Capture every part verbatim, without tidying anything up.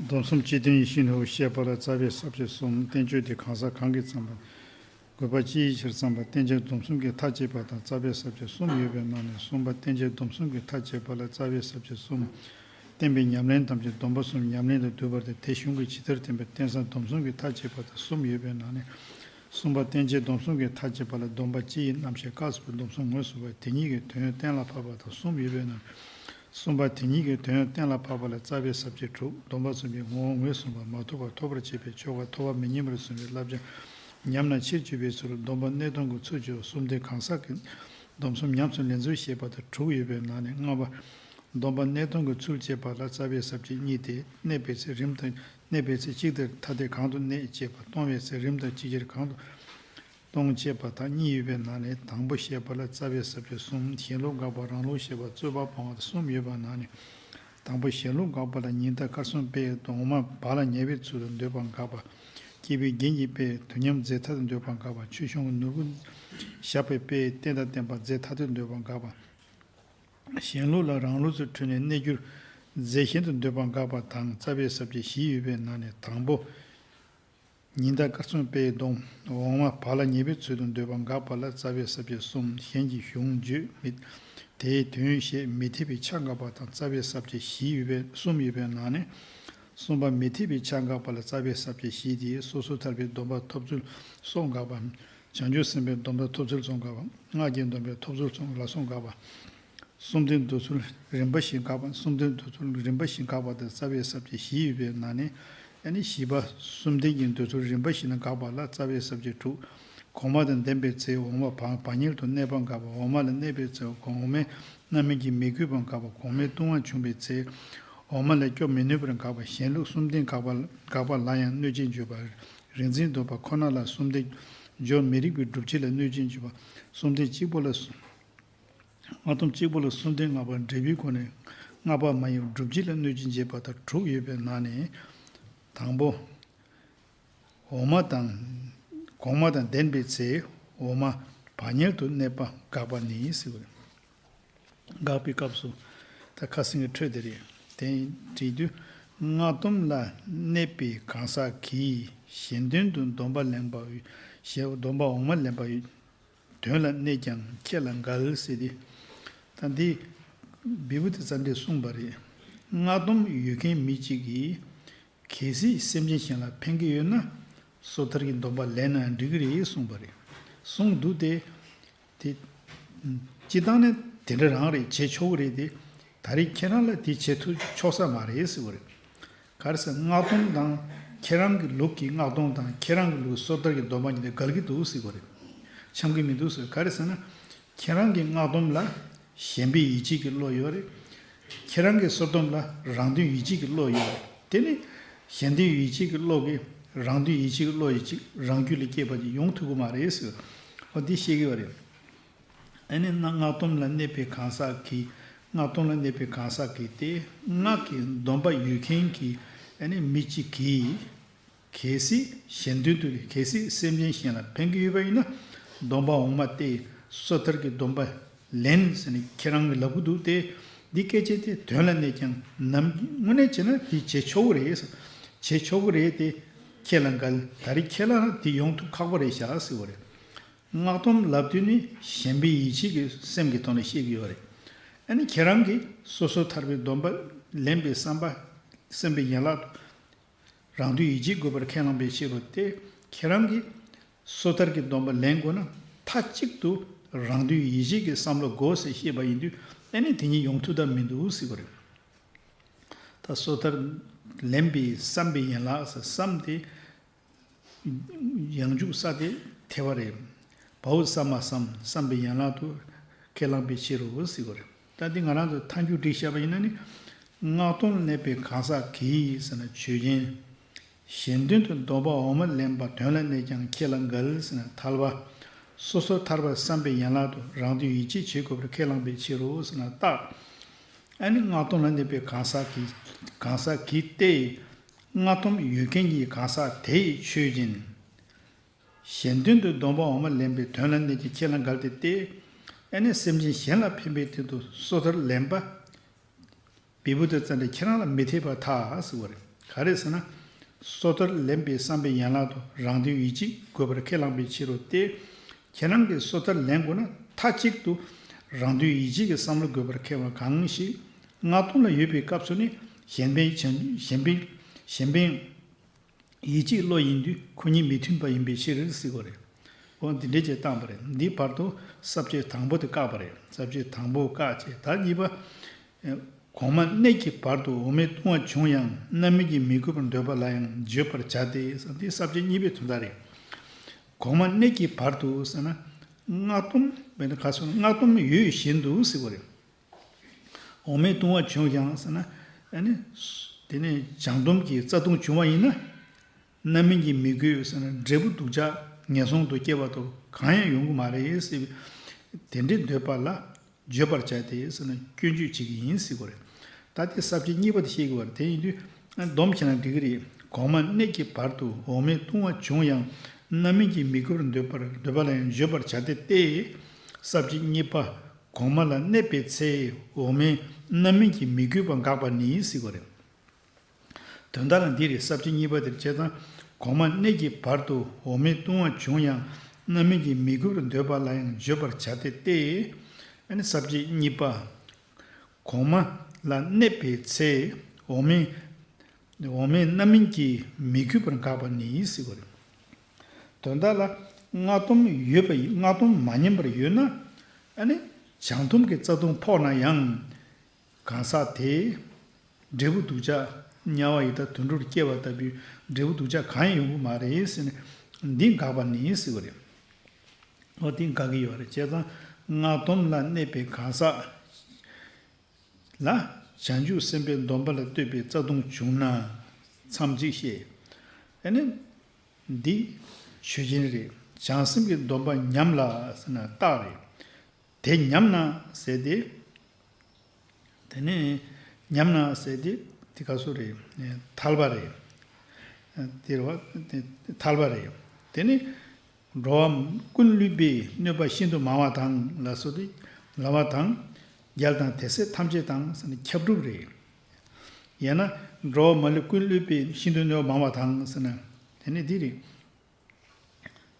སྡོམ་གསུམ་སྤྱི་དོན་ཡིད་བཞིན་ནོར་བུ་བཤད་པ་ལ། རྩ་བའི་ས་བཅད་གསུམ། བསྟན་བཅོས་དེ་གང་ཟག་གང་གིས་བརྩམས་པ། དགོས་པ་ཅི་ཡི་ཕྱིར་བརྩམས་པ། བསྟན་བྱ་སྡོམ་གསུམ་གྱི་མཐའ་བཅད་པ་དང་རྩ་བའི་ས་བཅད་གསུམ་ཡོད་པའི་ནང་ནས། གསུམ་པ་བསྟན་བྱ་སྡོམ་གསུམ་གྱི་མཐའ་བཅད་པ་ལ། རྩ་བའི་ས་བཅད་གསུམ། བསྟན་པའི་ཉམས་ལེན་ཐམས་ཅད་སྡོམ་པ་གསུམ་ཉམས་ལེན་དུ་འདུས་པ་སྟེ། དེ་གཞུང་གིས་ཇི་ལྟར་བསྟན་པའི་བསྟན་བྱ་སྡོམ་གསུམ་གྱི་མཐའ་བཅད་པ་དང་གསུམ་ཡོད་པའི་ནང་ནས། གསུམ་པ་བསྟན་བྱ་སྡོམ་གསུམ་གྱི་མཐའ་བཅད་པ་ལ། སྡོམ་པ་སྤྱི་ཡི་རྣམ་བཤད་སྐབས་སུ་སྡོམ་གསུམ་ངོས་བཟུང་བ། དེ་ཉིད་ཀྱི་དོན་གཏན་ལ་ཕབ་པ་དང་གསུམ་ཡོད་པའི་ནང་ནས། གསུམ་པ་དེ་ཉིད་ཀྱི་དོན་གཏན་ལ་ཕབ་པ་ལ། རྩ་བའི་ས་བཅད་དྲུག། སྡོམ་པ་གསུམ་གྱི་ངོ་བོ་ངོས་བཟུང་བ། མ་ཐོབ་པ་ཐོབ་པར་བྱེད་པའི་ཆོ་ག། ཐོབ་པ་མི་ཉམས་པར་གསུངས་པའི་བསླབ་བྱ། ཉམས་ན་ཕྱིར་འགྱུར་བའི་ཚུལ། སྡོམ་པ་གནས་སྡོམ་གྱི་ཚུལ་བཅས། གསུམ་ལྡན་གང་ཟག་གི་སྡོམ་གསུམ་ཉམས་སུ་ལེན་ཚུལ་བཤད་པ་དང་དྲུག་ཡོད་པའི་ནང་ནས། ལྔ་པ་སྡོམ་པ་གནས་སྡོམ་གྱི་ཚུལ་བཅས་པ་ལ། རྩ་བའི་ས་བཅད་གཉིས་ཏེ། གནས་པའི་ཚེ་རིམ་དང་། གནས་པའི་ཚེ་གཅིག་དང་ཐ་དད་གང་དུ་གནས་བཅས་པ། གཏོང་བའི་ཚེ་རིམ་དང་ཅིག་ཅར་གང་དུ་གཏོང་བཅས་པ་དང་གཉིས་ཡོད་པའི་ནང་ནས། དང་པོ་བཤད་པ་ལ་རྩ་བའི་ས་བཅད་གསུམ། གཞན་ལུགས་དགག་པ། རང་ལུགས་བཤད་པ། རྩོད་པ་སྤོང་བ་གསུམ་ཡོད་པའི་ནང་ནས། དང་པོ་གཞན་ལུགས་དགག་པ་ལ། ཉི་ཟླ་སྐར་གསུམ་དཔེའི་འོག་མ་བག་ལ་ཉལ་བའི་ཚུལ་དུ་འདོད་པ་དགག་པ། སྐྱེས་བུའི་རྒྱན་གྱི་དཔེ་དུས་མཉམ་རྫས་ཐ་དད་འདོད་པ་དགག་པ། ཆོས་སྐྱོང་གི་ནོར་བུ་ཞགས་པའི་དཔེ་རྟེན་དང་བརྟེན་པ་རྫས་ཐ་དད་འདོད་པ་དགག་པ། གཞན་ལུགས་ལ་རང་ལུགས་སུ་འཁྲུལ་ནས་གནས་འགྱུར་རྫས་གཞན་དུ་འདོད་པ་དགག་པ་དང་། རྩ་བའི་ས་བཅད་བཞི་ཡོད་པའི་ནང་ནས། དང་པོ་ཉི་ཟླ་སྐར་གསུམ་དཔེའི་སྡོམ། འོག་མ་བག་ལ་ཉལ་བའི་ཚུལ་དུ་འདོད་པ་དགག་པ་ལ། རྩ་བའི་ས་བཅད་གསུམ། གཞན་གྱི་གཞུང་བརྗོད་མི། དེའི་དོན་བཤད། མི་འཐད་པའི་ཆ་དགག་པ་དང་། རྩ་བའི་ས་བཅད་བཞི་ཡོད་པའི། གསུམ་ཡོད་པའི་ནང་ནས། གསུམ་པ་མི་འཐད་པའི་ཆ་དགག་པ་ལ། རྩ་བའི་ས་བཅད་བཞི་སྟེ། སོ་སོར་ཐར་པའི་སྡོམ་པ་ཐོབ་ཚུལ་སོགས་དགག་པ། བྱང་ཆུབ་སེམས་དཔའི་སྡོམ་པ་ཐོབ་ཚུལ་སོགས་དགག་པ། སྔགས་ཀྱི་སྡོམ་པའི་ཐོབ་ཚུལ་སོགས་ལ་སོགས་དགག་པ། གསུམ་ལྡན་འདོད་ཚུལ་རིམ་པ་བཞིན་དགག་པ། གསུམ་ལྡན་འདོད་ཚུལ་རིམ་པ་བཞིན་དགག་པ་དང་། རྩ་བའི་ས་བཅད་བཞི་ཡོད་པའི་ནང་ནས། ཨ་ནི་བཞི་པ་གསུམ་ལྡན་གྱི་འདོད་ཚུལ་རིམ་པ་བཞིན་དགག་པ་ལ། རྩ་བའི་ས་བཅད་དྲུག། གོང་མ་དང་ལྡན་པའི་ཚེ་འོག་མ་བག་བག་ཉལ་དུ་གནས་པ་དགག་པ། འོག་མ་ལ་གནས་པའི་ཚེ་གོང་མའི་རྣམ་སྨིན་གྱིས་མི་གོས་པ་དགག་པ། གོང་མའི་ལྟུང་བ་བྱུང་བའི་ཚེ་འོག་མ་ལས་སྐྱོབ་མི་ནུས་པར་དགག་པ། གཞན་ལུགས་གསུམ་ལྡན་དགག་པ་དགག་པ་ལ་ཡང་གནོད་བྱེད་བརྗོད་པ། རིག་འཛིན་སྡོམ་པ་ཁོ་ན་ལ་གསུམ་ལྡན་སྦྱོར་མི་རིགས་པའི་སྒྲུབ་བྱེད་ལ་གནོད་བྱེད་བརྗོད་པ། གསུམ་ལྡན་གཅིག་པོ་ལ། སྔགས་སྡོམ་གཅིག་པོ་ལ་གསུམ་ལྡན་ལྔ་པ་འབྲས་བུའི་སྒོ་ནས་ལྔ་པ་མ་ཡིན་པ་སྒྲུབ་བྱེད་ལ་གནོད་བྱེད་བྱེད་པ་དང་དྲུག་ཡོད་པའི་ནང་ནས། དང་པོ། འོག་མ་དང་། གོང་མ་དང་ལྡན་པའི་ཚེ་འོག་མ་བག་ཉལ་དུ་གནས་པ་དགག་པ་ནི་ཟེར་བ་རེད། དགག་པའི་སྐབས་སུ་ད་ཁ་སང་གི་འཕྲོས་དེ་རེད། དེ་བྲིས་དུས། སྔགས་སྡོམ་ལ་གནས་པའི་གང་ཟག་གིས་གཞན་དོན་དུ་སྡོམ་པ་ལེན་པ། གཞན་སྡོམ་པ་འོག་མ་ལེན་པ་དོན་ལ་གནས་ཀྱང་ཁས་ལ་འགལ་ཟེར་ཏེ། ད་འདི་བི་བུ་ཏི་ཙནྡྲས་གསུངས་པ་རེད། སྔགས་སྡོམ་ཡོད་མཁན་མི་གཅིག་གིས་གལ་སྲིད་སེམས་ཅན་གཞན་ལ་ཕན་གྱི་ཡོད་ན་སོ་ཐར་གྱི་སྡོམ་པ་ལེན་ན་འགྲིག་གི་རེད་གསུངས་པ་རེད། གསུངས་འདུག་སྟེ། དེ། སྤྱིར་བཏང་ནས་དེ་འདྲ་རང་རེད། བྱེད་ཆོག་གི་རེད་དེ། ད་རེས་ཁྱེད་རང་ལ་དེ་བྱེད་ཐུབ་ཆོག་ས་མ་རེད་ཟེར་བ་རེད། ག་རེ་ཟེར། སྔགས་སྡོམ་དང་། ཁྱེད་རང་གི་ལུགས་ཀྱི་སྔགས་སྡོམ་དང་ཁྱེད་རང་གི་ལུགས་སོ་ཐར་གྱི་སྡོམ་པ་གཉིས་དེ་འགལ་གྱི་འདུག་ཟེར་བ་རེད། འཆམ་གྱི་མི་འདུག་ཟེར། ག་རེ་ཟེར་ན། ཁྱེད་རང་གི་སྔགས་སྡོམ་ལ་ཞེན་པའི་ཡིད་ཆེས་ཀྱི་བློ་ཡོད་རེད། ཁྱེད་རང་གི་སོ་སྡོམ་ལ་རང་དོན་ཡིད་ཆེས་ཀྱི་བློ་ཡོད་རེད། དེ་ནི་ཞེན་དོན་ཡིད་ཆེས་ཀྱི་བློ་གིས་རང་དོན་ཡིད་ཆེས་ཀྱི་བློ་ཡི་ཅིག་རང་རྒྱུད་ལ་སྐྱེས་པ་ཅིག་ཡོང་ཐུབ་ཀྱི་མ་རེད་ཟེར། འོ་འདི་བཤད་ཀྱི་ཡོད་རེད། ཨ་ནི་སྔགས་སྡོམ་ལ་གནས་པའི་གང་ཟག་གིས། སྔགས་སྡོམ་ལ་གནས་པའི་གང་ཟག་གིས་ཏེ། སྔགས་ཀྱི་སྡོམ་པ་ཡོད་མཁན་གྱི་ཨ་ནི་མི་གཅིག་གིས། གལ་སྲིད་གཞན་དོན་དུ། གལ་སྲིད་སེམས་ཅན་གཞན་ལ་ཕན་གྱི་ཡོད་པ་ཡིན་ན། སྡོམ་པ་འོག་མ་སྟེ། སོ་ཐར་གྱི་སྡོམ་པ་ལེན་ཟེར་ནས་ཁྱེད་རང་གིས་ལབ་ཀྱི་འདུག་སྟེ། འདི་སྐད་ཆ་དེ་དོན་ལ་གནས་ཀྱང་ནམ་དངོས་གནས་བྱས་ན་དེ་བྱེད་ཆོག་གི་རེད། བྱེད་ཆོག་གི་རེད་དེ། ཁས་ལ་འགལ། ད་རེས་ཁྱེད་ལ་དེ་ཡོང་ཐུབ་ཁག་པོ་རེད་ཤག་ཟེར་བ་རེད། སྔགས་སྡོམ་ལབ་དུས་ནི་ཞེན་པའི་ཡིད་ཆེས་ཀྱི་སེམས་ཀྱི་ཐོག་ནས་བཤད་ཀྱི་ཡོད་རེད། ཨ་ནི་ཁྱེད་རང་གིས་སོ་སོ་ཐར་པའི་སྡོམ་པ་ལེན་པའི་བསམ་པ། སེམས་པའི་ཡན་ལག་ཏུ་རང་དོན་ཡིད་ཆེས་དགོས་པར་ཁས་བླངས་པའི་ཕྱིར་རོ། སྟེ། ཁྱེད་རང་གིས་སོ་ཐར་གྱི་སྡོམ་པ་ལེན་དགོས་ན་མཐའ་གཅིག་ཏུ་རང་དོན་ཡིད་ཆེས་ཀྱི་བསམ་བློ་དགོས་ཟེར་བཤད་པ་ཡིན་དུས། ཨ་ནི་དེ་གཉིས་ཡོང་ཐུབ་ཐབས་མི་འདུག་ཟེར་བ་རེད། ད་སོ་ཐར་ལེན་པའི་བསམ་པའི་ཡན་ལག་ཟེར། བསམ་དེ། ཡང་འཇུག་ས་དེ་ཐལ་བ་རེད། བའོ་ས་མ་བསམ། བསམ་པའི་ཡན་ལག་ཏུ་ཁས་བླངས་པའི་ཕྱིར་རོ་ཟེར་བ་རེད། ད་འདི་ང་རང་ཚོ་མཐའ་འཇུག་བསྒྲིགས་བཞག་པ་ཡིན་ན་ནི། སྔགས་སྡོམ་གནས་པའི་གང་ཟག་གིས་ཟེར་ན་ཆོས་ཅན། གཞན་དོན་དུ་སྡོམ་པ་འོག་མ་ལེན་པ་དོན་ལ་གནས་ཀྱང་ཁས་ལ་འགལ་ཟེར་ན་ཐལ་བ། སོ་སོ་ཐར་པ་བསམ་པའི་ཡན་ལག་ཏུ་རང་དོན་ཡིད་ཆེས་བྱེད་དགོས་པར་ཁས་བླངས་པའི་ཕྱིར་རོ་ཟེར་ན་རྟགས། ཨ་ནི་སྔགས་སྡོམ་ལ་གནས་པའི་གང་ཟག་གིས། གང་ཟག་གིས་ཏེ། སྔགས་སྡོམ་ཡོད་མཁན་གྱི་གང་ཟག་དེ་ཡི་ཆོས་ཅན། གཞན་དོན་དུ་སྡོམ་པ་འོག་མ་ལེན་པའི་དོན་ལ་གནས་ཀྱང་ཁས་ལ་འགལ་ཏེ་སྟེ། ཨ་ནི་སེམས་ཅན་གཞན་ལ་ཕན་པའི་དོན་དུ་སོ་ཐར་ལེན་པ། བི་བུ་ཏི་ཙནྡྲ་ཁྱེད་རང་ལ་མི་འཐད་པར་ཐལ་ཟེར་བ་རེད། ག་རེ་ཟེར་ན། སོ་ཐར་ལེན་པའི་བསམ་པའི་ཡན་ལག་ཏུ་རང་དོན་ཡིད་བྱེད་དགོས་པར་ཁས་བླངས་པའི་ཕྱིར་རོ་སྟེ། ཁྱེད་རང་གིས་སོ་ཐར་ལེན་དགོས་ན་མཐའ་གཅིག་ཏུ་རང་དོན་ཡིད་བྱེད་ཀྱི་བསམ་བློ་དགོས་པར་ཁས་པ་གང་ཞིག་སྔགས་སྡོམ་ལ་ཡོད་པའི་སྐབས་སུ་ནི་གཞན་ཕན་བྱ་གཞན་ཕན་གཞན་ཕན་ཡིད་བྱེད་བློ་ཡིན་དུས་ཁོ་གཉིས་མི་མཐུན་པ་ཡིན་པའི་ཕྱིར་ཟེར་དགོས་རེད། འོ་འདི་འདྲས་ཅིག་བཏང་པ་རེད། འདིའི་བར་དུ་ས་བཅད་དང་པོ་དེ་བཀག་པ་རེད། ས་བཅད་དང་པོ་བཀག་བྱས་ད་གཉིས་པ། གོང་མ་གནད་ཀྱི་བར་དུ་འོག་མའི་ལྟུང་བ་བྱུང་ཡང་རྣམ་སྨིན་གྱིས་མི་གོས་པར་འདོད་པ་ལ་ཡང་བརྗོད་པར་བྱ་སྟེ་ཟེར་འདི་ས་བཅད་གཉིས་པའི་དོན་དག་རེད། གོང་མ་གནད་ཀྱི་བར་དུ་ཟེར་ན། སྔགས་སྡོམ་མེད་ན་ག་སོང་སྔགས་སྡོམ་ཡོད་བཞིན་དུ་ཟེར་བ་རེད། འོག་མའི་ལྟུང་བ་བྱུང་ཡང་ཟེར་ན། ཨ་ནི། དེ་ནས་བྱང་སྡོམ་གྱི་རྩ་ལྟུང་བྱུང་བ་ཡིན་ན། རྣམ་སྨིན་གྱིས་མི་གོས་ཟེར་ན་འབྲས་བུ་སྡུག་ཅག་ངན་སོང་དུ་སྐྱེ་བ་དང་གང་ཡང་ཡོང་གི་མ་རེད་ཟེར་བའི། དེ་འདྲའི་འདོད་པ་ལ་བརྗོད་པར་བྱ་སྟེ་ཟེར་ན་སྐྱོན་བརྗོད་བྱེད་ཀྱི་ཡིན་ཟེར་དགོས་རེད། ད་དེ་ས་བཅད་གཉིས་པ་དེ་བཤད་ཀྱི་བར་དེ་ཡིན་དུས། སྡོམ་བྱས་ན་འགྲིག་གི་རེད། གོང་མ་གནད་ཀྱི་བར་དུ་འོག་མའི་ལྟུང་བ་བྱུང་ཡང་རྣམ་སྨིན་གྱིས་མི་གོས་པར་འདོད་པར་འདོད་པ་ལ་ཡང་བརྗོད་པར་བྱ་སྟེ་སྟེ། ས་བཅད་གཉིས་པ། གོང་མ་ལ་གནས་པའི་ཚེ་འོག་མའི་རྣམ་སྨིན་གྱིས་མི་གོས་པ་འགག་པ་ནི་ཟེར་དགོས་རེད། དོན་དག་ལ་འདི་རེད། ས་བཅད་གཉིས་པ་དེར་བྱས་ཙང་གོང་མ་གནད་ཀྱི་བར་དུ་འོག་མའི་ལྟུང་བ་བྱུང་ཡང་རྣམ་སྨིན་གྱིས་མི་གོས་པར་འདོད་པ་ལ་ཡང་བརྗོད་པར་བྱ་སྟེ་སྟེ། ཨ་ནི་ས་བཅད་གཉིས་པ། གོང་མ་ལ་གནས་པའི་ཚེ་འོག་མའི་འོག་མའི་རྣམ་སྨིན་གྱིས་མི་གོས་པར་འགག་པ་ནི་ཟེར་དགོས་རེད། དོན་དག་ལ་སྔགས་སྡོམ་ཡོད་པ་ཡིན་སྔགས་སྡོམ་མ་ཉམས་པར་ཡོད་ན། ཨ་ནི་བྱང་སྡོམ་གྱི་རྩ་ལྟུང་ཕོག་ན་ཡང་། གང་ཟག་དེས་འབྲས་བུ་སྡུག་ཅག་དམྱལ་བ་ཡི་དྭགས་དུད་འགྲོར་སྐྱེ་བ་ལྟ་བུའི་འབྲས་བུ་སྡུག་ཅག་གང་ཡང་ཡོང་གི་མ་རེད་ཟེར་ནས་འདི་འགག་པ་ནི་ཟེར་བ་རེད། འོ་འདི་འགག་གི་ཡོད་རེད། བྱས་ཙང་སྔགས་སྡོམ་ལ་གནས་པའི་གང་ཟག་ལ་བྱང་ཆུབ་སེམས་དཔའི་སྡོམ་པ་ལ་ལྟོས་པའི་རྩ་ལྟུང་བྱུང་ན་མཚམས་གཅིག་བཤད། ཨ་ནི་འདི་ཆོས་ཅན་རེད། བྱང་སེམས་ཀྱི་སྡོམ་པ་ཉམས་ལ་ཟེར་ན་རྟགས་རེད། དེ་ཉམས་ན་ཟེར་ཏེ། དེ་ནས་ཉམས་ན་ཟེར་ཏེ་དེ་ག་སུ་རེད། ཐལ་བ་རེད། དེ་རེད་བ། དེ་ཐལ་བ་རེད། དེ་ནས་འགྲོ་བ་ཀུན་བསླུས་པའི་གནོད་པ་ཤིན་ཏུ་མང་བ་དང་ལ་སོགས་ཏེ་ལ་བ་དང་། རྒྱལ་དང་དེ་སྲས་ཐམས་ཅད་དང་ཟེར་ན་ཁྱབ་སྒྲུབ་རེད། ཡང་ན་འགྲོ་བ་མ་ལུས་ཀུན་བསླུས་པའི་ཤིན་ཏུ་གནོད་པ་མང་བ་དང་ཟེར་ན། དེ་ནས་འདི་རེད།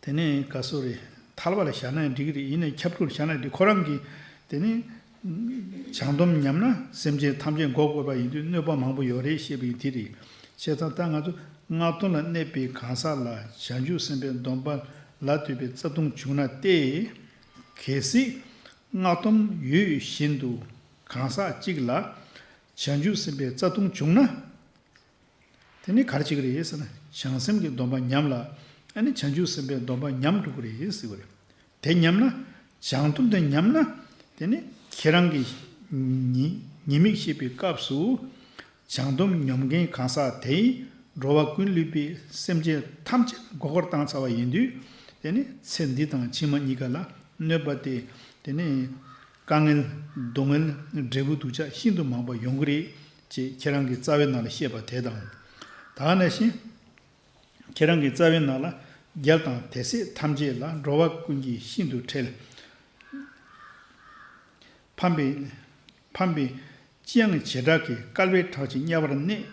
དེ་ནས་ག་སོ་རེད། ཐལ་བ་ལ་བཞག་ན་འགྲིག་གི་རེད། ཡིན་ནའི་ཁྱབ་སྒྲུབ་བཞག་ན་འགྲིག་ཁོ་རང་གིས་དེ་ནས་བྱང་སྡོམ་ཉམས་ན་སེམས་ཅན་ཐམས་ཅད་འགོག་དགོས་པ་ཡིན་དུས་གནོད་པ་མང་པོ་ཡོད་རེད་ཞེས་པའི་དེ་རེད། བྱས་ཙང་ད་ང་ཚོ་སྔགས་སྡོམ་ལ་གནས་པའི་གང་ཟག་ལ་བྱང་ཆུབ་སེམས་དཔའི་སྡོམ་པ་ལ་ལྟོས་པའི་རྩ་ལྟུང་བྱུང་ན་སྟེ། གལ་སྲིད་སྔགས་སྡོམ་ཡོད་བཞིན་དུ་གང་ཟག་གཅིག་ལ་བྱང་ཆུབ་སེམས་དཔའི་རྩ་ལྟུང་བྱུང་ན། དེ་ནི་ག་རེ་བྱེད་ཀྱི་རེད་ཟེར་ན་བྱང་སེམས་ཀྱི་སྡོམ་པ་ཉམས་ལ། ཨ་ནི་བྱང་ཆུབ་སེམས་དཔའི་སྡོམ་པ་ཉམས་འགྲོ་གི་རེད་ཟེར་གྱི་རེད། དེ་ཉམས་ན། བྱང་སྡོམ་དེ་ཉམས་ན། དེ་ནི་ཁྱེད་རང་གི་ཉེས་ཉེས་དམིགས་ཤེས་པའི་སྐབས་སུ། བྱང་སྡོམ་ཉམས་མཁན་གང་ཟག་དེས་འགྲོ་བ་ཀུན་བསླུས་པའི་སེམས་ཅན་ཐམས་ཅད་མགོ་སྐོར་བཏང་ཚར་བ་ཡིན་དུས། དེ་ནི་ཚེ་འདི་དང་ཕྱི་མ་གཉིས་ཀ་ལ་གནོད་པ་སྟེ། དེ་ནི་དཀའ་ངལ་སྡུག་བསྔལ་འབྲས་བུ་སྡུག་ཅག་ཤིན་ཏུ་མང་པོ་ཡོང་གི་རེད། ཅེས་ཁྱེད་རང་གི་རྩ་བའི་ནང་ལ་བཤད་པ་དེ་དང་། ད་ག་ནང་བཞིན་ཁྱེད་རང་གི་རྩ་བའི་ནང་ལ་རྒྱལ་དང་དེ་སྲས་ཐམས་ཅད་ལ་འགྲོ་བ་ཀུན་གྱིས་ཤིན་ཏུ་ཁྲེལ། ཕམ་པའི་ཕམ་པའི་ཅི་ཡང་བྱེ་བྲག་གིས་བསྐལ་པའི་གྲངས་ཀྱིས་དམྱལ་བར་གནས།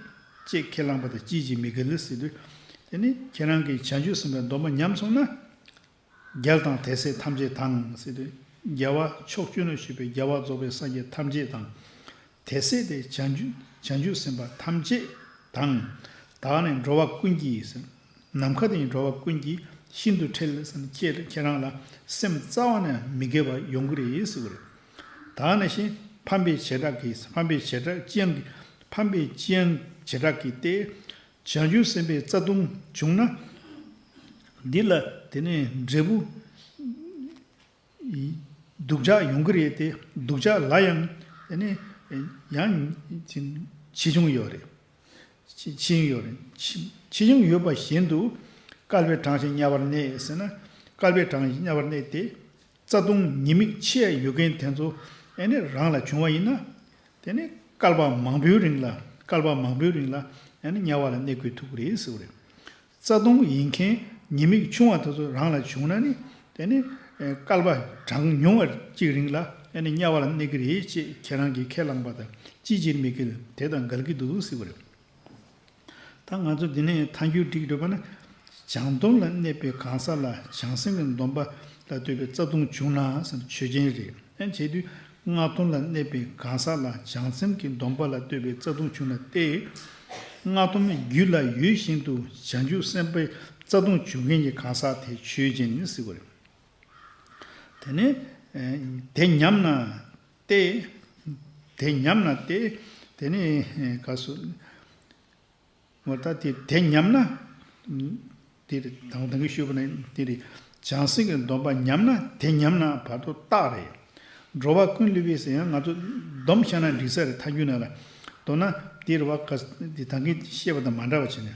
ཅེས་ཁས་བླངས་པ་དང་ཅིས་ཀྱང་མི་འགལ་ཟེར་དུས། དེ་ནི་ཁྱེད་རང་གིས་བྱང་ཆུབ་སེམས་དཔའི་སྡོམ་པ་ཉམས་སོང་ན། རྒྱལ་དང་དེ་སྲས་ཐམས་ཅད་དང་ཟེར་དུས། རྒྱལ་བ་ཕྱོགས་བཅུ་ན་བཞུགས་པའི་རྒྱལ་བ་རྫོགས་པའི་སངས་རྒྱས་ཐམས་ཅད་དང་། དེ་སྲས་དེ་བྱང་ཆུབ་བྱང་ཆུབ་སེམས་དཔའ་ཐམས་ཅད་དང་། ད་ནི་འགྲོ་བ་ཀུན་གྱིས་ཟེར། ནམ་མཁའ་དང་འགྲོ་བ་ཀུན་གྱིས་ཤིན་ཏུ་ཁྲེལ་ཟེར་ནས་ཁྱེད་ཁྱེད་རང་ལ་སེམས་རྩ་བ་ནས་མི་དགའ་བ་ཡོང་གི་རེད་ཟེར་གྱི་རེད། ད་ནི་ཕྱིན་ཕམ་པའི་བྱེ་བྲག་གིས་ཕམ་པའི་བྱེ་བྲག་ཅི་ཡང་གིས་ཕམ་པའི་ཅི་ཡང་བྱེ་བྲག་གིས་ཏེ། བྱང་ཆུབ་སེམས་དཔའི་རྩ་ལྟུང་བྱུང་ན། འདི་ལ་དེ་ནས་འབྲས་བུ་སྡུག་ཅག་ཡོང་གི་རེད་དེ། སྡུག་ཅག་ལ་ཡང་དེ་ནས་ཡང་ཆེ་ཆུང་ཡོད་རེད། ཆེ་ཆེ་ཆུང་ཡོད་རེད། ཆེ་ཆེ་ཆུང་ཡོད་པ་བཞིན་དུ་བསྐལ་པའི་གྲངས་ཀྱིས་དམྱལ་བར་གནས་ཟེར་ན། བསྐལ་པའི་གྲངས་ཀྱིས་དམྱལ་བར་གནས་ཏེ། རྩ་ལྟུང་ཉེས་དམིགས་ཆེ་ཡ་ཡོད་མཁན་དེ་ཚོ་ཨེ་ནི་རང་ལ་བྱུང་བ་ཡིན་ན། དེ་ནི་བསྐལ་པ་མང་པོའི་རིང་ལ་བསྐལ་པ་མང་པོའི་རིང་ལ་ཨེ་ནི་དམྱལ་བ་ལ་གནས་དགོས་ཐུག་གི་རེད་ཟེར་བ་རེད། རྩ་ལྟུང་ཡིན་མཁན་ཉེས་དམིགས་ཆུང་བ་དེ་ཚོ་རང་ལ་བྱུང་ན་ནི། དེ་ནི་ཨེ་བསྐལ་པ་གྲངས་ཉུང་བ་གཅིག་རིང་ལ་ཨེ་ནི་དམྱལ་བ་ལ་གནས་ཀྱི་རེད་ཅེས་ཁྱེད་རང་གིས་ཁས་བླངས་པ་དང་ཅིས་ཀྱང་མི་འགལ། དེ་དང་འགལ་གྱི་འདུག་ཟེར་བ་རེད། ད་ང་ཚོ་འདི་ནས་ཐལ་འགྱུར་སྒྲིག་དགོས་པ་ན། བྱང་སྡོམ་ལ་གནས་པའི་གང་ཟག་ལ་བྱང་སེམས་ཀྱི་སྡོམ་པ་ལ་ལྟོས་པའི་རྩ་ལྟུང་བྱུང་ན་ཟེར་ན་ཆོས་ཅན་རེད། ཨ་ནི་བྱེད་དུས་སྔགས་སྡོམ་ལ་གནས་པའི་གང་ཟག་ལ་བྱང་སེམས་ཀྱི་སྡོམ་པ་ལ་ལྟོས་པའི་རྩ་ལྟུང་བྱུང་ན་སྟེ། སྔགས་སྡོམ་རྒྱུད་ལ་ཡོད་བཞིན་དུ་བྱང་ཆུབ་སེམས་དཔའི་རྩ་ལྟུང་བྱུང་མཁན་གྱི་གང་ཟག་དེ་ཆོས་ཅན་ཟེར་བ་རེད། དེ་ནས་དེ་ཉམས་ན་སྟེ། དེ་ཉམས་ན་སྟེ། དེ་ནས་ག་སོ། ངོ་ད་དེ་དེ་ཉམས་ན། དེ་རེད། དང་དང་གི་ཞུས་པ་ན་དེ་རེད། བྱང་སེམས་ཀྱི་སྡོམ་པ་ཉམས་ན་དེ་ཉམས་ན་བར་དུ་རྟགས་རེད། འགྲོ་བ་ཀུན་བསླུས་པས་ཟེར་ཡང་ང་ཚོ་སྡོམ་བྱས་ན་འགྲིག་ས་རེད། ཐལ་འགྱུར་ནང་ལ། མདོར་ན་དེ་རེད་བ། ག་དེ་དང་གི་བཤད་པ་དང་མ་འདྲ་བ་བྱས་ནས།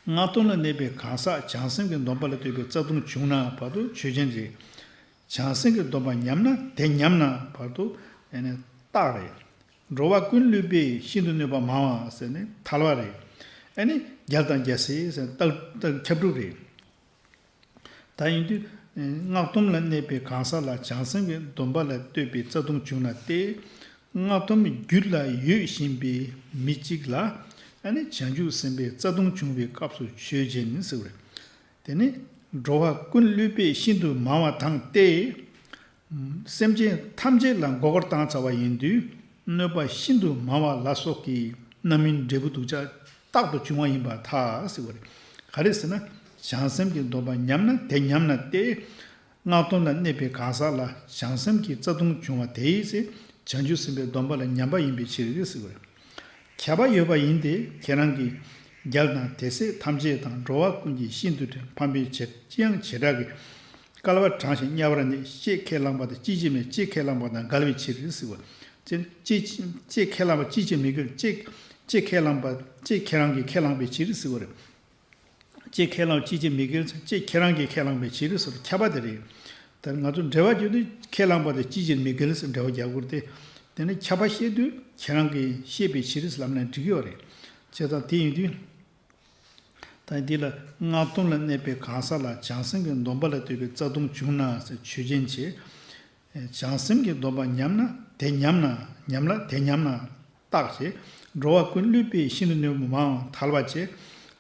སྔགས་སྡོམ་ལ་གནས་པའི་གང་ཟག་བྱང་སེམས་ཀྱི་སྡོམ་པ་ལ་ལྟོས་པའི་རྩ་ལྟུང་བྱུང་ན་བར་དུ་ཆོས་ཅན་རེད། བྱང་སེམས་ཀྱི་སྡོམ་པ་ཉམས་ན་དེ་ཉམས་ན་བར་དུ་ཨེ་ནི་རྟགས་རེད། འགྲོ་བ་ཀུན་བསླུས་པས་ཤིན་ཏུ་གནོད་པ་མང་བ་ཟེར་ནས་ཐལ་བ་རེད། ཨེ་ནི་རྒྱལ་དང་རྒྱལ་སྲས་ཟེར་རྟགས་རྟགས་ཁྱབ་སྒྲུབ་རེད། ད་ཡིན་དུས་སྔགས་སྡོམ་ལ་གནས་པའི་གང་ཟག་ལ་བྱང་སེམས་ཀྱི་སྡོམ་པ་ལ་ལྟོས་པའི་རྩ་ལྟུང་བྱུང་ན་སྟེ། སྔགས་སྡོམ་རྒྱུད་ལ་ཡོད་བཞིན་པའི་མི་གཅིག་ལ་ཨ་ནི་བྱང་ཆུབ་སེམས་དཔའི་རྩ་ལྟུང་བྱུང་བའི་སྐབས་སུ་ཆོས་ཅན་ཟེར་བ་རེད། དེ་ནི་འགྲོ་བ་ཀུན་བསླུས་པས་ཤིན་ཏུ་མང་བ་དང་སྟེ། སེམས་ཅན་ཐམས་ཅད་ལ་མགོ་སྐོར་བཏང་ཚར་བ་ཡིན་དུས་གནོད་པ་ཤིན་ཏུ་མང་བ་ལ་སོགས་ཀྱི་རྣམ་སྨིན་འབྲས་བུ་སྡུག་ཅག་རྟག་ཏུ་འབྱུང་བ་ཡིན་པར་ཐལ་ཟེར་བ་རེད། ག་རེ་ཟེར་ན། བྱང་སེམས་ཀྱི་སྡོམ་པ་ཉམས་ན་དེ་ཉམས་ན་སྟེ། སྔགས་སྡོམ་ལ་གནས་པའི་གང་ཟག་ལ་བྱང་སེམས་ཀྱི་རྩ་ལྟུང་བྱུང་བ་དེའི་ཚེ་བྱང་ཆུབ་སེམས་དཔའི་སྡོམ་པ་ལ་ཉམས་པ་ཡིན་པའི་ཕྱིར་ཟེར་བ་རེད། ཁྱབ་པ་ཡོད་པ་ཡིན་ཏེ་ཁྱེད་རང་གིས་རྒྱལ་དང་དེ་སྲས་ཐམས་ཅད་དང་འགྲོ་བ་ཀུན་གྱི་ཤིན་ཏུ་ཕམ་པའི་བྱེ་ཅི་ཡང་བྱེ་བྲག་གི་བསྐལ་པ་གྲངས་ཤིག་དམྱལ་བར་གནས། ཅེས་ཁས་བླངས་པ་དང་ཅིས་ཅི་མེད། ཅེས་ཁས་བླངས་པ་དང་འགལ་བའི་ཕྱིར་ཟེར་བ། ཅེས་ཅེས་ཅེས་ཁས་བླངས་པ་ཅིས་ཅི་མི་འགལ། ཅེས་ཅེས་ཁས་བླངས་པ་ཅེས་ཁྱེད་རང་གིས་ཁས་བླངས་པའི་ཕྱིར་ཟེར་བ་རེད། ཅེས་ཁས་བླངས་ཅིས་ཅི་མི་འགལ། ཅེས་ཁྱེད་རང་གིས་ཁས་བླངས་པའི་ཕྱིར་ཟེར་ཁྱབ་པ་དེ་རེད། ད་ང་ཚོ་འགྲེལ་བ་བརྗོད་དུས་ཁས་བླངས་པ་དང་ཅིས་ཅི་མི་འགལ་ཟེར་འགྲེལ་བ་རྒྱག་དགོས་ཏེ། དེ་ནི་ཁྱབ་པ་བཤད་དུས་ཁྱེད་རང་གིས་བཤད་པའི་ཕྱིར་ཟེར་ལབ་ན་འགྲིག་གི་ཡོད་རེད། བྱས་ཙང་དེ་ཡིན་དུས། ད་འདི་ལ་སྔགས་སྡོམ་ལ་གནས་པའི་གང་ཟག་ལ་བྱང་སེམས་ཀྱི་སྡོམ་པ་ལ་ལྟོས་པའི་རྩ་ལྟུང་བྱུང་ན་ཟེར་ཆོས་ཅན་བྱེད། བྱང་སེམས་ཀྱི་སྡོམ་པ་ཉམས་ན་དེ་ཉམས་ན་ཉམས་ལ་དེ་ཉམས་ན་རྟགས་བྱེད། འགྲོ་བ་ཀུན་བསླུས་པས་ཤིན་ཏུ་གནོད་པ་མང་བ་ཐལ་བ་བྱེད།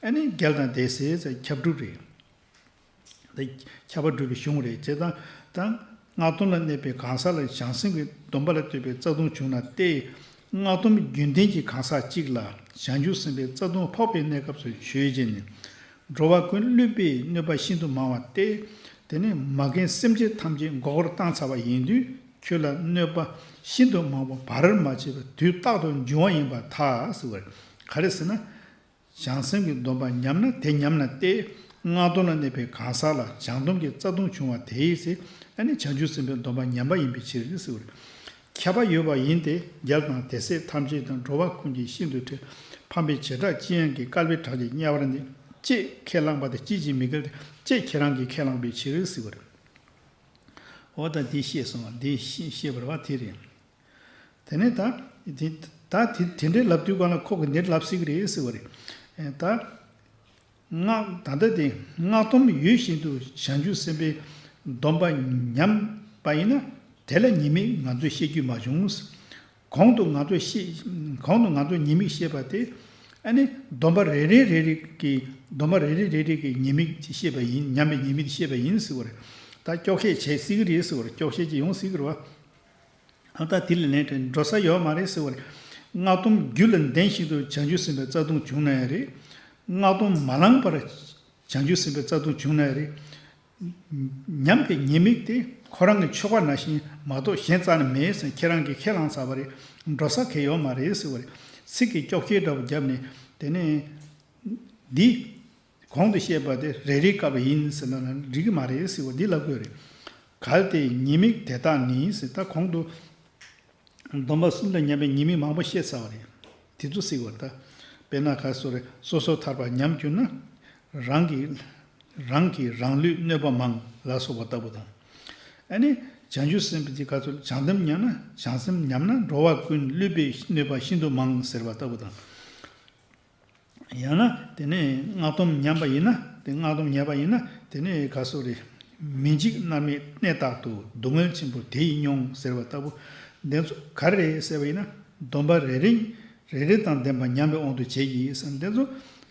ཨ་ནི་རྒྱལ་དང་དེ་སྲས་ཟེར་ཁྱབ་སྒྲུབ་རེད། དེ་ཁྱབ་པ་སྒྲུབ་པའི་གཞུང་རེད། བྱས་ཙང་ད་སྔགས་སྡོམ་ལ་གནས་པའི་གང་ཟག་ལ་བྱང་སེམས་ཀྱི་སྡོམ་པ་ལ་ལྟོས་པའི་རྩ་ལྟུང་བྱུང་ན་སྟེ། སྔགས་སྡོམ་རྒྱུན་ལྡན་གྱི་གང་ཟག་གཅིག་ལ་བྱང་ཆུབ་སེམས་དཔའི་རྩ་ལྟུང་ཕོག་པའི་གནས་སྐབས་སུ་ཆོས་ཅན་ནི། འགྲོ་བ་ཀུན་བསླུས་པས་གནོད་པ་ཤིན་ཏུ་མང་བ་སྟེ། དེ་ནི་མ་རྒན་སེམས་ཅན་ཐམས་ཅད་མགོ་སྐོར་བཏང་ཚར་བ་ཡིན་དུས་ཁྱོད་ལ་གནོད་པ་ཤིན་ཏུ་མང་པོ་བར་མ་ཆད་པར་དུས་རྟག་ཏུ་འབྱུང་བ་ཡིན་པར་ཐལ་ཟེར་བ་རེད། ག་རེ་ཟེར་ན། བྱང་སེམས་ཀྱི་སྡོམ་པ་ཉམས་ན་དེ་ཉམས་ན་སྟེ། སྔགས་སྡོམ་ལ་གནས་པའི་གང་ཟག་ལ་བྱང་སྡོམ་གྱི་རྩ་ལྟུང་བྱུང་བ་དེའི་ཚེ་ཨ་ནི་བྱང་ཆུབ་སེམས་དཔའི་སྡོམ་པ་ཉམས་པ་ཡིན་པའི་ཕྱིར་ཟེར་བ་རེད། ཁྱབ་པ་ཡོད་པ་ཡིན་ཏེ་རྒྱལ་དང་དེ་སྲས་ཐམས་ཅད་དང་འགྲོ་བ་ཀུན་གྱི་ཤིན་ཏུ་ཕམ་པའི་བྱེ་བྲག་ཅི་ཡང་གི་བསྐལ་པའི་གྲངས་ཀྱིས་དམྱལ་བར་གནས། ཅེས་ཁས་བླངས་པ་དང་ཅིས་ཅི་མི་འགལ་ཏེ། ཅེས་ཁྱེད་རང་གིས་ཁས་བླངས་པའི་ཕྱིར་ཟེར་བ་རེད། འོ་ད་འདི་ཤེས་སོང་བ་འདི་ཤེས་པར་བ་དེ་རེད། དེ་ནས་ད། དེ་ད་དེ་དེ་འདྲའི་ལབ་དུས་གང་ལ་ཁོ་གི་འདིར་ལབ་སྲིད་ཀྱི་རེད་ཟེར་བ་རེད། ད། སྔགས་ད་ལྟ་དེ་སྔགས་སྡོམ་ཡོད་བཞིན་དུ་བྱང་ཆུབ་སེམས་དཔའི་སྡོམ་པ་ཉམས་པ་ཡིན་ན་དེ་ལ་ཉེས་དམིགས་ང་ཚོས་བཤད་རྒྱུ་མ་བྱུང་། གོང་དུ་ང་ཚོས་བཤད་གོང་དུ་ང་ཚོས་ཉེས་དམིགས་བཤད་པ་དེ་ཨ་ནི་སྡོམ་པ་རེ་རེ་རེ་རེ་གི་སྡོམ་པ་རེ་རེ་རེ་རེ་གི་ཉེས་དམིགས་དེ་བཤད་པ་ཡིན། ཉམས་པའི་ཉེས་དམིགས་དེ་བཤད་པ་ཡིན་ཟེར་བ་རེད། ད་སྐྱོག་བཤད་བྱེད་སྲིད་ཀྱི་རེད་ཟེར་བ་རེད། སྐྱོག་བཤད་ཅིག་ཡོང་སྲིད་ཀྱི་རེད་བ། ཨ་ད་དེ་ལས་ལན་དྲན་འགྲོ་ས་ཡོད་མ་རེད་ཟེར་བ་རེད། སྔགས་སྡོམ་རྒྱུད་ལ་ལྡན་བཞིན་དུ་བྱང་ཆུབ་སེམས་དཔའི་རྩ་ལྟུང་བྱུང་ན་ཡང་རེད། སྔགས་སྡོམ་མ་བླངས་པར་བྱང་ཆུབ་སེམས་དཔའི་རྩ་ལྟུང་བྱུང་ན་ཡང་རེད། ཉམས་པའི་ཉེས་དམིགས་དེ་ཁོ་རང་གི་ཆོ་ག་ནང་བཞིན་མ་གཏོགས་གཞན་རྩ་ནས་མེད་ཟེར་ཁྱེད་རང་གིས་ཁས་བླངས་ཚར་བ་རེད། འགྲོ་ས་གང་ཡོད་མ་རེད་ཟེར་བ་རེད། ཚིག་གི་སྐྱོག་བཤད་འདྲ་པོ་བརྒྱབ་ནས་དེ་ནས། འདི། གོང་དུ་བཤད་པ་དེ་རེ་རེའི་སྐབས་ཡིན་ཟེར་ན་འགྲིག་གི་མ་རེད་ཟེར་བ་འདི་ལབ་དགོས་རེད། གལ་ཏེ་ཉེས་དམིགས་དེ་དག་ནི་ཟེར་ད་གོང་དུ། སྡོམ་པ་གསུམ་ལ་ཉམས་པའི་ཉེས་དམིགས་མང་པོ་བཤད་ཚར་བ་རེད། དེ་ཚོ་ཟེར་བ་ད། དཔེར་ན་ག་སོ་རེ་སོ་སོ་ཐར་པ་ཉམས་གྱུར་ན། རང་གི་རང་གིས་རང་ལུས་གནོད་པ་མང་ལ་སོགས་པ་ལྟ་བུ་དང་། ཨ་ནི། བྱང་ཆུབ་སེམས་དཔའ་དེ་ག་ཚོད་བྱང་སྡོམ་ཉམས་ན་བྱང་སེམས་ཉམས་ན་འགྲོ་བ་ཀུན་བསླུས་པས་གནོད་པ་ཤིན་ཏུ་མང་ཟེར་བ་ལྟ་བུ་དང་། ཡང་ན་དེ་ནས་སྔགས་སྡོམ་ཉམས་པ་ཡིན་ན་དེ་སྔགས་སྡོམ་ཉམས་པ་ཡིན་ན་དེ་ནས་ག་སོ་རེ། མི་འཇིགས་མནར་མེད་གནས་དག་ཏུ། སྡུག་བསྔལ་ཆེན་པོ་དེ་ཡིས་མྱོང་ཟེར་བ་ལྟ་བུ། འདི་ཚོ་ག་རེ་རེད་ཟེར་བ་ཡིན་ན་སྡོམ་པ་རེ་རེ་ རེ་རེ་དང་ལྡན་པ་ཉམས་པའི་དབང་དུ་བྱས་ཀྱི་ཟེར་ན། དེ་ཚོ་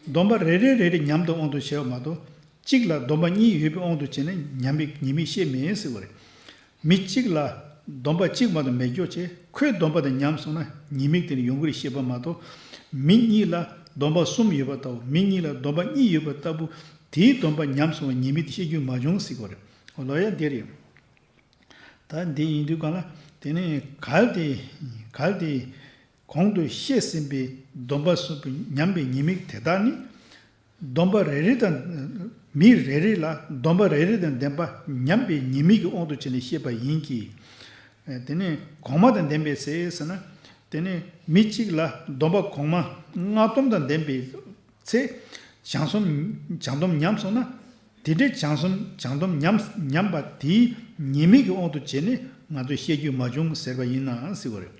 སྡོམ་པ་རེ་རེ་རེ་རེ་ཉམས་དང་དབང་དུ་བྱས་པ་མ་གཏོགས། གཅིག་ལ་སྡོམ་པ་གཉིས་ཡོད་པའི་དབང་དུ་བྱས་ནས་ཉམས་པའི་ཉེས་དམིགས་བཤད་མེད་ཟེར་བ་རེད། མི་གཅིག་ལ་སྡོམ་པ་གཅིག་མ་གཏོགས་མེད་ཀྱོག་བྱས། ཁོས་སྡོམ་པ་དེ་ཉམས་སོང་ན་ཉེས་དམིགས་དེ་ནི་ཡོང་གི་རེད་བཤད་པ་མ་གཏོགས། མི་གཉིས་ལ་སྡོམ་པ་གསུམ་ཡོད་པ་ལྟ་བུ། མི་གཉིས་ལ་སྡོམ་པ་གཉིས་ཡོད་པ་ལྟ་བུ། དེའི་སྡོམ་པ་ཉམས་སོང་བའི་ཉེས་དམིགས་དེ་བཤད་རྒྱུ་མ་བྱུང་ཟེར་བ་རེད། ལོ་ཡ་འདི་རེད། ད་འདི་ཡིན་དུས་གང་ལ། དེ་ནས་གལ་ཏེ། གལ་ཏེ། གོང་དུ་བཤད་ཟིན་པའི་སྡོམ་པ་གསུམ་པོ་ཉམས་པའི་ཉེས་དམིགས་དེ་དག་ནི། སྡོམ་པ་རེ་རེ་དང་། མི་རེ་རེ་ལ་སྡོམ་པ་རེ་རེ་དང་ལྡན་པ་ཉམས་པའི་ཉེས་དམིགས་ཀྱི་དབང་དུ་བྱས་ནས་བཤད་པ་ཡིན་གྱི། དེ་ནས་གོང་མ་དང་ལྡན་པའི་ཚེ་ཟེར་ན། དེ་ནས་མི་གཅིག་ལ་སྡོམ་པ་གོང་མ་སྔགས་སྡོམ་དང་ལྡན་པའི་ཚེ། བྱང་སྡོམ། བྱང་སྡོམ་ཉམས་སོང་ན། དེ་འདྲའི་བྱང་སྡོམ། བྱང་སྡོམ་ཉམས། ཉམས་པ་དེའི་ཉེས་དམིགས་ཀྱི་དབང་དུ་བྱས་ནས་ང་ཚོས་བཤད་རྒྱུ་མ་བྱུང་ཟེར་བ་ཡིན་ནའང་ཟེར་བ་རེད།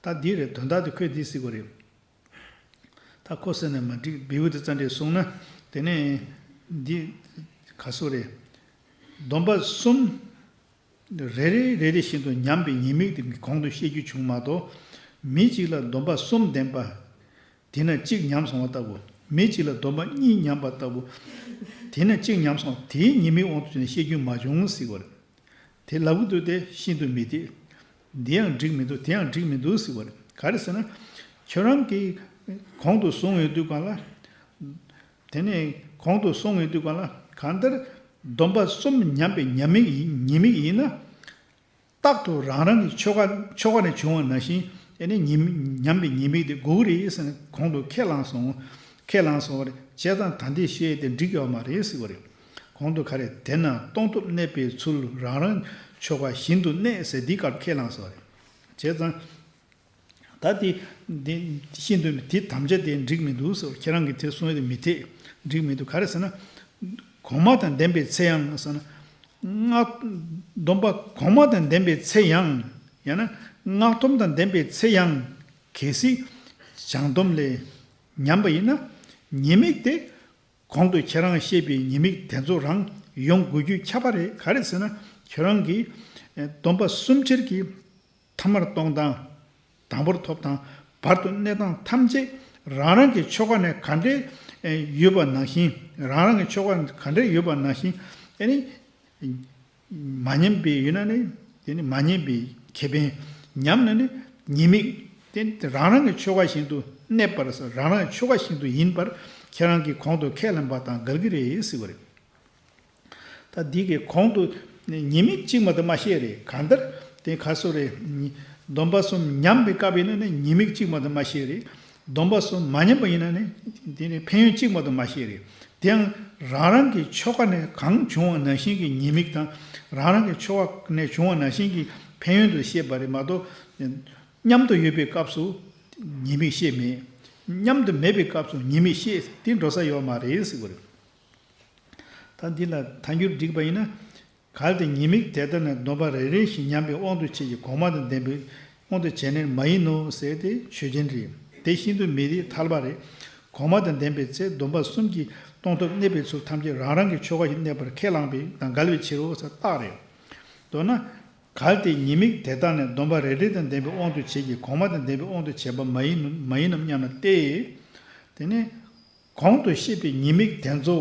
ད་འདི་རེད། དོན་དག་དེ་ཁོས་འདི་ཟེར་བ་རེད། ད་ཁོ་ཟེར་ན་མ་འགྲིག། བེའུ་དེ་རྩ་འགྲེལ་སོང་ན། དེ་ནས་འདི་ག་སོ་རེད། སྡོམ་པ་གསུམ་རེ་རེ་རེ་རེ་བཞིན་དུ་ཉམས་པའི་ཉེས་དམིགས་དེ་གོང་དུ་བཤད་རྒྱུ་བྱུང་མ་གཏོགས། མི་གཅིག་ལ་སྡོམ་པ་གསུམ་ལྡན་པ། དེ་ན་གཅིག་ཉམས་སོང་བ་ལྟ་བུ། མི་གཅིག་ལ་སྡོམ་པ་གཉིས་ཉམས་པ་ལྟ་བུ། དེ་ན་གཅིག་ཉམས་སོང་། དེའི་ཉེས་དམིགས་དབང་དུ་བྱས་ནས་བཤད་རྒྱུ་མ་བྱུང་ཟེར་བ་རེད། དེ་ལབ་ཀྱི་འདུག་སྟེ། ཤིན་ཏུ་མི་འཐད། འདི་ཡང་འགྲིག་མི་འདུག། དེ་ཡང་འགྲིག་མི་འདུག་ཟེར་བ་རེད། ག་རེ་ཟེར་ན། ཁྱོད་རང་གིས་གོང་དུ་གསུངས་ཡོད་དུས་གང་ལ། དེ་ནས་གོང་དུ་གསུངས་ཡོད་དུས་གང་ལ། གང་ལྟར་སྡོམ་པ་གསུམ་ཉམས་པའི་ཉེས་དམིགས་ཡིན། ཉེས་དམིགས་ཡིན་ན། རྟག་ཏུ་རང་རང་གི་ཆོ་ག། ཆོ་ག་ནས་བྱུང་བ་ནང་བཞིན། ཨེ་ནི་ཉེས་དམིགས། ཉམས་པའི་ཉེས་དམིགས་དེ་དགོས་ཀྱི་རེད་ཟེར་ནས་གོང་དུ་ཁས་བླངས་སོང་། ཁས་བླངས་སོང་བ་རེད། བྱས་ཙང་ད་འདི་བཤད་དེ་འགྲིག་ཡོད་མ་རེད་ཟེར་བ་རེད། གོང་དུ་ག་རེ། དེས་ན་སྟོང་ཐོབ་གནས་པའི་ཚུལ་རང་རང་ཆོ་ག་བཞིན་དུ་གནས་ཟེར་འདི་སྐབས་ཁས་བླངས་སོང་བ་རེད། བྱས་ཙང་། ད་དེ། འདི་ཤིན་ཏུ་དེ་དམ་བཅའ་དེ་འགྲིག་མི་འདུག་ཟེར། ཁྱེད་རང་གིས་དེ་གསུང་ཡ་དེ་མི་འཐད། འགྲིག་མི་འདུག། ག་རེ་ཟེར་ན། གོང་མ་དང་ལྡན་པའི་ཚེ་ཡང་ཟེར་ན། སྔགས། སྡོམ་པ་གོང་མ་དང་ལྡན་པའི་ཚེ་ཡང་། ཡང་ན་སྔགས་སྡོམ་དང་ལྡན་པའི་ཚེ་ཡང་། གལ་སྲིད་བྱང་སྡོམ་ལས་ཉམས་པ་ཡིན་ན། ཉེས་དམིགས་དེ་གོང་དུ་ཁྱེད་རང་བཤད་པའི་ཉེས་དམིགས་དེ་ཚོ་རང་ཡོང་དགོས་རྒྱུ་ཁྱབ་པ་རེད། ག་རེ་ཟེར་ན། ཁྱེད་རང་གིས་སྡོམ་པ་གསུམ་ཆར་གྱི། ཐ་མར་གཏོང་སྟངས། དང་པོར་ཐོབ་སྟངས། བར་དུ་གནས་སྟངས་ཐམས་ཅད་རང་རང་གི་ཆོ་ག་ནས་ག་འདྲས་ཡོད་པ་ནང་བཞིན། རང་རང་གི་ཆོ་ག་ག་འདྲས་ཡོད་པ་ནང་བཞིན། ཨེ་ནི། མ་ཉམས་པའི་ཡོད་ན་ནི། དེ་ནི་མ་ཉམས་པའི་ཁེ་ཕན། ཉམས་ན་ནི་ཉེས་དམིགས། དེ་རང་རང་གི་ཆོ་ག་བཞིན་དུ་གནས་པར་ཟེར། རང་རང་གི་ཆོ་ག་བཞིན་དུ་ཡིན་པར་ཁྱེད་རང་གིས་གོང་དུ་ཁས་བླངས་པ་དང་འགལ་གྱི་རེད་ཟེར་བ་རེད། ད་འདི་གའི་གོང་དུ་ཉེས་དམིགས་གཅིག་མ་གཏོགས་མ་བཤད་རེད། གང་ལྟར་དེ་ག་སོ་རེད། སྡོམ་པ་གསུམ་ཉམས་པའི་སྐབས་ཡིན་ན་ནི་ཉེས་དམིགས་གཅིག་མ་གཏོགས་མ་བཤད་རེད། སྡོམ་པ་གསུམ་མ་ཉམས་པ་ཡིན་ན་ནི་དེ་ནི་ཕན་ཡོན་གཅིག་མ་གཏོགས་མ་བཤད་རེད། དེ་ཡང་རང་རང་གི་ཆོ་ག་ནས་གང་བྱུང་བ་ནང་བཞིན་གྱི་ཉེས་དམིགས་དང་། རང་རང་གི་ཆོ་ག་ནས་བྱུང་བ་ནང་བཞིན་གྱི་ཕན་ཡོན་དུ་བཤད་པ་རེད་མ་གཏོགས། མཉམ་དུ་ཡོད་པའི་སྐབས་སུ་ཉེས་དམིགས་བཤད་མེད། མཉམ་དུ་མེད་པའི་སྐབས་སུ་ཉེས་དམིགས་བཤད། དེ་འགྲོ་ས་ཡོད་མ་རེད་ཟེར་བ་རེད། ད་འདི་ལ་ཐལ་འགྱུར་བསྒྲིགས་པ་ཡིན་ན། གལ་ཏེ་ཉེས་དམིགས་དེ་ལྟར་ན་སྡོམ་པ་རེ་རེ་བཞིན་ཉམས་པའི་དབང་དུ་བྱས་ཀྱི་གོང་མ་དང་ལྡན་པའི་དབང་དུ་བྱས་ནས་མ་ཡིན་ནོ་ཟེར་ཏེ་ཆོས་ཅན་རེད། དེ་ཤིན་ཏུ་མི་འཐད་ཐལ་བ་རེད། གོང་མ་དང་ལྡན་པའི་ཚེ་སྡོམ་པ་གསུམ་གྱིས་སྟོང་ཐོབ་གནས་པའི་ཚུལ་ཐམས་ཅད་རང་རང་གི་ཆོ་ག་བཞིན་གནས་པར་ཁས་བླངས་པ་དང་འགལ་བའི་ཕྱིར་རོ་ཟེར་རྟགས་རེད། མདོར་ན། གལ་ཏེ་ཉེས་དམིགས་དེ་དག་ནི་སྡོམ་པ་རེ་རེ་དང་ལྡན་པའི་དབང་དུ་བྱས་ཀྱི་གོང་མ་དང་ལྡན་པའི་དབང་དུ་བྱས་པ་མ་ཡིན་མ་ཡིན་ནམ་སྙམ་ན་སྟེ། དེ་ནི། གོང་དུ་བཤད་པའི་ཉེས་དམིགས་དེ་ཚོ།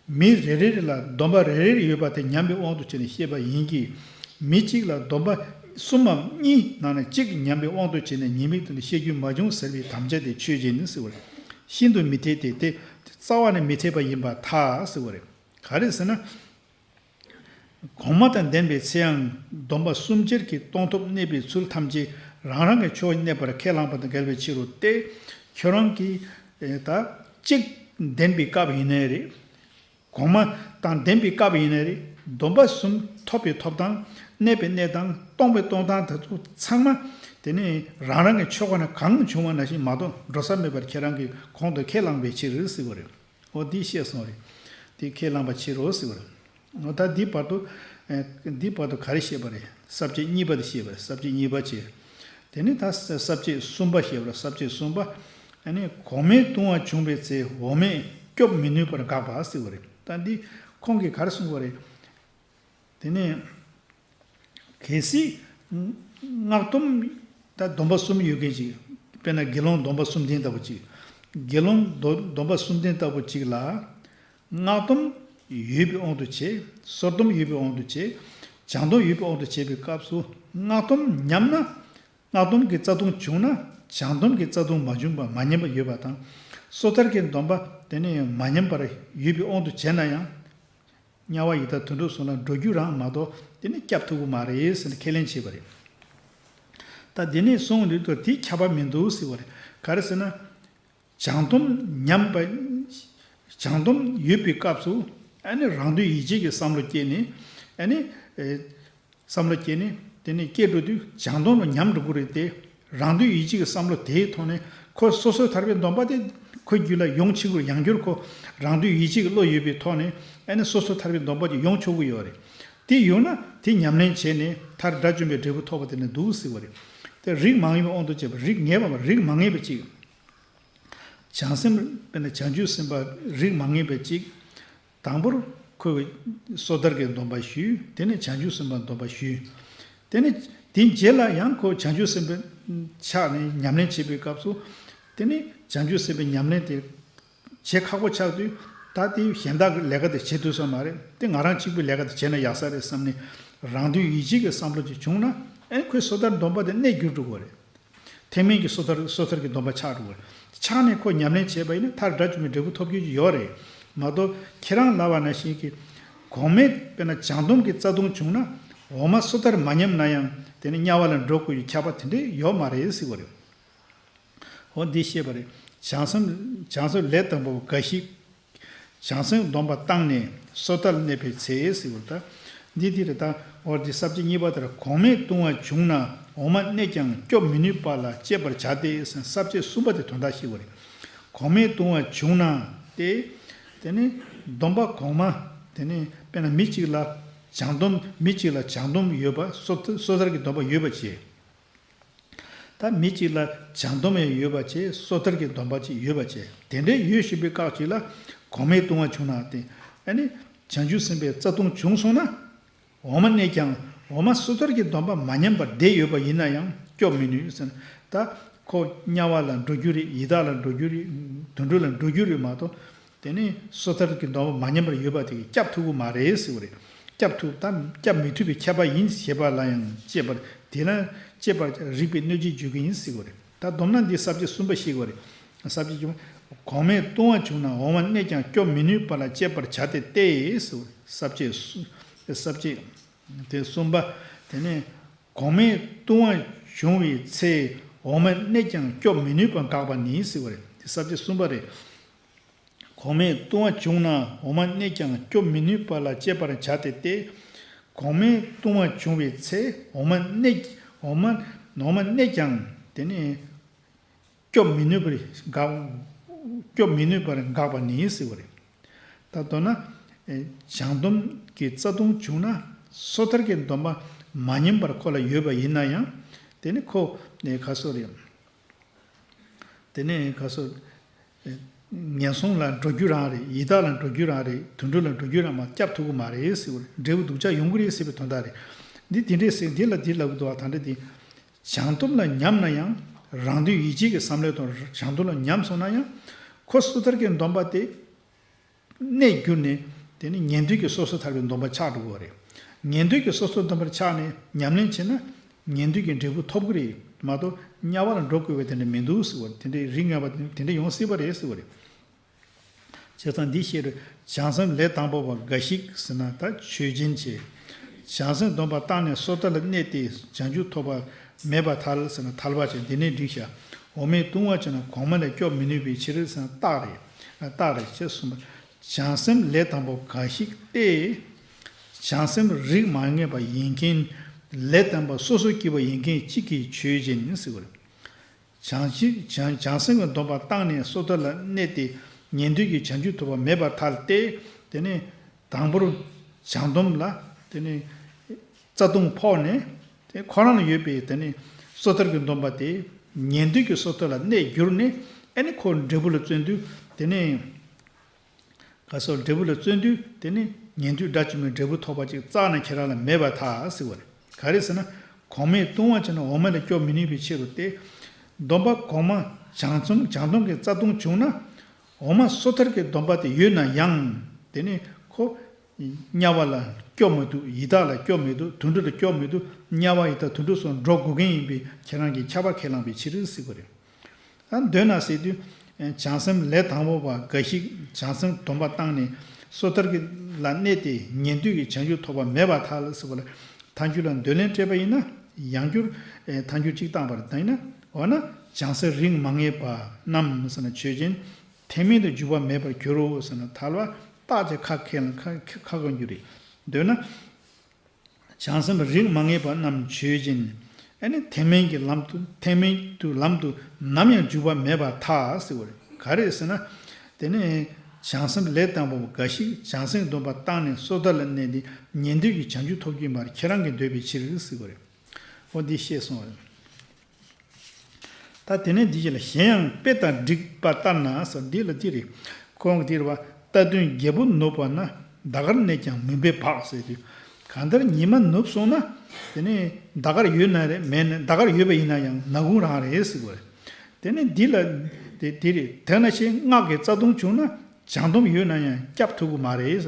མི་རེ་རེ་ལ་སྡོམ་པ་རེ་རེ་ཡོད་པ་དེ་ཉམས་པའི་དབང་དུ་བྱས་ནས་བཤད་པ་ཡིན་གྱི། མི་གཅིག་ལ་སྡོམ་པ་གསུམ་མམ་གཉིས་ནང་ནས་གཅིག་ཉམས་པའི་དབང་དུ་བྱས་ནས་ཉེས་དམིགས་དེ་འདྲ་བཤད་རྒྱུ་མ་བྱུང་ཟེར་བའི་དམ་བཅའ་དེ་ཆོས་ཅན་ཟེར་བ་རེད། ཤིན་ཏུ་མི་འཐད་དེ། དེ་རྩ་བ་ནས་མི་འཐད་པ་ཡིན་པར་ཐལ་ཟེར་བ་རེད། ག་རེ་ཟེར་ན། གོང་མ་དང་ལྡན་པའི་ཚེ་ཡང་སྡོམ་པ་གསུམ་ཆར་གྱི་སྟོང་ཐོབ་གནས་པའི་ཚུལ་ཐམས་ཅད་རང་རང་གི་ཕྱོགས་གནས་པར་ཁས་བླངས་པ་དང་འགལ་བའི་ཕྱིར་རོ་སྟེ། ཁྱོད་རང་གིས་ད་གཅིག་ལྡན་པའི་སྐབས་ཡིན་ནའི་རེད། གོང་མ་དང་ལྡན་པའི་སྐབས་ཡིན་ནའི་རེད། སྡོམ་པ་གསུམ་ཐོབ་པའི་ཐོབ་སྟངས། གནས་པའི་གནས་སྟངས། གཏོང་བའི་གཏོང་སྟངས་དེ་ཚོ་ཚང་མ་དེ་ནི་རང་རང་གི་ཕྱོགས་ནས་གང་བྱུང་བ་ནང་བཞིན་མ་གཏོགས་འགྲོ་ས་མེད་པར་ཁྱེད་རང་གིས་གོང་དུ་ཁས་བླངས་པའི་ཕྱིར་ཟེར་བ་རེད། འོ་འདི་བཤད་སོང་རེད། དེ་ཁས་བླངས་པ་ཕྱིར་རོ་ཟེར་བ་རེད། འོ་ད་འདི་བར་དུ། ཨེ། འདི་བར་དུ་ག་རེ་བཤད་པ་རེད། ས་བཅད་གཉིས་པ་དེ་བཤད་པ་རེད། ས་བཅད་གཉིས་པ་བྱས། དེ་ནི་ད་ས་ས་བཅད་གསུམ་པ་བཤད་པ་རེད། ས་བཅད་གསུམ་པ། ཨ་ནི་གོང་མའི་ལྟུང་བ་བྱུང་བའི་ཚེ་འོག་མས་སྐྱོབ་མི་ནུས་པར་དགག་པ་ཟེར་བ་རེད། ད་འདི་ཁོང་གིས་ག་རེ་གསུངས་པ་རེད། དེ་ནས། གལ་སྲིད། སྔགས་སྡོམ། ད་སྡོམ་པ་གསུམ་ཡོད་མཁན་ཅིག་དཔེར་ན་དགེ་སློང་སྡོམ་པ་གསུམ་ལྡན་ལྟ་བུ་ཅིག་དགེ་སློང་སྡོ་སྡོམ་པ་གསུམ་ལྡན་ལྟ་བུ་ཅིག་ལ། སྔགས་སྡོམ་ཡོད་པའི་དབང་དུ་བྱས། སོར་སྡོམ་ཡོད་པའི་དབང་དུ་བྱས། བྱང་སྡོམ་ཡོད་པའི་དབང་དུ་བྱས་པའི་སྐབས་སུ། སྔགས་སྡོམ་ཉམས་ན། སྔགས་སྡོམ་གྱི་རྩ་ལྟུང་བྱུང་ན། བྱང་སྡོམ་གྱི་རྩ་ལྟུང་མ་བྱུང་བ་མ་ཉམས་པ་ཡོད་པ་དང་། སོ་ཐར་གྱི་སྡོམ་པ་དེ་ནི་མ་ཉམས་པར་ཡོད་པའི་དབང་དུ་བྱས་ན་ཡང་། དམྱལ་བ་ཡི་དྭགས་དུད་འགྲོ་གསུམ་ལ་འགྲོ་རྒྱུ་རང་མ་གཏོགས་དེ་ནི་སྐྱབས་ཐུབ་ཀྱི་མ་རེད་ཟེར་ནས་ཁས་ལེན་བྱས་པ་རེད། ད་དེ་ནས་གསུངས་དུས་དེ་ཁྱབ་པ་མི་འདུག་ཟེར་བ་རེད། ག་རེ་ཟེར་ན། བྱང་སྡོམ་ཉམས་པ། བྱང་སྡོམ་ཡོད་པའི་སྐབས་སུ། ཨ་ནི་རང་དོན་ཡིད་བྱེད་ཀྱི་བསམ་བློ་སྐྱེས་ནས། ཨ་ནི། ཨེ། བསམ་བློ་སྐྱེས་ནས་དེ་ནས་སྐྱེས་འགྲོ་དུས་བྱང་སྡོམ་ལ་ཉམས་འགྲོ་གི་རེད་དེ། རང་དོན་ཡིད་བྱེད་ཀྱི་བསམ་བློ་དེའི་ཐོག་ནས་ཁོ་སོ་སོའི་ཐར་པའི་སྡོམ་པ་དེ་ཁོའི་རྒྱུད་ལ་ཡོང་ཆེད་དགོས། ཡང་བསྐྱར་ཁོ་རང་དོན་ཡིད་བྱེད་ཀྱི་བློ་ཡོད་པའི་ཐོག་ནས་ཨ་ནི་སོ་སོའི་ཐར་པའི་སྡོམ་པ་ཅིག་ཡོང་ཆོག་གི་ཡོད་རེད། དེ་ཡོང་ན་དེ་ཉམས་ལེན་བྱས་ནས་མཐར་དགྲ་བཅོམ་པའི་འབྲས་བུ་ཐོབ་པ་དེ་ནི་འདུག་ཟེར་བ་རེད། དེ་རིགས་མང་བའི་དབང་དུ་བྱས་པ་རིགས་ངེས་པ་མ་རིགས་མ་ངེས་པ་ཅིག་བྱང་སེམས་དཔེར་ན་བྱང་ཆུབ་སེམས་དཔའ་རིགས་མ་ངེས་པ་ཅིག་དང་པོར་ཁོས་སོ་ཐར་གྱི་སྡོམ་པ་ཞུས། དེ་ནས་བྱང་ཆུབ་སེམས་དཔའི་སྡོམ་པ་ཞུས། དེ་ནས་དེའི་རྗེས་ལ་ཡང་ཁོ་བྱང་ཆུབ་སེམས་དཔའི་ཕྱག་ནས་ཉམས་ལེན་བྱེད་པའི་སྐབས་སུ། དེ་ནས་བྱང་ཆུབ་སེམས་དཔའི་ཉམས་ལེན་དེ་བྱེད་ཁག་པོ་ཆགས་དུས། ད་དེ་གཞན་དག་གི་ལས་ཀ་དེ་བྱེད་ཐུབ་ས་མ་རེད། དེ་ང་རང་གཅིག་པུའི་ལས་ཀ་དེ་བྱས་ན་ཡག་ས་རེད་བསམ་ནས་རང་དོན་ཡིད་བྱེད་ཀྱི་བསམ་བློ་ཅིག་བྱུང་ན། ཨེ་ཁོའི་སོ་ཐར་སྡོམ་པ་དེ་གནས་འགྱུར་འགྲོ་གི་རེད། ཐེག་དམན་གྱི་སོ་ཐར་སོ་ཐར་གྱི་སྡོམ་པ་ཆགས་འགྲོ་གི་རེད། ཆགས་ནས་ཁོ་ཉམས་ལེན་བྱས་པ་ཡིན་ན་མཐར་དགྲ་བཅོམ་པའི་འབྲས་བུ་ཐོབ་རྒྱུ་ཡོད་རེད། མ་གཏོགས་ཁྱེད་རང་ལབ་པ་ནང་བཞིན་གྱི་གོང་མའི་དཔེར་ན་བྱང་སྡོམ་གྱི་རྩ་ལྟུང་བྱུང་ན། འོག་མ་སོ་ཐར་མ་ཉམས་ན་ཡང་དེ་ནི་དམྱལ་བ་ལ་འགྲོ་དགོས་ཀྱི་ཁྱབ་པ་དེ་འདྲས་ཡོད་མ་རེད་ཟེར་བ་རེད། འོ་འདི་བཤད་པ་རེད། བྱང་སེམས་བྱང་སེམས་ལས་དང་པོ་འགའ་ཞིག་བྱང་སེམས་སྡོམ་པ་བཏང་ནས་སོ་ཐར་གནས་པའི་ཚེ་ཟེར་བ་ད། འདི་འདི་རེད་ད། འོ་འདི་ས་བཅད་གཉིས་པ་དེར་གོང་མའི་ལྟུང་བ་བྱུང་ན་འོག་མ་གནས་ཀྱང་སྐྱོབ་མི་ནུས་པ་ལ་དཔྱད་པར་བྱ་སྟེ་ཟེར་ས་བཅད་གསུམ་པ་དེ་དོན་དག་ཤེས་དགོས་རེད། གོང་མའི་ལྟུང་བ་བྱུང་ན་སྟེ། དེ་ནི་སྡོམ་པ་གོང་མ། དེ་ནི་དཔེར་ན་མི་གཅིག་ལ་བྱང་སྡོམ་མི་གཅིག་ལ་བྱང་སྡོམ་ཡོད་པ་སོ་སོ་ཐར་གྱི་སྡོམ་པ་ཡོད་པ་བྱས། ད་མི་གཅིག་ལ་བྱང་སྡོམ་ཡང་ཡོད་པ་བྱས་སོ་ཐར་གྱི་སྡོམ་པ་ཅིག་ཡོད་པ་བྱས། དེ་འདྲའི་ཡོད་བཞིན་པའི་སྐབས་ཅིག་ལ་གོང་མའི་ལྟུང་བ་བྱུང་ན་སྟེ། ཨ་ནི་བྱང་ཆུབ་སེམས་དཔའི་རྩ་ལྟུང་བྱུང་སོང་ན། འོག་མ་གནས་ཀྱང་འོག་མ་སོ་ཐར་གྱི་སྡོམ་པ་མ་ཉམས་པར་བསྡད་ཡོད་པ་ཡིན་ན་ཡང་སྐྱོབ་མི་ནུས་ཟེར་ན། ད་ཁོ་དམྱལ་བ་ལ་འགྲོ་རྒྱུ་རེད། ཡི་དྭགས་ལ་འགྲོ་རྒྱུ་རེད། དུད་འགྲོ་ལ་འགྲོ་རྒྱུ་རེད་མ་གཏོགས། དེ་ནི་སོ་ཐར་གྱི་སྡོམ་པ་མ་ཉམས་པར་ཡོད་པ་དེ་གིས་སྐྱབས་ཐུབ་ཀྱི་མ་རེད་ཟེར་བ་རེད། སྐྱབས་ཐུབ་ད་སྐྱབས་མི་ཐུབ་པའི་ཁྱབ་པ་ཡིན་ཞེས་པ་ལ་ཡང་དཔྱད་པར་དེ་ལ་དཔྱད་པར་རིགས་པའི་གནོད་བྱེད་བརྗོད་ཀྱི་ཡིན་ཟེར་བ་རེད། ད་སྡོམ་ན་འདི་ས་བཅད་གསུམ་པ་ཤེས་དགོས་རེད། ས་བཅད་བཅུ། གོང་མའི་ལྟུང་བ་བྱུང་ན་འོག་མ་གནས་ཀྱང་སྐྱོབ་མི་ནུས་པ་ལ་དཔྱད་པར་བྱ་སྟེ་སྟེ་ཟེར་བ་རེད། ས་བཅད་གསུ་ས་བཅད་དེ་གསུམ་པ། དེ་ནས་གོང་མའི་ལྟུང་བ་བྱུང་བའི་ཚེ་འོག་མ་གནས་ཀྱང་སྐྱོབ་མི་ནུས་པ་དགག་པ་ནི་ཟེར་བ་རེད། དེ་ས་བཅད་གསུམ་པ་རེད། གོང་མའི་ལྟུང་བ་བྱུང་ན་འོག་མ་གནས་ཀྱང་སྐྱོབ་མི་ནུས་པ་ལ་དཔྱད་པར་བྱ་སྟེ་སྟེ། གོང་མའི་ལྟུང་བ་བྱུང་བའི་ཚེ་འོག་མ་གནས་འོག་མ་འོག་མ་གནས་ཀྱང་དེ་ནི་སྐྱོབ་མི་ནུས་པར་དགག་སྐྱོབ་མི་ནུས་པར་དགག་པ་ནི་ཟེར་བ་རེད། ད་མདོར་ན། བྱང་སྡོམ་གྱི་རྩ་ལྟུང་བྱུང་ན་སོ་ཐར་གྱི་སྡོམ་པ་མ་ཉམས་པར་ཁོ་ལ་ཡོད་པ་ཡིན་ན་ཡང་དེ་ནི་ཁོ་ག་སོ་རེད། དེ་ནས་ག་སོ། ངན་སོང་ལ་འགྲོ་རྒྱུ་རང་རེད། ཡི་དྭགས་ལ་འགྲོ་རྒྱུ་རང་རེད། དུད་འགྲོ་ལ་འགྲོ་རྒྱུ་རང་མ་སྐྱབས་ཐུབ་ཀྱི་མ་རེད་ཟེར་བ་རེད། འབྲས་བུ་སྡུག་ཅག་ཡོང་གི་རེད་ཟེར་བའི་དོན་དག་རེད། འདི་དེ་འདྲས་ཟེར་འདི་ལ་འདི་ལབ་གི་འདུག་བ། ད་འདྲ་དེ། བྱང་སྡོམ་ལ་ཉམས་ན་ཡང་རང་དོན་ཡིད་བྱེད་ཀྱི་བསམ་བློའི་ཐོག་བྱང་སྡོམ་ལ་ཉམས་སོང་ན་ཡང་ཁོ་སོ་ཐར་གྱི་སྡོམ་པ་དེ། གནས་གྱུར་ནས་དེ་ནི་ཉན་ཐོས་ཀྱི་སོ་སོ་ཐར་པའི་སྡོམ་པ་ཆགས་འགྲོ་གི་རེད། ཉན་ཐོས་ཀྱི་སོ་སོ་སྡོམ་པར་ཆགས་ནས་ཉམས་ལེན་བྱས་ན་ཉན་ཐོས་ཀྱི་འབྲས་བུ་ཐོབ་ཀྱི་རེད་མ་གཏོགས་དམྱལ་བ་ལ་འགྲོ་དགོས་པའི་དེ་འདྲ་མི་འདུག་ཟེར་བ་རེད། དེ་འདྲའི་རིགས་ངན་པ་དེ་འདྲ་ཡོང་སྲིད་པ་རེད་ཟེར་བ་རེད། བྱས་ཙང་འདི་ཤེས་རེད། བྱང་སེམས་ལས་དང་པོ་པ་འགའ་ཞིག་ཟེར་ན་ད་ཆོས་ཅན་བྱས། བྱང་སེམས་སྡོམ་པ་བཏང་ནས་སོ་ཐར་ལ་གནས་ཏེ་བྱང་ཆུབ་ཐོབ་པ་མེད་པར་ཐལ་ཟེར་ན་ཐལ་བ་བྱས་འདི་ནས་འགྲིག་ཤག་འོག་མའི་ལྟུང་བ་བྱས་ན་གོང་མ་ལས་སྐྱོབ་མི་ནུས་པའི་ཕྱིར་ཟེར་ན་རྟགས་རེད། རྟགས་རེད་ཅེས་གསུངས་པ། བྱང་སེམས་ལས་དང་པོ་འགའ་ཞིག་སྟེ། བྱང་སེམས་རིགས་མ་ངེས་པ་ཡིན་མཁན། ལས་དང་པོ་སོ་སོ་སྐྱེ་བོ་ཡིན་མཁན་གཅིག་གིས་ཆོས་ཅན་ཟེར་བ་རེད། བྱང་ཆུབ་བྱང་བྱང་སེམས་ཀྱི་སྡོམ་པ་བཏང་ནས་སོ་ཐར་ལ་གནས་ཏེ་ཉན་ཐོས་ཀྱི་བྱང་ཆུབ་ཐོབ་པ་མེད་པར་ཐལ་ཏེ། དེ་ནས་དང་པོར་བྱང་སྡོམ་ལ་དེ་ནས་རྩ་ལྟུང་ཕོག་ནས་དེ་ཁོ་རང་ལ་ཡོད་པའི་དེ་ནས་སོ་ཐར་གྱི་སྡོམ་པ་དེ་ཉན་ཐོས་ཀྱི་སོ་ཐར་ལ་གནས་གྱུར་ནས་ཨ་ནི་ཁོ་འབྲས་བུ་ལ་བརྩོན་དུས་དེ་ནས། ག་སོགས་འབྲས་བུ་ལ་བརྩོན་དུས་དེ་ནི་ཉན་ཐོས་དགྲ་བཅོམ་པའི་འབྲས་བུ་ཐོབ་པ་ཅིག་རྩ་ནས་ཁྱེད་རང་ལ་མེད་པར་ཐལ་ཟེར་བ་རེད། ག་རེ་ཟེར་ན། གོང་མའི་ལྟུང་བ་བྱས་ན་འོག་མ་ལས་སྐྱོབ་མི་ནུས་པའི་ཕྱིར་རོ་སྟེ། སྡོམ་པ་གོང་མ་བྱང་སེམས་བྱང་སྡོམ་གྱི་རྩ་ལྟུང་བྱུང་ན། འོག་མ་སོ་ཐར་གྱི་སྡོམ་པ་དེ་ཡོད་ན་ཡང་། དེ་ནི་ཁོ་དམྱལ་བ་ལ་སྐྱོབ་མི་ཐུབ། ཡི་དྭགས་ལ་སྐྱོབ་མི་ཐུབ། དུད་འགྲོ་ལ་སྐྱོབ་མི་ཐུབ། དམྱལ་བ་ཡི་དྭགས་དུད་འགྲོ་སོགས་འགྲོ་དགོས་མཁན་ཡིན་པས་ཁྱེད་རང་གིས་ཁྱབ་པ་ཁས་བླངས་པའི་ཕྱིར་ཟེར་དགོས་རེད། ད་འདོད་ན་ཟེར་དུས། བྱང་སེམས་ལས་དང་པོ་པ་འགའ་ཞིག་བྱང་སེམས་སྡོམ་པ་བཏང་ནས་སོ་ཐར་གྱི་ལ་གནས་ཏེ་ཉན་ཐོས་ཀྱི་བྱང་ཆུབ་ཐོབ་པ་མེད་པར་ཐལ་ཟེར་བ་ལ། ཐལ་འགྱུར་ལ་འདོད་ལན་སྤྲད་པ་ཡིན་ན། ཡང་བསྐྱར་ཐལ་འགྱུར་གཅིག་བཏང་བར་ད་ཡིན་ན། འོ་ན་བྱང་སེམས་རིགས་མ་ངེས་པ་རྣམས་ཟེར་ན་ཆོས་ཅན། ཐེག་དམན་དུ་འཇུག་པ་མེད་པར་འགྱུར་རོ་ཟེར་ན། ཐལ་བ་རྟགས་ཀྱི་ཁ་ཁས་ལ་ཁ་ཁ་ཁ་འགྱུར་རེད། འདོད་ན། བྱང་སེམས་རིགས་མ་ངེས་པ་རྣམས་ཆོས་ཅན། ཨ་ནི་ཐེག་དམན་གྱི་ལམ་དུ་ཐེག་དམན་དུ་ལམ་དུ་ནམ་ཡང་འཇུག་པ་མེད་པར་ཐལ་ཟེར་བ་རེད། ག་རེ་ཟེར་ན། དེ་ནི་བྱང་སེམས་ལས་དང་པོ་འགའ་ཞིག་བྱང་སེམས་སྡོམ་པ་བཏང་ནས་སོ་ཐར་ལ་གནས་ཏེ་ཉན་ཐོས་ཀྱི་བྱང་ཆུབ་ཐོབ་ཀྱིན་པར་ཁྱེད་རང་གིས་འདོད་པའི་ཕྱིར་ཟེར་བ་རེད། འོ་འདི་ཤེས་སོང་བ་རེད། ད་དེ་ནས་འདི་ཞིག་ལ་གཞན་ཡང་དཔེ་དང་སྒྲིག་པ་ལྟར་ན་ཟེར། འདི་ལ་འདི་རེད། ཁོང་གི་འདིར་བ། རྟ་བདུན་རྒྱལ་པོ་ནུབ་པ་ན། འདའ་ཁར་གནས་ཀྱང་མུན་པས་བག་ཟེར་དུས། གང་ལྟར་ཉི་མ་ནུབ་སོང་ན། དེ་ནས་འདའ་ཁར་ཡོད་ན་རེད། མེད་ན། འདའ་ཁར་ཡོད་པ་ཡིན་ན་ཡང་ནག་ཁུང་རང་རེད་ཟེར་བ་རེད། དེ་ནས་འདི་ལ་དེ་དེ་རེད། དེ་ན་ཆེ་སྔགས་ཀྱི་རྩ་ལྟུང་བྱུང་ན། བྱང་སྡོམ་ཡོད་ན་ཡང་སྐྱབས་ཐུབ་ཀྱི་མ་རེད།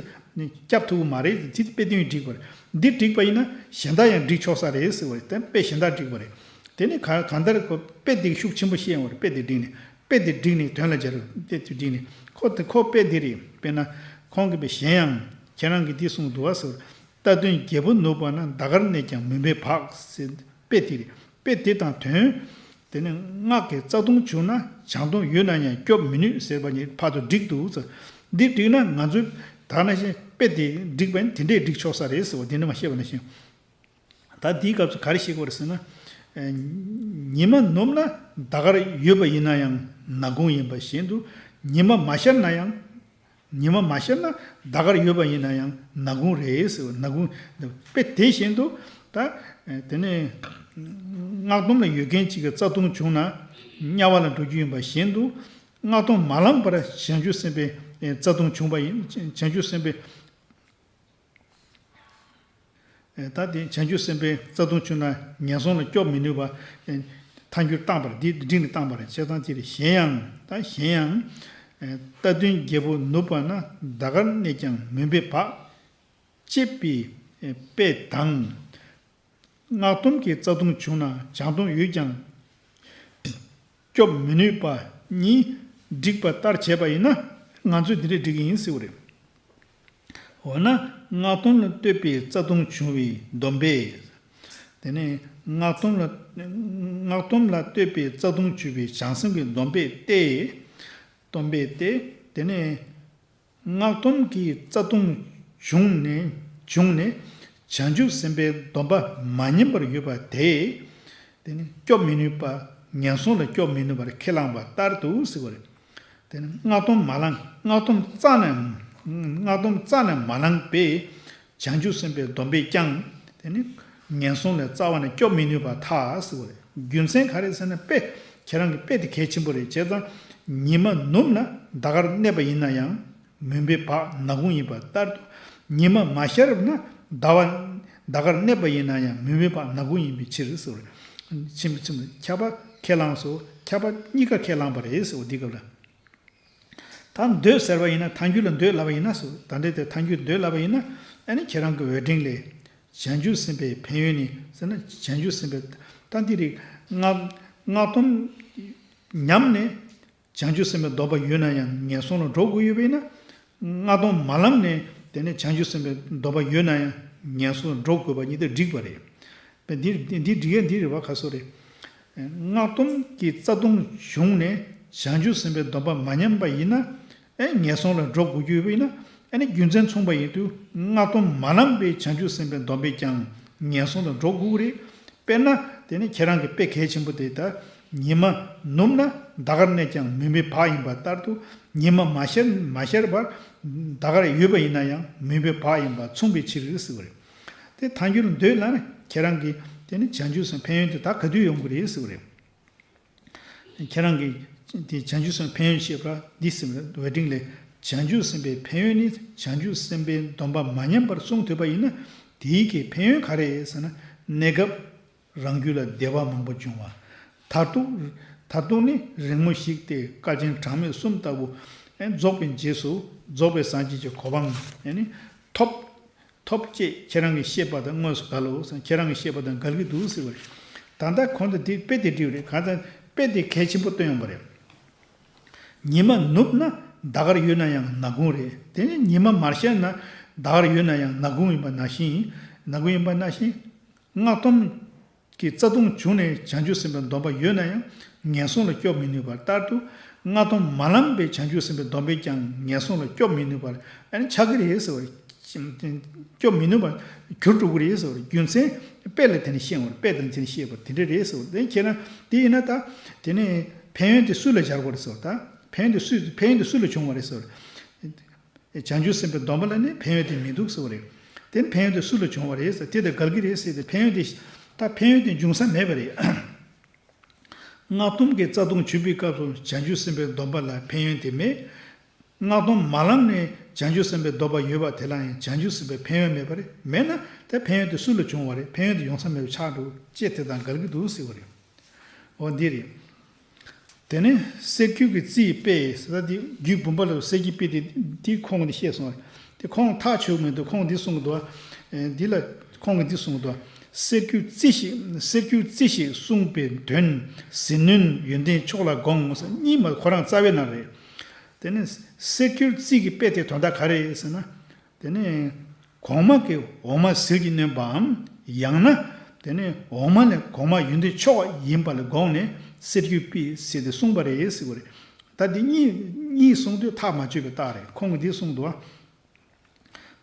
སྐྱབས་ཐུབ་ཀྱི་མ་རེད། དེ་དཔེ་དོན་འགྲིག་པ་རེད། འདི་འགྲིག་པ་ཡིན་ན་གཞན་དག་ཡང་འགྲིག་ཆོག་ས་རེད་ཟེར་བ་རེད། དེ་དཔེ་གཞན་དག་འགྲིག་པ་རེད། དེ་ནི་ག་གང་ལྟར་ཁོ་དཔེ་དེ་ཤུགས་ཆེན་པོ་བཤད་ཡོང་བ་རེད། དཔེ་དེ་འགྲིག་ནས་དཔེ་དེ་འགྲིག་ནས་དོན་ལ་སྦྱར་བ། དཔེ་དེ་འགྲིག་ནས་ཁོ་དེ་ཁོ་དཔེ་དེ་རེད། དཔེར་ན་ཁོང་གིས་དཔེ་གཞན་ཡང་ཁྱེད་རང་གིས་འདི་གསུངས་འདུག་བ་ཟེར། རྟ་བདུན་རྒྱལ་པོ་ནུབ་པ་ན། འདའ་ཁར་གནས་ཀྱང་མུན་པས་བག་ཟེར། དཔེ་དེ་རེད། དཔེ་དེ་དང་དོན། དེ་ནི་སྔགས་ཀྱི་རྩ་ལྟུང་བྱུང་ན་བྱང་སྡོམ་ཡོད་ན་ཡང་སྐྱོབ་མི་ནུས་ཟེར་བ་ཉིད་ཕར་དུ་འགྲིག་འདུག་ཟེར། འདི་འགྲིག་ན་ང་ཚོས་ད་ནང་བཞིན་དཔེ་དེ་འགྲིག་པ་ཡིན། དེ་འདྲས་འགྲིག་ཆོག་ས་རེད་ཟེར་བ་འདི་ནི་མ་བཤད་པ་ནང་བཞིན། ད་འདིའི་སྐབས་སུ་ག་རེ་བཤད་དགོས་རེད་ཟེར་ན། ཉི་མ་ནུབ་ན་འདའ་ཁར་ཡོད་པ་ཡིན་ན་ཡང་ནག་ཁུང་ཡིན་པ་བཞིན་དུ། ཉི་མ་མ་ཤར་ན་ཡང་། ཉི་མ་མ་ཤར་ན་འདའ་ཁར་ཡོད་པ་ཡིན་ན་ཡང་ནག་ཁུང་རེད་ཟེར་བ། ནག་ཁུང་དཔེ་དེ་བཞིན་དུ། ད་དེ་ནས་སྔགས་སྡོམ་ལ་ཡོད་མཁན་གཅིག་གི་རྩ་ལྟུང་བྱུང་ན་དམྱལ་བ་ལ་འགྲོ་རྒྱུ་ཡིན་པ་བཞིན་དུ། སྔགས་སྡོམ་མ་བླངས་པར་བྱང་ཆུབ་སེམས་དཔའི་རྩ་ལྟུང་བྱུང་བ་ཡིན། བྱང་ཆུབ་སེམས་དཔའི། ད་དེ་བྱང་ཆུབ་སེམས་དཔའི་རྩ་ལྟུང་བྱུང་ན་ངན་སོང་ལ་སྐྱོབ་མི་ནུས་པ། ཐལ་འགྱུར་བཏང་པར་འདི་འགྲིག་ནས་བཏང་པ་རེད། བྱས་ཙང་དེ་རེད། གཞན་ཡང་། ད་གཞན་ཡང་། རྟ་བདུན་རྒྱལ་པོ་ནུབ་པ་ན། འདའ་ཁར་གནས་ཀྱང་མུན་པས་བག་ཅེས་པའི་དཔེ་དང་། སྔགས་སྡོམ་གྱི་རྩ་ལྟུང་བྱུང་ན་བྱང་སྡོམ་ཡོད་ཀྱང་སྐྱོབ་མི་ནུས་པ་གཉིས་འགྲིག་པ་ལྟར་བྱས་པ་ཡིན་ན། ང་ཚོས་འདི་འདྲས་འགྲིག་གི་ཡིན་ཟེར་བ་རེད། འོ་ན་སྔགས་སྡོམ་ལ་ལྟོས་པའི་རྩ་ལྟུང་བྱུང་བའི་སྡོམ་པས། དེ་ནས་སྔགས་སྡོམ་ལ་སྔགས་སྡོམ་ལ་ལྟོས་པའི་རྩ་ལྟུང་བྱུང་བའི་བྱང་སེམས་ཀྱི་སྡོམ་པས་ཏེ། སྡོམ་པས་ཏེ། དེ་ནས། སྔགས་སྡོམ་གྱི་རྩ་ལྟུང་བྱུང་ནས་བྱུང་ནས་བྱང་ཆུབ་སེམས་དཔའི་སྡོམ་པ་མ་ཉམས་པར་ཡོད་པ་དེས། དེ་ནི་སྐྱོབ་མི་ནུས་པ། ངན་སོང་ལ་སྐྱོབ་མི་ནུས་པར་ཁས་བླངས་པ་ལྟར་དུ་ཟེར་བ་རེད། དེ་ནི་སྔགས་སྡོམ་མ་བླངས། སྔགས་སྡོམ་རྩ་ནས་སྔགས་སྡོམ་རྩ་ནས་མ་བླངས་པས། བྱང་ཆུབ་སེམས་དཔའི་སྡོམ་པས་ཀྱང་། དེ་ནི་ངན་སོང་ལས་རྩ་བ་ནས་སྐྱོབ་མི་ནུས་པར་ཐལ་ཟེར་བ་རེད། རྒྱུ་མཚན་ག་རེ་ཟེར་ན། དཔེ་ཁྱེད་རང་གི་དཔེ་དེ་གལ་ཆེན་པོ་རེད། བྱས་ཙང་ཉི་མ་ནུབ་ན་འདའ་ཁར་གནས་པ་ཡིན་ན་ཡང་མུན་པས་བག་ནག་ཁུང་ཡིན་པ་ལྟར་དུ། ཉི་མ་མ་ཤར་ན་འདའ་བ་འདའ་ཁར་གནས་པ་ཡིན་ན་ཡང་མུན་པས་བག་ནག་ཁུང་ཡིན་པའི་ཕྱིར་ཟེར་བ་རེད། ཆེན་པོ་ཆེན་པོ་ཁྱབ་པ་ཁས་བླངས་སོ། ཁྱབ་པ་གཉིས་ཀ་ཁས་བླངས་པ་རེད་ཟེར་བ་འདི་སྐབས་ལ། ད་འདོད་ཟེར་བ་ཡིན་ན། ཐལ་འགྱུར་ལ་འདོད་ལབ་པ་ཡིན་ན་སོ། ད་འདྲ་དེ་ཐལ་འགྱུར་འདོད་ལབ་པ་ཡིན་ན། ཨ་ནི་ཁྱེད་རང་གི་འོད་འབྲིང་ལས། བྱང་ཆུབ་སེམས་དཔའི་ཕན་ཡོན་ནི་ཟེར་ན། བྱང་ཆུབ་སེམས་དཔའི། ད་འདི་རིགས་སྔགས་སྔགས་སྡོམ་ཉམས་ནས་བྱང་ཆུབ་སེམས་དཔའི་སྡོམ་པ་ཡོད་ན་ཡང་ངན་སོང་ལ་འགྲོ་དགོས་ཡོད་པ་ཡིན་ན། སྔགས་སྡོམ་མ་བླངས་ནས་དེ་ནས་བྱང་ཆུབ་སེམས་དཔའི་སྡོམ་པ་ཡོད་ན་ཡང་ངན་སོང་ལ་འགྲོ་དགོས་པ་ཉིད་དུ་འགྲིག་པ་རེད། འདི་འདི་འདི་འགྲིག་ཡས་འདི་རེད་བ། ཁ་སོ་རེད། སྔགས་སྡོམ་གྱི་རྩ་ལྟུང་བྱུང་ནས་བྱང་ཆུབ་སེམས་དཔའི་སྡོམ་པ་མ་ཉམས་པ་ཡིན་ན། ཨེ་ངན་སོང་ལ་འགྲོ་དགོས་ཀྱི་ཡོད་པ་ཡིན་ན། ཨ་ནི་རྒྱུ་མཚན་མཚུངས་པ་ཡིན་དུས་སྔགས་སྡོམ་མ་བླངས་པའི་བྱང་ཆུབ་སེམས་དཔའི་སྡོམ་པས་ཀྱང་ངན་སོང་ལ་འགྲོ་དགོས་ཀྱི་རེད། དཔེར་ན་དེ་ནི་ཁྱེད་རང་གི་དཔེ་གལ་ཆེན་པོ་དེ་ལྟར་ཉི་མ་ནུབ་ན་འདའ་ཁར་གནས་ཀྱང་མུན་པས་བག་ཡིན་པ་ལྟར་དུ། ཉི་མ་མ་ཤར་མ་ཤར་བར་འདའ་ཁར་ཡོད་པ་ཡིན་ན་ཡང་མུན་པས་བག་ཡིན་པ་མཚུངས་པའི་ཕྱིར་ཟེར་བ་རེད། དེ་ཐལ་འགྱུར་འདོད་ལབ་ན་ཁྱེད་རང་གི་དེ་ནི་བྱང་ཆུབ་སེམས་ཕན་ཡོན་དེ་ད་ག་དུས་ཡོང་གི་རེད་ཟེར་བ་རེད། ཁྱེད་རང་གིས་དེ་བྱང་ཆུབ་སེམས་ཕན་ཡོན་བཤད་པ་འདི་ཟེར་བ་རེད། འོད་འབྲིང་ལས། བྱང་ཆུབ་སེམས་དཔའི་ཕན་ཡོན་ནི་བྱང་ཆུབ་སེམས་དཔའི་སྡོམ་པ་མ་ཉམས་པར་བསྲུང་ཐུབ་པ་ཡིན་ན། དེའི་གི་ཕན་ཡོན་ག་རེ་ཟེར་ན། གནས་སྐབས་རང་རྒྱུད་ལ་བདེ་བ་མང་པོ་འབྱུང་བ། མཐར་ཐུག་ ད་དུང་ནི་རིང་མོ་ཞིག་སྟེ། དཀའ་ཆེན་གྲངས་མེད་གསུམ་ལྟ་བུ། ཨེ་རྫོགས་པའི་རྗེས་སུ་རྫོགས་པའི་སངས་རྒྱས་ཀྱི་གོ་འཕང་ཨེ་ནི་ཐོབ། ཐོབ་ཅེས་ཁྱེད་རང་གིས་བཤད་པ་དང་དངོས་སུ་འགལ་ལོ། ཁྱེད་རང་གིས་བཤད་པ་དང་འགལ་གྱི་འདུག་ཟེར་བ་རེད། ད་ལྟ་གོང་དུ་དེ་དཔེ་དེ་བྲིས་པ་རེད། གང་ལྟར་དཔེ་དེ་གལ་ཆེན་པོ་སྟོན་ཡོང་བ་རེད། ཉི་མ་ནུབ་ན་ཟླ་སྐར་ཡོད་ན་ཡང་ནག་ཁུང་རེད། དེ་ནི་ཉི་མ་མར་ཤར་ན་ཟླ་སྐར་ཡོད་ན་ཡང་ནག་ཁུང་ཡིན་པ་ནང་བཞིན། ནག་ཁུང་ཡིན་པ་ནང་བཞིན། སྔགས་སྡོམ་གྱི་རྩ་ལྟུང་བྱུང་ནས་བྱང་ཆུབ་སེམས་དཔའི་སྡོམ་པ་ཡོད་ན་ཡང་ངན་སོང་ལ་སྐྱོབ་མི་ནུས་པ་ལྟར་དུ། སྔགས་སྡོམ་མ་ལངས་པའི་བྱང་ཆུབ་སེམས་དཔའི་སྡོམ་པས་ཀྱང་ངན་སོང་ལ་སྐྱོབ་མི་ནུས་པར་ཨ་ནི་ཆགས་ཀྱི་རེད་ཟེར་བ་རེད། སྐྱོབ་མི་ནུས་པར་གྱུར་འགྲོ་གི་རེད་ཟེར་བ་རེད། རྒྱུ་མཚན་དཔེ་ལ་དེ་ནི་བཤད་པ་རེད། དཔེ་དང་དེ་ནི་བཤད་པ་དེ་འདྲ་རེད་ཟེར་བ་རེད། དེ་ཁྱེད་རང་དེ་ཡིན་ན་ད་དེ་ནི་ཕན་ཡོན་དེ་སུ་ལ་སྦྱར་དགོས་རེད་ཟེར་བ། ད་ཕན་ཡོན་དེ་སུ་ཕན་ཡོན་དེ་སུ་ལ་བྱུང་བ་རེད་ཟེར་བ་རེད། བྱང་ཆུབ་སེམས་དཔའི་སྡོམ་པ་ལ་ནི་ཕན་ཡོན་དེ་མི་འདུག་ཟེར་བ་རེད། དེ་ནི་ཕན་ཡོན་དེ་སུ་ལ་བྱུང་བ་རེད་ཟེར། དེ་དང་འགལ་གྱི་རེད་ཟེར་ཏེ། ཕན་ཡོན་དེ་ད་ཕན་ཡོན་དེ་འབྱུང་ས་མེད་པ་རེད། སྔགས་སྡོམ་གྱི་རྩ་ལྟུང་བྱུང་བའི་སྐབས་སུ་བྱང་ཆུབ་སེམས་དཔའི་སྡོམ་པ་ལ་ཕན་ཡོན་དེ་མེད། སྔགས་སྡོམ་མ་ལངས་ནས་བྱང་ཆུབ་སེམས་དཔའི་སྡོམ་པ་ཡོད་པ་དེ་ལ་ཡང་བྱང་ཆུབ་སེམས་དཔའི་ཕན་ཡོན་མེད་པ་རེད། མེད་ན་ད་ཕན་ཡོན་དེ་སུ་ལ་བྱུང་བ་རེད། ཕན་ཡོན་དེ་ཡོང་ས་མེད་པ་ཆགས་འགྲོ་ཅེས་དེ་དང་འགལ་གྱི་འདུག་ཟེར་བ་རེད། འོ་འདི་རེད། དེ་ནས་གསེར་འགྱུར་གྱི་རྩི་ཡི་དཔེ་ཟེར། ད་འདི་རྒྱུད་བུམ་པ་ལ་གསེར་གྱི་དཔེ་དེ་འདི་ཁོང་གིས་བཤད་སོང་བ་རེད། དེ་ཁོང་ཐག་ཆོད་མི་འདུག་ཁོང་འདི་གསུང་གི་འདུག་བ། ཨེ་འདི་ལ་ཁོང་གིས་འདི་གསུང་གི་འདུག་བ། གསེར་འགྱུར་རྩི་ཞིག་གསེར་འགྱུར་རྩི་ཞིག་གསུངས་པའི་དོན། ཟིལ་གནོན་ཡོན་ཏན་མཆོག་ལ་དགོངས་ཟེར། གཉིས་མ་ཁོ་རང་རྩ་བའི་ནང་རེད། དེ་ནས་གསེར་འགྱུར་རྩི་གི་དཔེ་དེ་དོན་དག་ག་རེ་རེད་ཟེར་ན། དེ་ནས་གོང་མ་གི་འོ་མ་ཟིལ་གྱིས་གནོན་པའམ། ཡང་ན་དེ་ནས་འོ་མ་ལས་གོང་མ་ཡོན་ཏན་མཆོག་ཡིན་པ་ལ་དགོངས་ནས་གསེར་འགྱུར་དཔེ་ཟེར་ཏེ་གསུངས་པ་རེད་ཟེར་བ་རེད། ད་འདི་གཉིས་གཉིས་གསུངས་དུས་ཐག་མ་ཆོད་པའི་རྟགས་རེད། ཁོང་གིས་འདི་གསུངས་འདུག་བ།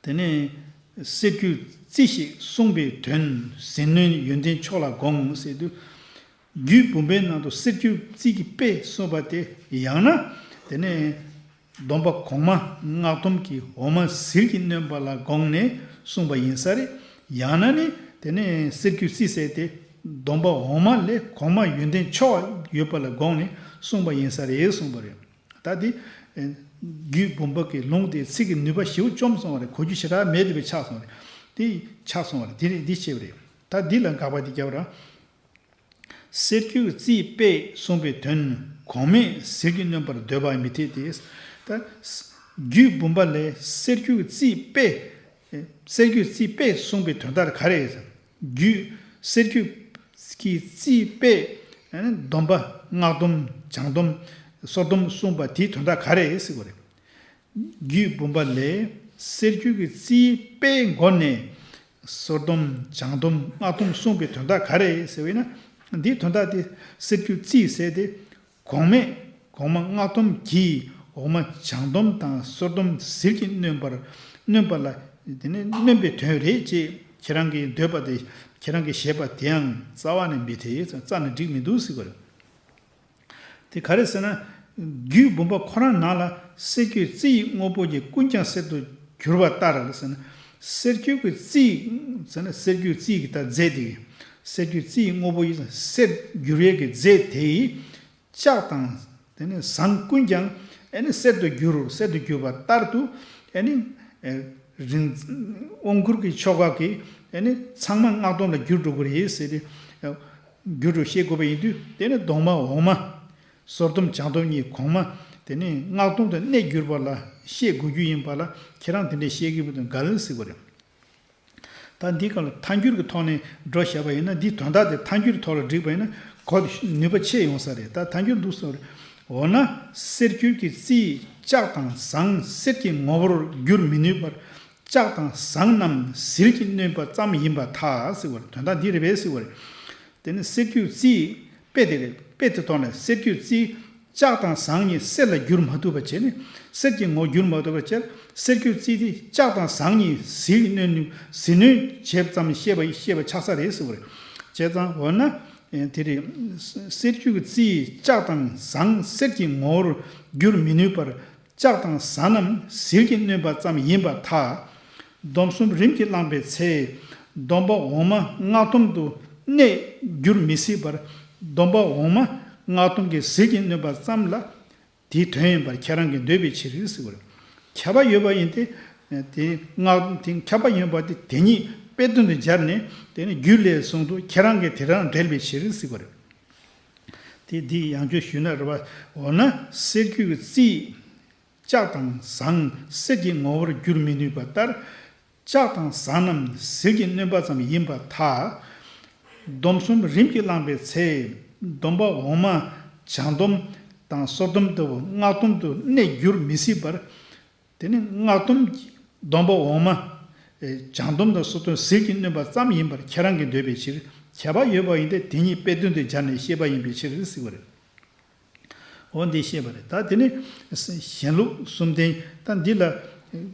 དེ་ནས་གསེར་འགྱུར་རྩི་ཞིག་གསུངས་པའི་དོན། ཟིལ་གནོན་ཡོན་ཏན་མཆོག་ལ་དགོངས་ཟེར་དུས། རྒྱུད་བུམ་པའི་ནང་དུ་གསེར་འགྱུར་རྩི་གི་དཔེ་གསུངས་པ་དེ། ཡང་ན་དེ་ནས་སྡོམ་པ་གོང་མ་སྔགས་སྡོམ་གྱི་འོ་མ་ཟིལ་གྱིས་གནོན་པ་ལ་དགོངས་ནས་གསུངས་པ་ཡིན་ས་རེད། ཡང་ན་ནི་དེ་ནས་གསེར་འགྱུར་རྩི་ཟེར་དེ་སྡོམ་པ་འོ་མ་ལས་གོང་མ་ཡོན་ཏན་མཆོག་ཡོད་པ་ལ་དགོངས་ནས་གསུངས་པ་ཡིན་ས་རེད་གསུངས་པ་རེད། ད་དེ་རྒྱུད་བུམ་པ་གི་ལུང་དེ་ཚིག་གི་ནུས་པ་ཞེ་པོ་བཅོམ་སོང་བ་རེད། གོ་རྒྱུ་ཞེ་དྲག་མེད་དེ་བས་ཆགས་སོང་བ་རེད། དེ་ཆགས་སོང་བ་རེད། དེ་རེད། འདི་བྱས་པ་རེད། ད་འདི་ལ་དགག་པ་འདི་རྒྱབ་ར། གསེར་འགྱུར་རྩིའི་དཔེ་གསུངས་པའི་དོན། གོང་མས་ཟིལ་གྱིས་གནོན་པར་འདོད་པ་མི་འཐད་དེ། ད་རྒྱུད་བུམ་པ་ལས་གསེར་འགྱུར་རྩིའི་དཔེ། གསེར་འགྱུར་རྩིའི་དཔེ་གསུངས་པའི་དོན་དག་ག་རེ་རེད། རྒྱུད་གསེར་འགྱུར་གྱི་རྩིའི་དཔེ། སྡོམ་པ་སྔགས་སྡོམ་བྱང་སྡོམ་སོར་སྡོམ་གསུངས་པ་དེའི་དོན་དག་ག་རེ་རེད་ཟེར་བ་རེད། རྒྱུད་བུམ་པ་ལས་གསེར་འགྱུར་གྱི་རྩིའི་དཔེའི་སྒོ་ནས་སོར་སྡོམ་བྱང་སྡོམ་སྔགས་སྡོམ་གསུངས་པའི་དོན་དག་ག་རེ་ཟེར་བས་ན། འདིའི་དོན་དག་དེ་གསེར་འགྱུར་རྩིས་ཟེར་ཏེ། གོང་མས་གོང་མ་སྔགས་སྡོམ་གྱིས་འོག་མ་བྱང་སྡོམ་དང་སོར་སྡོམ་ཟིལ་གྱིས་གནོན་པར་གནོན་པ་ལ་དེ་ནི་གནོན་པའི་དོན་རེད་ཅེས་ཁྱེད་རང་གིས་འདོད་པ་དེ། ཁྱེད་རང་གིས་བཞེད་པ་དེའང་རྩ་བ་ནས་མི་འཐད། རྩ་ནས་འགྲིག་མི་འདུག་ཟེར་བ་རེད། དེ་ག་རེ་ཟེར་ན། རྒྱུད་བུམ་པ་ཁོ་རང་ནང་ལ་གསེར་འགྱུར་རྩི་ཡི་དངོས་པོ་ཉིད་ཀུན་ཀྱང་གསེར་དུ་གྱུར་པ་ལྟར་ཟེར་ན། གསེར་འགྱུར་གྱི་རྩི་ཟེར་ན་གསེར་འགྱུར་རྩི་ཡི་གི་ད་རྫས་དེ། གསེར་འགྱུར་རྩི་ཡི་དངོས་པོ་ཡིན་གསེར་འགྱུར་བའི་གི་རྫས་དེ་ཡི་ལྕགས་དང་དེ་ནི་ཟངས་ཀུན་ཀྱང་ཨེ་ནི་གསེར་དུ་གྱུར། གསེར་དུ་གྱུར་པ་ལྟར་དུ་ཨེ་ནི་རིན་དབང་བསྐུར་གྱི་ཆོ་ག་གིས་ཨེ་ནི་ཚང་མ་སྔགས་སྡོམ་ལ་འགྱུར་འགྲོ་གི་རེད་ཟེར་ཏེ། རྒྱུ་དྲུག་ཤེས་དགོས་པ་ཡིན་དུས། དེ་ནི་སྡོམ་པ་འོག་མ། སོར་སྡོམ་བྱང་སྡོམ་གཉིས་གོང་མ། དེ་ནི་སྔགས་སྡོམ་དུ་གནས་གྱུར་པ་ལ་ཤེས་དགོས་རྒྱུ་ཡིན་པ་ལ། ཁྱེད་རང་དེ་འདྲའི་ཤེས་ཀྱི་མི་འདུག་འགལ་ཟེར་བ་རེད། ད་འདི་ག་ལ་ཐལ་འགྱུར་གྱི་ཐོག་ནས་འགྲོ་བཞག་པ་ཡིན་ན། འདིའི་དོན་དག་དེ་ཐལ་འགྱུར་ཐོག་ལ་བསྒྲིགས་པ་ཡིན་ན་གོ་ནུས་པ་ཆེ་ཡོང་ས་རེད། ད་ཐལ་འགྱུར་འདུག་ཟེར་བ་རེད། འོ་ན་གསེར་འགྱུར་གྱི་རྩིས་ལྕགས་དང་ཟངས་གསེར་གྱི་ངོ་བོར་འགྱུར་མི་ནུས་པར། ལྕགས་དང་ཟངས་རྣམས་ཟིལ་གྱིས་གནོན་པ་ཙམ་ཡིན་པར་ཐལ་ཟེར་བ་རེད། དོན་དག་འདི་རེད་པས་ཟེར་བ་རེད། དེ་ནི་གསེར་འགྱུར་རྩིས་དཔེ་དེ་རེད། དཔེ་དེ་ཐོག་ནས་གསེར་འགྱུར་རྩིས་ལྕགས་དང་ཟངས་གཉིས་གསེར་ལ་འགྱུར་མ་ཐུབ་པ་བྱས་ནས། གསེར་གྱི་ངོ་བོར་འགྱུར་མ་ཐུབ་པ་བྱས། གསེར་འགྱུར་རྩིས་དེ་ལྕགས་དང་ཟངས་གཉིས་ཟིལ་གནོན་ཟིལ་གནོན་བྱས་ཙམ་བཤད་པ་བཤད་པ་ཆགས་ས་རེད་ཟེར་བ་རེད། བྱས་ཙང་འོ་ན་དེ་རེད། གསེར་འགྱུར་རྩིས་ལྕགས་དང་ཟངས་གསེར་གྱི་ངོ་བོར་འགྱུར་མི་ནུས་པར། ལྕགས་དང་ཟངས་རྣམས་ཟིལ་གྱིས་གནོན་པ་ཙམ་ཡིན་པར་ཐལ། སྡོམ་གསུམ་རིམ་གྱིས་བླངས་པའི་ཚེ། སྡོམ་པ་འོག་མ་སྔགས་སྡོམ་དུ་གནས་འགྱུར་མི་སྲིད་པར། སྡོམ་པ་འོག་མ་སྔགས་སྡོམ་གྱིས་ཟིལ་གྱིས་གནོན་པ་ཙམ་ལ་དེའི་དོན་ཡིན་པར་ཁྱེད་རང་གིས་འདོད་པའི་ཕྱིར་ཟེར་བ་རེད། ཁྱབ་པ་ཡོད་པ་ཡིན་ཏེ། དེ་སྔགས་དེ་ཁྱབ་པ་ཡོད་པ་དེ་དེ་ཉིད་དཔེ་དོན་དུ་སྦྱར་ནས། དེ་ནི་རྒྱུད་ལས་གསུངས་འདུག་ཁྱེད་རང་གིས་དེ་རང་འགྲེལ་བའི་ཕྱིར་ཟེར་བ་རེད། དེ་འདི་ཡང་བསྐྱར་ཞུས་ན་རེད་བ། འོ་ན་གསེར་གྱི་རྩིས་ལྕགས་དང་ཟངས་གསེར་གྱི་ངོ་བོར་བསྒྱུར་མི་ནུས་པ་ལྟར། ལྕགས་དང་ཟངས་རྣམས་ཟིལ་གྱིས་གནོན་པ་ཙམ་ཡིན་པར་ཐལ། སྡོམ་གསུམ་རིམ་གྱིས་བླངས་པའི་ཚེ། སྡོམ་པ་འོག་མ་བྱང་སྡོམ་དང་སོར་སྡོམ་ལྟ་བུ་སྔགས་སྡོམ་དུ་གནས་འགྱུར་མི་སྲིད་པར། དེ་ནི་སྔགས་སྡོམ་གྱི་སྡོམ་པ་འོག་མ། ཨེ། བྱང་སྡོམ་དང་སོར་སྡོམ་ཟིལ་གྱིས་གནོན་པ་ཙམ་ཡིན་པར་ཁྱེད་རང་གིས་འདོད་པའི་ཕྱིར། ཁྱད་པར་ཡོད་པ་ཡིན་ཏེ་དེ་ཉིད་དཔེ་དོན་དུ་སྦྱར་ནས་བཤད་པ་ཡིན་པའི་ཕྱིར་ཟེར་བ་རེད། འོ་འདི་བཤད་པ་རེད། ད་དེ་ནི་གཞན་ལུགས་གསུམ་ལྡན། ད་འདི་ལ་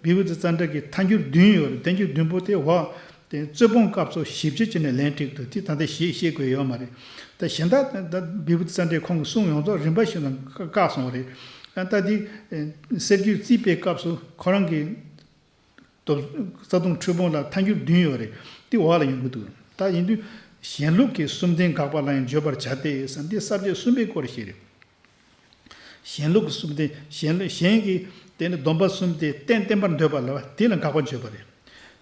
བི་བུ་ཙི་ཙནྡྲ་གི་ཐལ་འགྱུར་བདུན་ཡོད་རེད། ཐལ་འགྱུར་བདུན་པོ་དེ་འོག་དེ་རྩོད་སྤོང་སྐབས་སུ་ཞིབ་དཔྱད་བྱས་ནས་ལན་འགྲིག་འདུག་དེ་ད་ལྟ་ཞེས་བཤད་དགོས་ཡོད་མ་རེད། ད་གཞན་དག་ད་བི་བུ་ཙི་ཙནྡྲས་ཁོང་གི་གསུང་ཡོངས་རྫོགས་རིམ་པ་བཞིན་དུ་བཀག་སོང་བ་རེད། ད་འདི་གསེར་གྱི་རྩིས་པའི་སྐབས་སུ་ཁོ་རང་གི་རྩ་ལྟུང་འཁྲུལ་སྤོང་ལ་ཐལ་འགྱུར་བདུན་ཡོད་རེད། དེ་འོག་ལ་ཡོང་གི་འདུག་ད་ཡིན་དུས་གཞན་ལུགས་ཀྱི་གསུམ་ལྡན་དགག་པ་ལ་ཡང་བརྗོད་པར་བྱ་སྟེ་ཟེར། འདི་ས་བཅད་གསུམ་པའི་སྐོར་ཞིག་རེད། གཞན་ལུགས་ཀྱི་གསུམ་ལྡན། གཞན་ལུགས་གཞན་གྱིས་དེ་ནི་སྡོམ་པ་གསུམ་དེ་གཏན་བརྟན་པར་འདོད་པ་ལ་དེ་ལ་དགག་པ་བརྗོད་པ་རེད།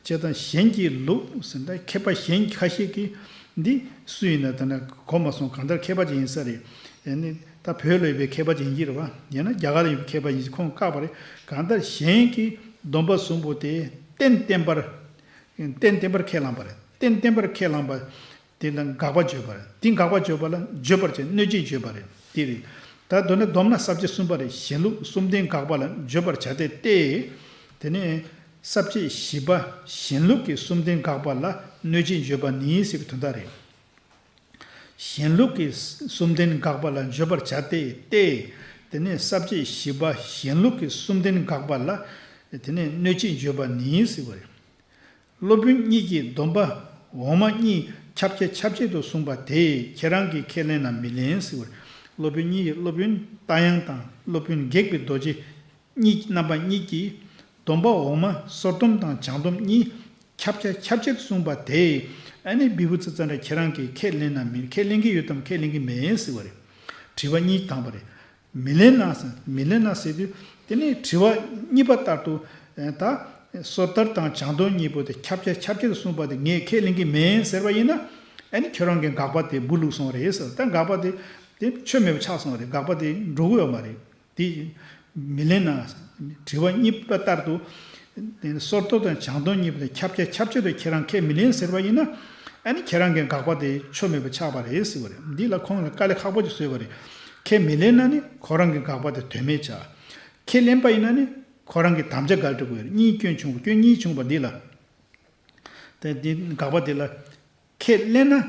བྱས་ཙང་གཞན་གྱི་ལུགས་ཟེར་ན་མཁས་པ་གཞན་ཁ་ཤས་ཀྱིས་འདི་སུ་ཡིན་ན་ད་ནི་གོ་མ་སོང་། གང་ལྟར་མཁས་པ་ཅིག་ཡིན་ས་རེད། ཨེ་ནི་ད་བོད་ལ་ཡོད་པའི་མཁས་པ་ཅིག་ཡིན་གྱི་རེད་བ། ཡང་ན་རྒྱ་གར་ལ་ཡོད་པའི་མཁས་པ་ཡིན་གྱི་ཁོང་བཀག་པ་རེད། གང་ལྟར་གཞན་གྱིས་སྡོམ་པ་གསུམ་པོ་དེ་གཏན་བརྟན་པར། གཏན་བརྟན་པར་ཁས་བླངས་པ་རེད། གཏན་བརྟན་པར་ཁས་བླངས་པ། དེ་ལ་དགག་པ་བརྗོད་པ་རེད། དེ་དགག་པ་བརྗོད་པ་ལ་བརྗོད་པར་བྱ། གནོད་བྱེད་བརྗོད་པ་རེད། དེ་རེད། ད་མདོར་ན་བསྡོམས་ན་ས་བཅད་གསུམ་པ་རེད། གཞན་ལུགས་གསུམ་ལྡན་དགག་པ་ལ་བརྗོད་པར་བྱ་སྟེ་སྟེ། དེ་ནས་ས་བཅད་བཞི་པ་གཞན་ལུགས་ཀྱི་གསུམ་ལྡན་དགག་པ་ལ་གནོད་བྱེད་བརྗོད་པ་ནི་ཟེར་བའི་དོན་དག་རེད། གཞན་ལུགས་ཀྱི་གསུམ་ལྡན་དགག་པ་ལ་བརྗོད་པར་བྱ་སྟེ་སྟེ། དེ་ནས་ས་བཅད་བཞི་པ་གཞན་ལུགས་ཀྱི་གསུམ་ལྡན་དགག་པ་ལ་དེ་ནས་གནོད་བྱེད་བརྗོད་པ་ནི་ཟེར་བ་རེད། སློབ་དཔོན་གཉིས་ཀྱིས་སྡོམ་པ་འོག་མ་གཉིས་ཁྱབ་བྱེད་ཁྱབ་བྱེད་དུ་གསུངས་པ་དེ་ཁྱེད་རང་གིས་ཁས་ལེན་ནམ་མི་ལེན་ཟེར་བ་རེད། སློབ་དཔོན་གཉིས་ཀྱིས་སློབ་དཔོན་རྟ་དབྱངས་དང་སློབ་དཔོན་སྒེག་པའི་རྡོ་རྗེ་གཉིས། རྣམ་པ་གཉིས་ཀྱིས་སྡོམ་པ་འོག་མ་སོར་སྡོམ་དང་བྱང་སྡོམ་གཉིས་ཁྱབ་བྱེད་ཁྱབ་བྱེད་དུ་གསུངས་པ་དེ། ཨ་ནི་བི་བུ་ཙི་ཙནྡྲ་ཁྱེད་རང་གིས་ཁས་ལེན་ནམ་མི། ཁས་ལེན་གྱི་ཡོད་དམ་ཁས་ལེན་གྱི་མེད་ཟེར་བ་རེད། དྲི་བ་གཉིས་དང་པ་རེད། མི་ལེན་ན་ཟེར། མི་ལེན་ན་ཟེར་དུས་དེ་ནི་དྲི་བ་གཉིས་པ་ལྟར་དུ། ཨེ། ད་སོར་ཐལ་དང་བྱང་སྡོམ་གཉིས་པོ་དེ་ཁྱབ་བྱེད་ཁྱབ་བྱེད་དུ་གསུངས་པ་དེ་ངས་ཁས་ལེན་གྱི་མེད་ཟེར་བ་ཡིན་ན། ཨ་ནི་ཁྱོད་རང་གི་དགག་པ་དེ་སྦུག་ལུག་སོང་བ་རེད་ཟེར། ད་དགག་པ་དེ་དེ་ཆོ་མེད་པ་ཆགས་སོང་བ་རེད། དགག་པ་དེ་འགྲོ་གི་ཡོད་མ་རེད། དེ་མི་ལེན་ན། དྲི་བ་གཉིས་པ་ལྟར་དུ། དེ་ནི་སོར་ཐལ་དང་བྱང་སྡོམ་གཉིས་པོ་དེ་ཁྱབ་བྱེད་ཁྱབ་བྱེད་དུ་ཁྱེད་རང་ཁས་མི་ལེན་ཟེར་བ་ཡིན་ན། ཨ་ནི་ཁྱེད་རང་གི་དགག་པ་དེ་ཆོ་མེད་པ་ཆགས་པ་རེད་ཟེར་བ་རེད། འདི་ལ་ཁོང་ལ་དཀའ་ལས་ཁག་པོ་ཅིག་བཟོས་པ་རེད། ཁས་མི་ལེན་ན་ནི་ཁོ་རང་གི་དགག་པ་དེ་དོན་མེད་ཆགས། ཁས་ལེན་པ་ཡིན་ན་ནི་ཁོ་རང་གི་དམ་བཅའ་འགལ་འགྲོ་གི་ཡོད་རེད། གཉིས་སྐྱོན་བྱུང་བ། སྐྱོན་གཉིས་བྱུང་བ་འདི་ལ། དེ་འདི་དགག་པ་འདི་ལ། ཁས་ལེན་ན་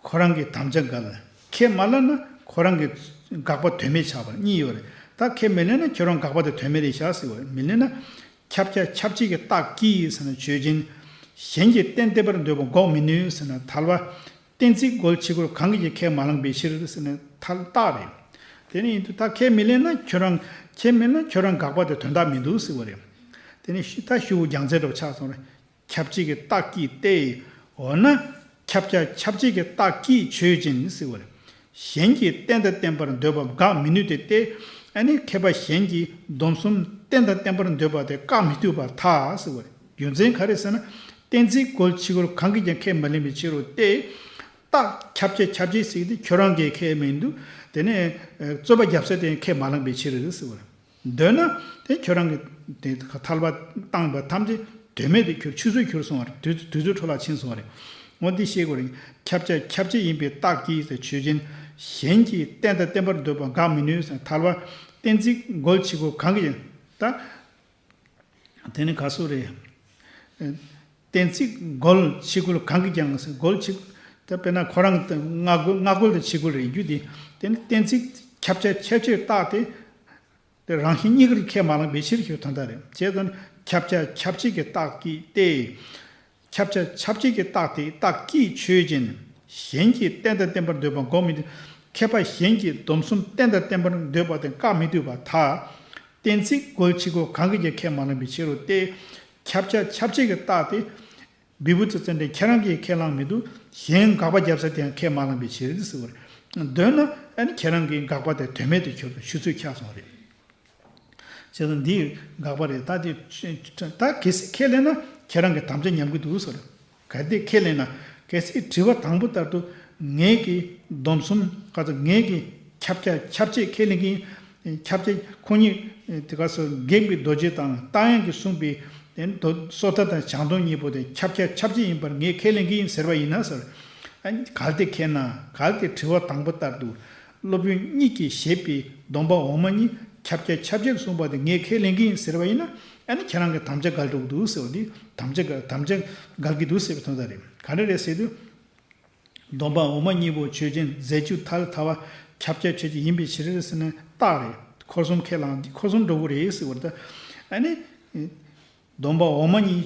ཁོ་རང་གི་དམ་བཅའ་འགལ། ཁས་མ་ལེན་ན་ཁོ་རང་གི་དགག་པ་དོན་མེད་ཆགས་པ་གཉིས་ཡོད་རེད། ད་ཁས་མི་ལེན་ན་ཁྱོད་རང་དགག་པ་དེ་དོན་མེད་རེད་བཞག་ཟེར་བ་རེད། མི་ལེན་ན། ཁྱབ་བྱ་ཁྱབ་བྱེད་ཀྱི་རྟགས་ཀྱིས་ཟེར་ན་ཆོས་ཅན། གཞན་གྱིས་གཏན་བརྟན་པར་འདོད་པ་འགོག་མི་ནུས་ཟེར་ན་ཐལ་བ། གཏན་ཚིགས་རྒོལ་ཕྱི་རྒོལ་གང་གིས་ཀྱང་ཁས་མ་བླངས་པའི་ཕྱིར་ཟེར་ན་ཐལ་རྟགས་རེད། དེ་ནི་ཡིན་དུས་ད་ཁས་མི་ལེན་ན་ཁྱོད་རང་། ཁས་མི་ལེན་ན་ཁྱོད་རང་དགག་པ་དེ་དོན་དག་མི་འདུག་ཟེར་བ་རེད། དེ་ནི་ཤི་ད་ཤུ་བོ་རྒྱལ་མཚན་འདྲ་བོ་ཆགས་སོང་རེད། ཁྱབ་བྱེད་ཀྱི་རྟགས་ཀྱིས་ཏེ། འོ་ན། ཁྱབ་བྱ་ཁྱབ་བྱེད་ཀྱི་རྟགས་ཀྱིས་ཆོས་ཅན་ཟེར་བ་རེད། གཞན་གྱིས་གཏན་དང་བརྟན་པར་འདོད་པ་དགག་མི་ནུས་ཏེ་སྟེ། ཨ་ནི་མཁས་པ་གཞན་གྱིས་སྡོམ་གསུམ་གཏན་དང་བརྟན་པར་འདོད་པ་དེ་བཀག་མི་ཐུབ་པར་ཐལ་ཟེར་བ་རེད། རྒྱུ་མཚན་ག་རེ་ཟེར་ན། གཏན་ཚིགས་རྒོལ་ཕྱི་རྒོལ་གང་གིས་ཀྱང་ཁས་མ་ལེན་པའི་ཕྱིར་རོ་སྟེ། རྟགས་ཁྱབ་བྱེད་ཁྱབ་བྱེད་ཟེར་དེ་ཁྱོད་རང་གིས་ཁས་མི་འདུག་དེ་ནས་རྩོད་པ་རྒྱབ་ས་དེ་ཁས་མ་བླངས་པའི་ཕྱིར་ཟེར་བ་རེད། འདོད་ན་དེ་ཁྱོད་རང་གི་དེ་ཐལ་བ་བཏང་བ་ཐམས་ཅད་དོན་མེད་དུ་གྱུར། ཆུད་ཟོས་གྱུར་སོང་བ་རེད། དུས་དུས་ཚོད་འཕྲོ་བརླག་ཕྱིན་སོང་བ་རེད། འོ་འདི་ཤེས་དགོས་རེད། ཁྱབ་བྱ་ཁྱབ་བྱེད་ཡིན་པའི་རྟགས་ཀྱིས་ཟེར་ཆོས་ཅན། གཞན་གྱིས་གཏན་དང་བརྟན་པར་འདོད་པ་འགག་མི་ནུས་ཟེར་ཐལ་བ། གཏན་ཚིགས་རྒོལ་ཕྱི་རྒོལ་གང་གིས་ཀྱང་། ད་དེ་ནི་ག་སུ་རེད། གཏན་ཚིགས་རྒོལ་ཕྱི་རྒོལ་གང་གིས་ཀྱང་ཟེར། རྒོལ་ཕྱི། ད་དཔེར་ན་ཁོ་རང་སྔ་རྒོལ་སྔ་རྒོལ་དང་ཕྱི་རྒོལ་རེད་རྒྱུ་དེ། དེ་ནི་གཏན་ཚིགས་ཁྱབ་བྱ་ཁྱབ་བྱེད་རྟགས་དེ། དེ་རང་བཞིན་གཉིས་ཀར་ཁས་མ་བླངས་པའི་ཕྱིར་ཞེས་དོན་དག་རེད། བྱས་ཙང་ཁྱབ་བྱ་ཁྱབ་བྱེད་ཀྱི་རྟགས་ཀྱིས་ཏེ། ཁྱབ་བྱ་ཁྱབ་བྱེད་ཀྱི་རྟགས་དེ་རྟགས་ཀྱིས་ཆོས་ཅན། གཞན་གྱིས་གཏན་དང་བརྟན་པར་འདོད་པ་འགོག་མི་ནུས། མཁས་པ་གཞན་གྱིས་སྡོམ་གསུམ་གཏན་དང་བརྟན་པར་འདོད་པ་དེ་བཀག་མི་ཐུབ་པར་ཐལ། གཏན་ཚིགས་རྒོལ་ཕྱི་རྒོལ་གང་གིས་ཀྱང་ཁས་མ་བླངས་པའི་ཕྱིར་རོ་སྟེ། ཁྱབ་བྱ་ཁྱབ་བྱེད་ཀྱི་རྟགས་དེ། བི་བུ་ཙི་ཙནྡྲས་ཁྱེད་རང་གིས་ཁས་བླངས་མི་འདུག་གཞན་དགག་པ་བརྒྱབ་ས་དེ་ཡང་ཁས་མ་བླངས་པའི་ཕྱིར་ཟེར་བ་རེད། འདོད་ན་ཨ་ནི་ཁྱེད་རང་གི་དགག་པ་དེ་དོན་མེད་དུ་གྱུར་ཏོ། ཆུད་ཟོས་ཆགས་སོང་བ་རེད། བྱས་ཙང་འདི་དགག་པ་རེད། ད་དེ་ད་གལ་སྲིད་ཁས་ལེན་ན་ཁྱེད་རང་གི་དམ་བཅའ་ཉམས་ཀྱི་འདུག་ཟེར། གལ་ཏེ་ཁས་ལེན་ན། གལ་སྲིད་དྲི་བ་དང་པོ་ལྟར་དུ་ངེད་ཀྱིས་སྡོམ་གསུམ་ག་ཚོད་ངེད་ཀྱིས་ ཁྱབ་བྱ་ཁྱབ་བྱེད་ཁས་ལེན་གྱི་ཡིན། ཁྱབ་བྱེད་ཁོ་གཉིས་དེ་ག་སོ་དགེ་བའི་རྡོ་རྗེ་དང་རྟ་དབྱངས་ཀྱིས་གསུངས་པའི་དེ་མདོ་སོ་ཐར་དང་བྱང་སྡོམ་གཉིས་པོ་དེ་ཁྱབ་བྱ་ཁྱབ་བྱེད་ཡིན་པར་ངས་ཁས་ལེན་གྱི་ཡིན་ཟེར་བ་ཡིན་ན་ཟེར། ཨ་ནི་གལ་ཏེ་ཁས་ན་གལ་ཏེ་དྲི་བ་དང་པོ་ལྟར་དུ་སློབ་དཔོན་གཉིས་ཀྱིས་བཞེད་པའི་སྡོམ་པ་འོག་མ་གཉིས་ཁྱབ་བྱ་ཁྱབ་བྱེད་གསུངས་པ་དེ་ངས་ཁས་ལེན་གྱི་ཡིན་ཟེར་བ་ཡིན་ན། ཨ་ནི་ཁྱེད་རང་གི་དམ་བཅའ་འགལ་འགྲོ་གི་འདུག་ཟེར་བ་འདི་དམ་བཅའ་འགལ་དམ་བཅའ་འགལ་གྱི་འདུག་ཟེར་བའི་དོན་དག་རེད། ག་འདྲ་རེད་ཟེར་དུས། སྡོམ་པ་འོག་མ་གཉིས་པོ་ཆོས་ཅན། རྫས་འགྱུར་ཐལ་ཐལ་བ། ཁྱབ་བྱ་ཆོས་ཅན་ཡིན་པའི་ཕྱིར་ཟེར་ན་རྟགས་རེད། འཁོར་གསུམ་ཁས་བླངས་འདི་འཁོར་གསུམ་འགྲོ་གི་རེད་ཟེར་བ་རེད། ད་ཨ་ནི། སྡོམ་པ་འོག་མ་གཉིས་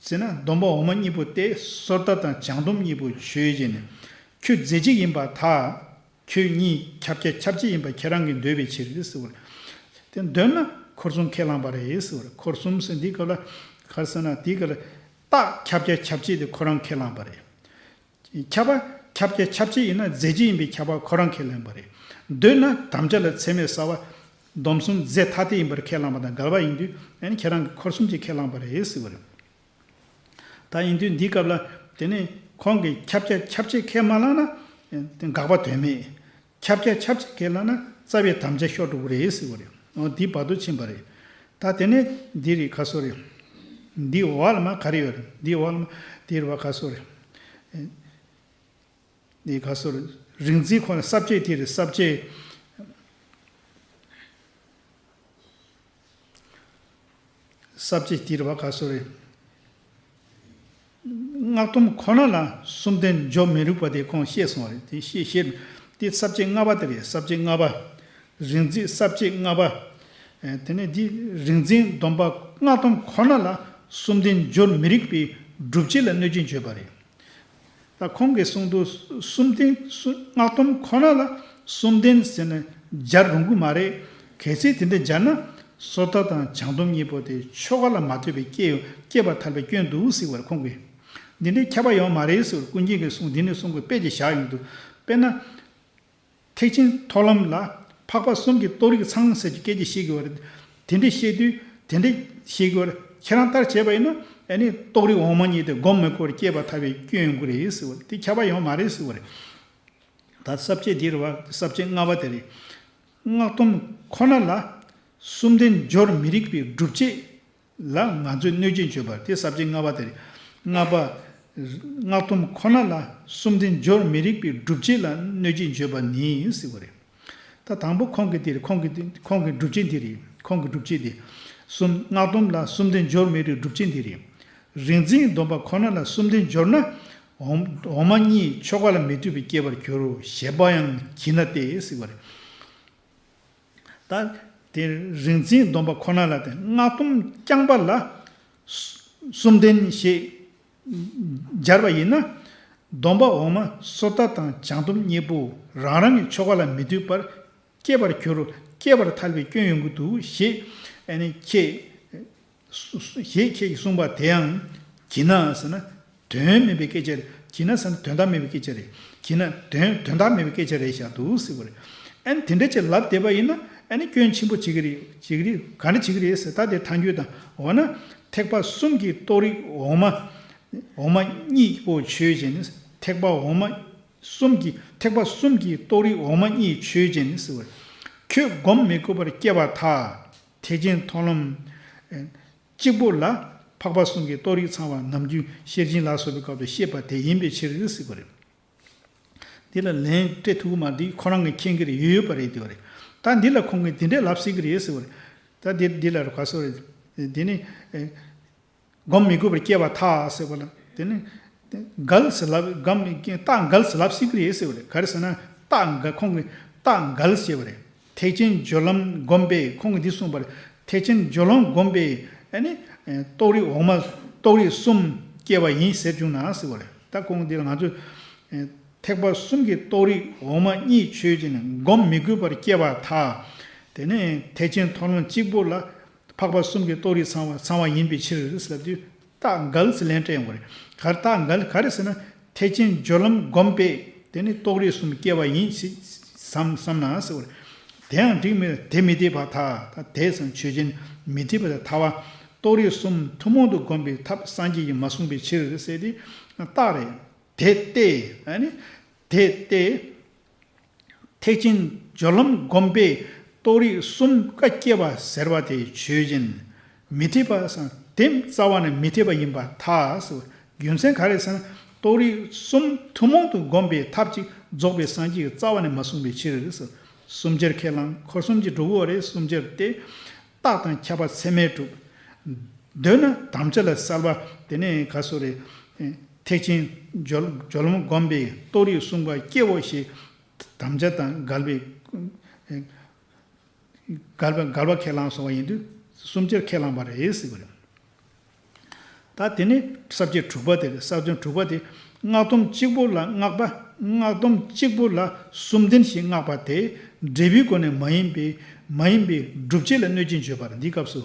ཟེར་ན་སྡོམ་པ་འོག་མ་གཉིས་པོ་སྟེ་སོ་ཐར་དང་བྱང་སྡོམ་གཉིས་པོ་ཆོས་ཅན། ཁྱོད་རྫས་གཅིག་ཡིན་པར་ཐལ། ཁྱོད་གཉིས་ཁྱབ་བྱ་ཁྱབ་བྱེད་ཡིན་པ་ཁྱེད་རང་གིས་འདོད་པའི་ཕྱིར་ཟེར་བ་རེད། དེ་འདོད་ན་འཁོར་གསུམ་ཁས་བླངས་པ་རེད་ཟེར་བ་རེད། འཁོར་གསུམ་ཟེར་འདི་སྐབས་ལ་ག་རེ་ཟེར་ན་དེའི་སྐབས་ལ་རྟགས་ཁྱབ་བྱ་ཁྱབ་བྱེད་དེ་ཁོ་རང་ཁས་བླངས་པ་རེད། ཁྱབ་པ་ཁྱབ་བྱ་ཁྱབ་བྱེད་ཡིན་ན་རྫས་གཅིག་ཡིན་པའི་ཁྱབ་པ་ཁོ་རང་ཁས་ལེན་པ་རེད། འདོད་ན་དམ་བཅའ་ལ་ཚད་མས་བསལ་བ། སྡོམ་གསུམ་རྫས་ཐ་དད་ཡིན་པར་ཁས་བླངས་པ་དང་འགལ་བ་ཡིན་དུས་ཨ་ནི་ཁྱེད་རང་གིས་འཁོར་གསུམ་གྱིས་ཁས་བླངས་པ་རེད་ཟེར་བ་རེད། ད་ཡིན་དུས་འདིའི་སྐབས་ལ་དེ་ནས་ཁོང་གིས་ཁྱབ་བྱ་ཁྱབ་བྱེད་ཁས་མ་བླངས་ན་དེ་དགག་པ་དོན་མེད། ཁྱབ་བྱ་ཁྱབ་བྱེད་ཁས་བླངས་ན་རྩ་བའི་དམ་བཅའ་ཤོར་འགྲོ་གི་རེད་ཟེར་བ་རེད། འོ་འདི་བར་དུ་ཕྱིན་པ་རེད། ད་དེ་ནས་འདི་རེད་ག་སོ་རེད། འདི་འོག་ལ་མ་ག་རེ་ཡོད་རེད། འདི་འོག་ལ་མ་དེ་རེད་བ་ག་སོ་རེད། འདི་ག་སོ་རེད། རིག་འཛིན་ཁོ་ན་ས་བཅད་དེ་རེད་ས་བཅད། ས་བཅད་དེ་རེད་བ་ག་སོ་རེད། སྔགས་སྡོམ་ཁོ་ན་ལ་གསུམ་ལྡན་སྦྱོར་མི་རིགས་པ་དེ་ཁོང་བཤད་སོང་བ་རེད། དེ་བཤད་བཤད་དེ་ས་བཅད་ལྔ་པ་དེ་རེད། ས་བཅད་ལྔ་པ། རིག་འཛིན་ས་བཅད་ལྔ་པ། ཨེ་དེ་ནས་འདི་རིག་འཛིན་སྡོམ་པ་སྔགས་སྡོམ་ཁོ་ན་ལ་གསུམ་ལྡན་སྦྱོར་མི་རིགས་པའི་སྒྲུབ་བྱེད་ལ་གནོད་སྦྱིན་བརྗོད་པ་རེད། ད་ཁོང་གིས་གསུངས་འདུག་གསུམ་ལྡན་གསུ་སྔགས་སྡོམ་ཁོ་ན་ལ་གསུམ་ལྡན་ཟེར་ནས་སྦྱར་རུང་གི་མ་རེད། གལ་སྲིད་དེ་འདྲ་སྦྱར་ན་སོ་ཐར་དང་བྱང་སྡོམ་གཉིས་པོ་དེ་ཆོ་ག་ལ་མ་ལྟོས་པའི་སྐྱེ་སྐྱེས་པར་ཐལ་བའི་སྐྱོན་འདུག་ཟེར་བར་ཁོང་གིས་འདི་འདྲའི་ཁྱབ་པ་ཡོད་མ་རེད་ཟེར་བར་ཀུན་མཁྱེན་གྱིས་གསུངས། འདི་ནས་གསུངས་པའི་དཔེ་ཅིག་བཞག་ཡོང་འདུག་དཔེར་ན། ཐེག་ཆེན་མཐོང་ལམ་ལ་འཕགས་པ་གསུམ་གྱི་རྟོགས་རིགས་ཚང་ཟེར་གྱི་སྐད་ཆ་བཤད་ཀྱི་ཡོད་རེད། དེ་འདྲ་བཤད་དུས་དེ་འདྲ་བཤད་ཀྱི་ཡོད་རེད། ཁྱེད་རང་ལྟར་བྱས་པ་ཡིན་ན་ཨ་ནི་རྟོགས་རིགས་འོག་མ་གཉིས་དེ་སྒོམ་མི་དགོས་པར་སྐྱེས་པར་ཐལ་བའི་སྐྱོན་ཡོང་གི་རེད་ཟེར་བ་རེད། དེ་ཁྱབ་པ་ཡོང་མ་རེད་ཟེར་བ་རེད། ད་ས་བཅད་འདི་རེད་བ། ས་བཅད་ལྔ་པ་དེ་རེད། སྔགས་སྡོམ་ཁོ་ན་ལ་གསུམ་ལྡན་སྦྱོར་མི་རིགས་པའི་སྒྲུབ་བྱེད། ལ་ང་ཚོས་གནོད་སྦྱིན་བརྗོད་པ་དེ་ས་བཅད་ལྔ་པ་དེ་རེད། ལྔ་པ། སྔགས་སྡོམ་ཁོ་ན་ལ་གསུམ་ལྡན་སྦྱོར་མི་རིགས་པའི་སྒྲུབ་བྱེད་ལ་གནོད་སྦྱིན་བརྗོད་པ་ནི་ཟེར་བ་རེད། ད་དང་པོ་ཁོང་གི་དེ་རེད། ཁོང་གི་དེ་ཁོང་གི་སྒྲུབ་བྱེད་འདི་རེད། ཁོང་གི་སྒྲུབ་བྱེད་དེ། གསུམ་སྔགས་སྡོམ་ལ་གསུམ་ལྡན་སྦྱོར་མི་རིགས་སྒྲུབ་བྱེད་འདི་རེད། རིག་འཛིན་སྡོམ་པ་ཁོ་ན་ལ་གསུམ་ལྡན་སྦྱོར་ན། འོག་འོག་མ་གཉིས་ཆོ་ག་ལ་མི་ལྟོས་པའི་སྐྱེ་བར་འགྱུར་རོ། ཞེས་པ་ཡང་བགྱིས་ན་སྟེ་ཟེར་བ་རེད། ད་དེ་རིག་འཛིན་སྡོམ་པ་ཁོ་ན་ལ་དེ་སྔགས་སྡོམ་རྐྱང་པ་ལ་གསུམ་ལྡན་ཞེས་སྦྱར་བ་ཡིན་ན། སྡོམ་པ་འོག་མ་སོ་ཐར་དང་བྱང་སྡོམ་གཉིས་པོ་རང་རང་གི་ཆོ་ག་ལ་མི་ལྟོས་པར་སྐྱེ་བར་འགྱུར་རོ། སྐྱེ་བར་ཐལ་བའི་སྐྱོན་ཡོང་གི་འདུག་ཞེས་ཨ་ནི་ཁྱེད། ཞེས་ཁྱེད་ཀྱིས་གསུངས་པ་དེ་ཡང་བགྱིས་ན་ཟེར་ན། དོན་མེད་པའི་སྐད་ཆ་རེད། བགྱིས་ན་ཟེར་ན་དོན་དག་མེད་པའི་སྐད་ཆ་རེད། བགྱིས་ན་དོན་དོན་དག་མེད་པའི་སྐད་ཆ་རེད་བཞག་འདུག་ཟེར་བ་རེད། ཨ་ནི་དེ་འདྲ་ཅིག་ལབ་བསྡད་པ་ཡིན་ན་ཨ་ནི་སྐྱོན་ཆེན་པོ་བྱེད་ཀྱི་རེད། བྱེད་ཀྱི་རེད། ག་འདྲ་བྱེད་ཀྱི་རེད་ཟེར། ད་དེ་ཐལ་འགྱུར་དང་འོ་ན་ཐེག་པ་གསུམ་གྱི་རྟོགས་རིགས་འོག་མ་འོག་མ་གཉིས་པོ་ཆོས་ཅན། ཐེག་པ་འོག་མ་གསུམ་གྱི་ཐེག་པ་གསུམ་གྱི་རྟོགས་རིགས་འོག་མ་གཉིས་ཆོས་ཅན་ཟེར་བ་རེད། ཁྱོད་སྒོམ་མི་དགོས་པར་སྐྱེ་བར་ཐལ། ཐེག་ཆེན་མཐོང་ལམ་གཅིག་པོ་ལ་འཕགས་པ་གསུམ་གྱི་རྟོགས་རིགས་ཚང་བ་ནམ་རྒྱུན་ཤེར་ཕྱིན་ལ་སོགས་པའི་སྐབས་སུ་བཤད་པ་དེ་ཡིན་པའི་ཕྱིར་ཟེར་བ་རེད། འདི་ལ་ལན་སྤྲད་ཐུབ་ཀྱི་མ་རེད། འདི་ཁོ་རང་གིས་མཁྱེན་གྱི་རེད། ཡོད་ཡོད་པ་རེད་ཟེར་བ་རེད། ད་འདི་ལ་ཁོང་གིས་འདི་འདྲས་ལབ་སྲིད་ཀྱི་རེད་ཟེར་བ་རེད། ད་འདི་འདི་ལ་རུ་ག་སོ་རེད། འདི་ནི། སྒོམ་མི་དགོས་པར་སྐྱེ་བར་ཐལ་ཟེར་བ་ལ་དེ་ནི། འགལ་ཟེར་ལབ་སྒོམ་རྟགས་འགལ་ཟེར་ལབ་སྲིད་ཀྱི་རེད་ཟེར་བ་རེད། ག་རེ་ཟེར་ན་རྟགས་འགལ་ཁོང་གིས་རྟགས་འགལ་ཟེར་བ་རེད། ཐེག་ཆེན་སྦྱོར་ལམ་བསྒོམས་པས་ཁོང་གིས་འདི་གསུངས་པ་རེད། ཐེག་ཆེན་སྦྱོར་ལམ་བསྒོམས་པས་ཨ་ནི། རྟོགས་རིགས་འོག་མ་རྟོགས་རིགས་གསུམ་སྐྱེ་བ་ཡིན་ཟེར་བྱུང་ན་ཟེར་བ་རེད། ད་ཁོང་འདི་ལ་ང་ཚོས། ཐེག་པ་གསུམ་གྱི་རྟོགས་རིགས་འོག་མ་གཉིས་ཆོས་ཅན། སྒོམ་མི་དགོས་པར་སྐྱེ་བར་ཐལ། དེ་ནས་ཐེག་ཆེན་མཐོང་ལམ་གཅིག་པོ་ལ། འཕགས་པ་གསུམ་གྱི་རྟོགས་རིགས་ཚང་བ་ཚང་བ་ཡིན་པའི་ཕྱིར་ཟེར་ལབ་དུས་རྟགས་འགལ་ཟེར་ལན་སྤྲད་ཡོང་བ་རེད། ག་རེ་རྟགས་འགལ་ག་རེ་ཟེར་ན། ཐེག་ཆེན་སྦྱོར་ལམ་བསྒོམས་པས་དེ་ནི་རྟོགས་རིགས་གསུམ་སྐྱེ་བ་ཡིན་ཞེས་བསམ་བསམ་ན་ཟེར་བ་རེད། དེ་ཡང་འགྲིག་མེད། དེ་མི་འཐད་པར་ཐལ། ད་དེས་སམ་ཆོས་ཅན། མི་འཐད་པ་དང་ཐལ་བ། རྟོགས་རིགས་གསུམ་ཐུན་མོང་དུ་བསྒོམས་པའི་ཐབས་སངས་རྒྱས་ཀྱིས་མ་གསུངས་པའི་ཕྱིར་ཟེར་ཏེ་རྟགས་རེད། དེ་སྟེ་ཨ་ནི། དེ་སྟེ། ཐེག་ཆེན་སྦྱོར་ལམ་བསྒོམས་པས་རྟོགས་རིགས་གསུམ་ཀ་སྐྱེ་བ་ཟེར་བ་དེ་ཆོས་ཅན། མི་འཐད་པ་སང་དེ་རྩ་བ་ནས་མི་འཐད་པ་ཡིན་པར་ཐལ། རྒྱུ་མཚན་ག་རེ་ཟེར་ན། རྟོགས་རིགས་གསུམ་ཐུན་མོང་དུ་བསྒོམས་པའི་ཐབས་གཅིག་རྫོགས་པའི་སངས་རྒྱས་ཀྱིས་རྩ་བ་ནས་མ་གསུངས་པའི་ཕྱིར། གསུམ་ཆར་ཁས་བླངས་འཁོར་གསུམ་གྱི་གྲོགས་པོ་རེད། གསུམ་ཆར་དེ་རྟགས་དང་ཁྱད་པར་ཚད་མས་གྲུབ། འདོད་ན་དམ་བཅའ་ལ་གསལ་བ་དེ་ནས་ག་སོ་རེད། ཐེག་ཆེན་སྦྱོར་སྦྱོར་ལམ་བསྒོམས་པས་རྟོགས་རིགས་གསུམ་ཀ་སྐྱེའོ་ཞེས་དམ་བཅའ་དང་འགལ་བའི་འགལ་བ་འགལ་བ་ཁས་བླངས་སོང་བ་ཡིན་དུས་གསུམ་ཆར་ཁས་བླངས་པ་རེད་ཟེར་བ་རེད། ད་དེ་ནི་ས་བཅད་དྲུག་པ་དེ་རེད། ས་བཅད་དྲུག་པ་དེ་སྔགས་སྡོམ་གཅིག་པོ་ལ་སྔགས་པ་སྔགས་སྡོམ་གཅིག་པོ་ལ་གསུམ་ལྡན་ཞེས་བསྔགས་པ་དེ་འབྲས་བུའི་སྒོ་ནས་མ་ཡིན་པའི་མ་ཡིན་པའི་སྒྲུབ་བྱེད་ལ་གནོད་ཅིང་བརྗོད་པར་འདིའི་སྐབས་སུ།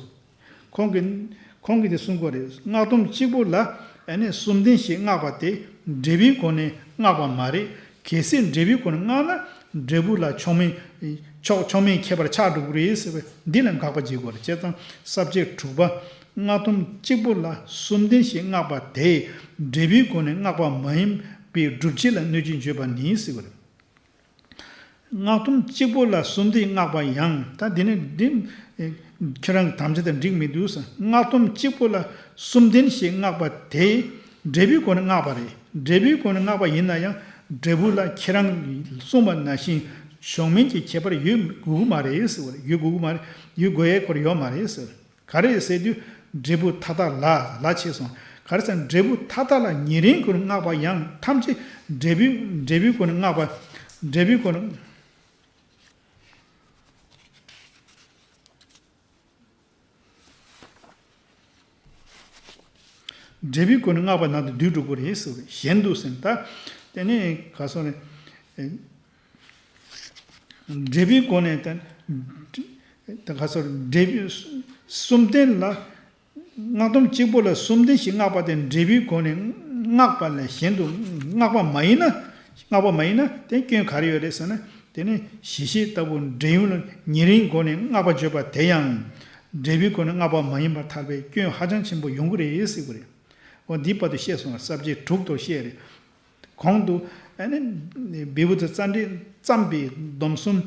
ཁོང་གིས་ཁོང་གིས་དེ་གསུང་གི་རེད། སྔགས་སྡོམ་གཅིག་པོ་ལ་ཨ་ནི་གསུམ་ལྡན་ཞེས་བསྔགས་པ་དེ་འབྲས་བུའི་སྒོ་ནས་བསྔགས་པ་མ་རེད། གལ་སྲིད་འབྲས་བུའི་སྒོ་ནས་བསྔགས་ན་འབྲས་བུ་ལ་མཆོག་དམན་མཆོག་མཆོག་དམན་ཁྱད་པར་ཆགས་འགྲོ་གི་རེད་ཟེར་བས་འདི་ལ་དགག་པ་བྱེད་དགོས་རེད། བྱས་ཙང་ས་བཅད་དྲུག་པ་སྔགས་སྡོམ་གཅིག་པོ་ལ་གསུམ་ལྡན་ཞེས་བསྔགས་པ་དེ་འབྲས་བུའི་སྒོ་ནས་བསྔགས་པ་མ་ཡིན་པའི་སྒྲུབ་བྱེད་ལ་གནོད་ཅིང་བརྗོད་པ་ནི་ཟེར་བ་རེད། སྔགས་སྡོམ་གཅིག་པོ་ལ་གསུམ་ལྡན་བསྔགས་པ་ཡང་། ད་འདི་ནི་འདི་ཁྱེད་རང་གི་དམ་བཅའ་དང་འགྲིག་མི་འདུག་ཟེར། སྔགས་སྡོམ་གཅིག་པོ་ལ་གསུམ་ལྡན་ཞེས་བསྔགས་པ་དེ་འབྲས་བུའི་སྒོ་ནས་བསྔགས་པ་རེད། འབྲས་བུའི་སྒོ་ནས་བསྔགས་པ་ཡིན་ན་ཡང་འབྲས་བུ་ལ་ཁྱེད་རང་གིས་གསུངས་པ་ནང་བཞིན་མཆོག་དམན་གྱི་ཁྱད་པར་ཡོད་དགོས་ཀྱི་མ་རེད་ཟེར་བ་རེད། ཡོད་དགོས་ཀྱི་མ་རེད། ཡོད་དགོས་ཡའི་སྐོར་ཡོད་མ་རེད་ཟེར། ག་རེ་ཟེར་དུས་འབྲས་བུ་མཐའ་དག་ལ་ལ་ཕྱེ་སོང་། ག་རེ་ཟེར་ན་འབྲས་བུ་མཐའ་དག་ལ་ཉེ་རིང་སྒོ་ནས་བསྔགས་པ་ཡང་ཐམས་ཅད་འབྲས་བུ་འབྲས་བུའི་སྒོ་ནས་བསྔགས་པ། འབྲས་བུའི་སྒོ་ནས་འབྲས་བུའི་སྒོ་ནས་བསྔགས་པ་ནང་དུ་འདུས་འགྲོ་གི་རེད་ཟེར་བ་གཞན་དུ་ཟེར་ན། ད་དེ་ནས་ག་སོང་རེད། འབྲས་བུའི་སྒོ་ནས་ད་ད་ག་སོ་འབྲས་བུ་གསུམ་ལྡན་ལ་སྔགས་སྡོམ་གཅིག་པོ་ལ་གསུམ་ལྡན་ཞེས་བསྔགས་པ་དེ་འབྲས་བུའི་སྒོ་ནས་བསྔགས་པ་ལས་གཞན་དུ་བསྔགས་པ་མ་ཡིན་ན། བསྔགས་པ་མ་ཡིན་ན་དེ་སྐྱོན་ག་རེ་ཡོད་རེད་ཟེར་ན། དེ་ནི་གཞི་ཤེས་ལྟ་བུ་འབྲས་ཡུམ་ལ་ཉེ་རིང་སྒོ་ནས་བསྔགས་པ་བརྗོད་པ་དེ་ཡང་འབྲས་བུའི་སྒོ་ནས་བསྔགས་པ་མ་ཡིན་པར་ཐལ་བའི་སྐྱོན་ཧ་ཅང་ཆེན་པོ་ཡོང་གི་རེད་ཟེར་གི་རེད། འོ་འདིའི་བར་དུ་བཤད་སོང་བ་ས་བཅད་དྲུག་ཏུ་བཤད་རེད། གོང་དུ་ཨ་ནི་བི་བུ་ཙི་ཙནྡྲས་བརྩམས་པའི་སྡོམ་གསུམ་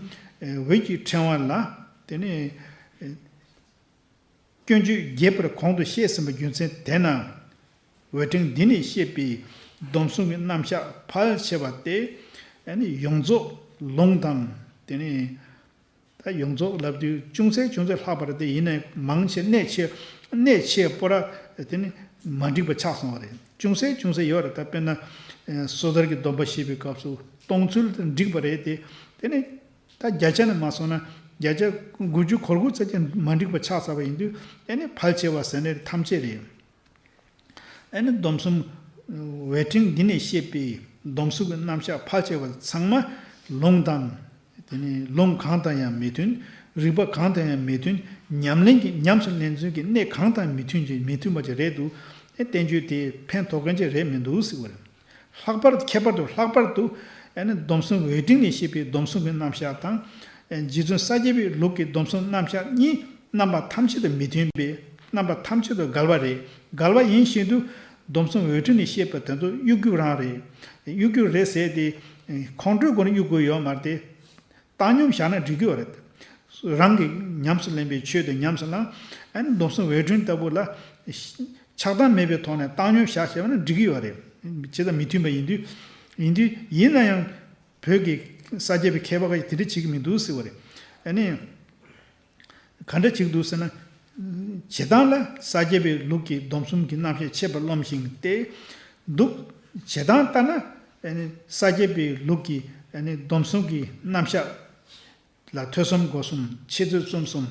འོད་ཀྱི་ཕྲེང་བ་ལ་དེ་ནི་སྐྱོན་བརྗོད་རྒྱས་པར་གོང་དུ་བཤད་ཟིན་པའི་རྒྱུ་མཚན་དེས་ན། འོད་ཕྲེང་འདི་ནས་བཤད་པའི་སྡོམ་གསུམ་གྱི་རྣམ་གཞག་ཕལ་ཆེ་བ་དེ་ཨ་ནི་ཡོངས་རྫོགས་ལུང་དང་དེ་ནི། ད་ཡོངས་རྫོགས་ལབ་དུས་ཅུང་ཟད་ཅུང་ཟད་ལྷག་པ་རེད་དེ། ཡིན་ནའི་མང་ཆེ་གནད་ཆེ་གནད་ཆེ་པོ་ར་དེ་ནི་མ་འགྲིག་པ་ཆགས་སོང་བ་རེད། ཅུང་ཟད་ཅུང་ཟད་ཡོད་རེད། ད་དཔེར་ན་སོ་ཐར་གྱི་སྡོམ་པ་བཤད་པའི་སྐབས་སུ་གཏོང་ཚུལ་དེ་འགྲིག་པ་རེད་དེ། དེ་ནི་ད་བརྒྱ་ཆ་ནས་མ་སོང་ན་བརྒྱ་ཆ་དགུ་བཅུ་གོ་དགུ་ཙམ་ཅིག་མ་འགྲིག་པ་ཆགས་ཚར་བ་ཡིན་དུས་དེ་ནི་ཕལ་ཆེ་བ་ཟེར་ནས་ཐམས་ཅད་རེད། ཨ་ནི་སྡོམ་གསུམ་འོད་ཕྲེང་འདི་ནས་བཤད་པའི་སྡོམ་གསུམ་གྱི་རྣམ་གཞག་ཕལ་ཆེ་བ་ཚང་མ་ལུང་དང་། དེ་ནི་ལུང་གང་དང་ཡང་མི་མཐུན། རིགས་པ་གང་དང་ཡང་མི་མཐུན། ཉམས་ལེན་གྱི་ཉམས་སུ་ལེན་ཚུལ་གྱི་གནད་གང་དང་མི་མཐུན་ཅིང་མི་མཐུན་པ་ཅིག་རེད་འདུག་ཨེ་བསྟན་བཅོས་དེ་ཕན་ཐོགས་མཁན་ཅིག་རེད་མི་འདུག་ཟེར་བ་རེད། ལྷག་པར་ཁྱད་པར་དུ་ལྷག་པར་དུ་ཨ་ནི་སྡོམ་གསུམ་འོད་ཕྲེང་ནས་བཤད་པའི་སྡོམ་གསུམ་གྱི་རྣམ་གཞག་དང་། རྗེ་བཙུན་ས་སྐྱ་པའི་ལུགས་ཀྱི་སྡོམ་གསུམ་རྣམ་གཞག་གཉིས་རྣམ་པ་ཐམས་ཅད་དུ་མི་མཐུན་པས་རྣམ་པ་ཐམས་ཅད་དུ་འགལ་བ་རེད། འགལ་བ་ཡིན་བཞིན་དུ་སྡོམ་གསུམ་འོད་ཕྲེང་ནས་བཤད་པ་དེ་ཚོ་གཡུག་རྒྱུ་རང་རེད། གཡུག་རྒྱུ་རེད་ཟེར་ཏེ་ཁོང་ཁྲོའི་སྒོ་ནས་གཡུག་དགོས་ཡོད་མ་རེད་དེ། བཏང་སྙོམས་བཞག་ན་འགྲིག་གི་ཡོད་རེད། རང་གིས་ཉམས་སུ་ལེན་པའི་ཆོས་དེ་ཉམས་སུ་བླངས། ཨ་ནི་སྡོམ་གསུམ་འོད་ཕྲེང་ལྟ་བུ་ལ་ཆགས་སྡང་མེད་པའི་ཐོག་ནས་བཏང་སྙོམས་བཞག་བྱས་པ་ན་འགྲིག་གི་ཡོད་རེད། ཇི་ལྟར་མི་མཐུན་པ་ཡིན་དུས། ཡིན་དུས་ཡིན་ན་ཡང་བོད་ཀྱི་ས་སྐྱ་པའི་མཁས་པ་ཁག་གིས་དེ་འདྲ་བྱེད་ཀྱི་མི་འདུག་ཟེར་བ་རེད། ཨ་ནི་ག་འདྲ་བྱེད་ཀྱི་འདུག་ཟེར་ན། བྱེད་སྟངས་ལ་ས་སྐྱ་པའི་ལུགས་ཀྱི་སྡོམ་གསུམ་གྱི་རྣམ་གཞག་འཆད་པར་རློམ་ཞིང་སྟེ། འདུག་བྱེད་སྟངས་ལྟར་ན་ཨ་ནི་ས་སྐྱ་པའི་ལུགས་ཀྱི་ཨ་ནི་སྡོམ་གསུམ་གྱི་རྣམ་གཞག་ལ་ཐོས་བསམ་སྒོམ་གསུམ་འཆད་རྩོད་རྩོམ་གསུམ་